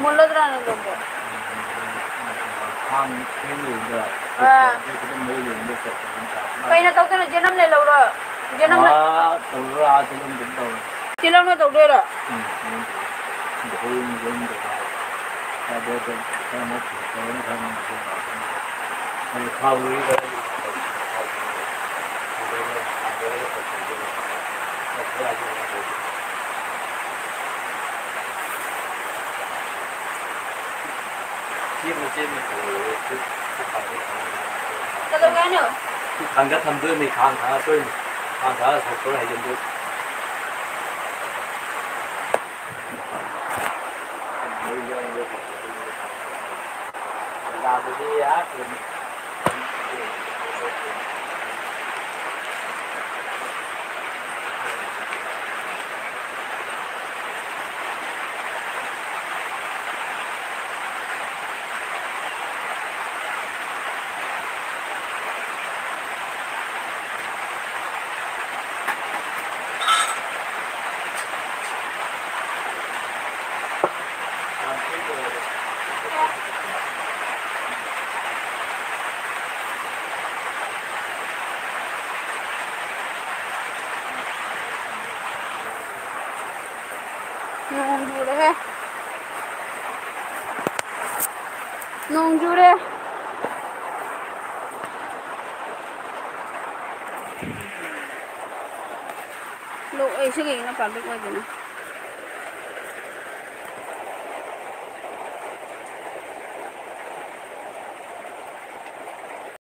ꯃꯨꯜꯂꯗ꯭ꯔꯥꯅꯦ ꯑꯗꯨꯕꯣ? ꯊꯥꯡ ꯊꯦꯡꯂꯨꯕꯗ ꯑꯥ꯫ ꯈꯤꯇꯪ ꯃꯩ ꯂꯩꯔꯝꯕ ꯆꯠꯄ ꯑꯗꯨꯝ ꯆꯥꯕ꯫ ꯀꯩꯅ ꯇꯧꯗꯣꯏꯅꯣ? ꯖꯦꯅꯝ ꯂꯩ ꯂꯧꯔꯣ? ꯖꯦꯅꯝꯅ? ꯑꯥ, ꯇꯧꯔꯣ, ꯑꯥ, ꯖꯦꯅꯝꯗ ꯑꯗꯨꯝ ꯇꯧꯔꯣ꯫ ꯇꯤꯜꯍꯧꯅ ꯇꯧꯗꯣꯏꯔꯣ? ꯎꯝ, ꯎꯝ꯫ ꯃꯈꯣꯏ ꯃꯈꯣꯏ ꯑꯗꯨꯝ ꯇꯧꯔꯣ꯫ ꯑꯗꯨ ꯑꯗꯨꯝ ꯈꯔ ꯃꯈꯩ ꯇꯧꯔꯅꯤ, ꯈꯔ ꯃꯈꯩ ꯇꯧꯔꯅꯤ꯫ ꯑꯗꯨ ꯊꯥꯎ ꯂꯣꯏꯔꯒ ꯀꯩꯗꯧꯒꯦ ꯍꯥꯏꯅꯣ? ꯊꯥꯡꯒꯠ ꯊꯝꯗꯣꯏꯅꯤ, ꯈꯥꯡ ꯊꯥꯡꯒꯠꯇꯣꯏꯅꯤ꯫ ꯈꯥꯡ ꯊꯥꯡꯒꯠ ꯁꯣꯛꯇꯧꯔ ꯍꯩꯖꯤꯟꯗꯣꯏ꯫ ꯅꯣꯡ ꯆꯨꯔꯦꯍꯦ꯫ ꯅꯣꯡ ꯆꯨꯔꯦ꯫ ꯂꯣꯛ ꯑꯩꯁꯨ ꯀꯩꯒꯤꯅꯣ ꯄꯥꯕ꯭ꯂꯤꯛ ꯑꯣꯏꯗꯅ꯫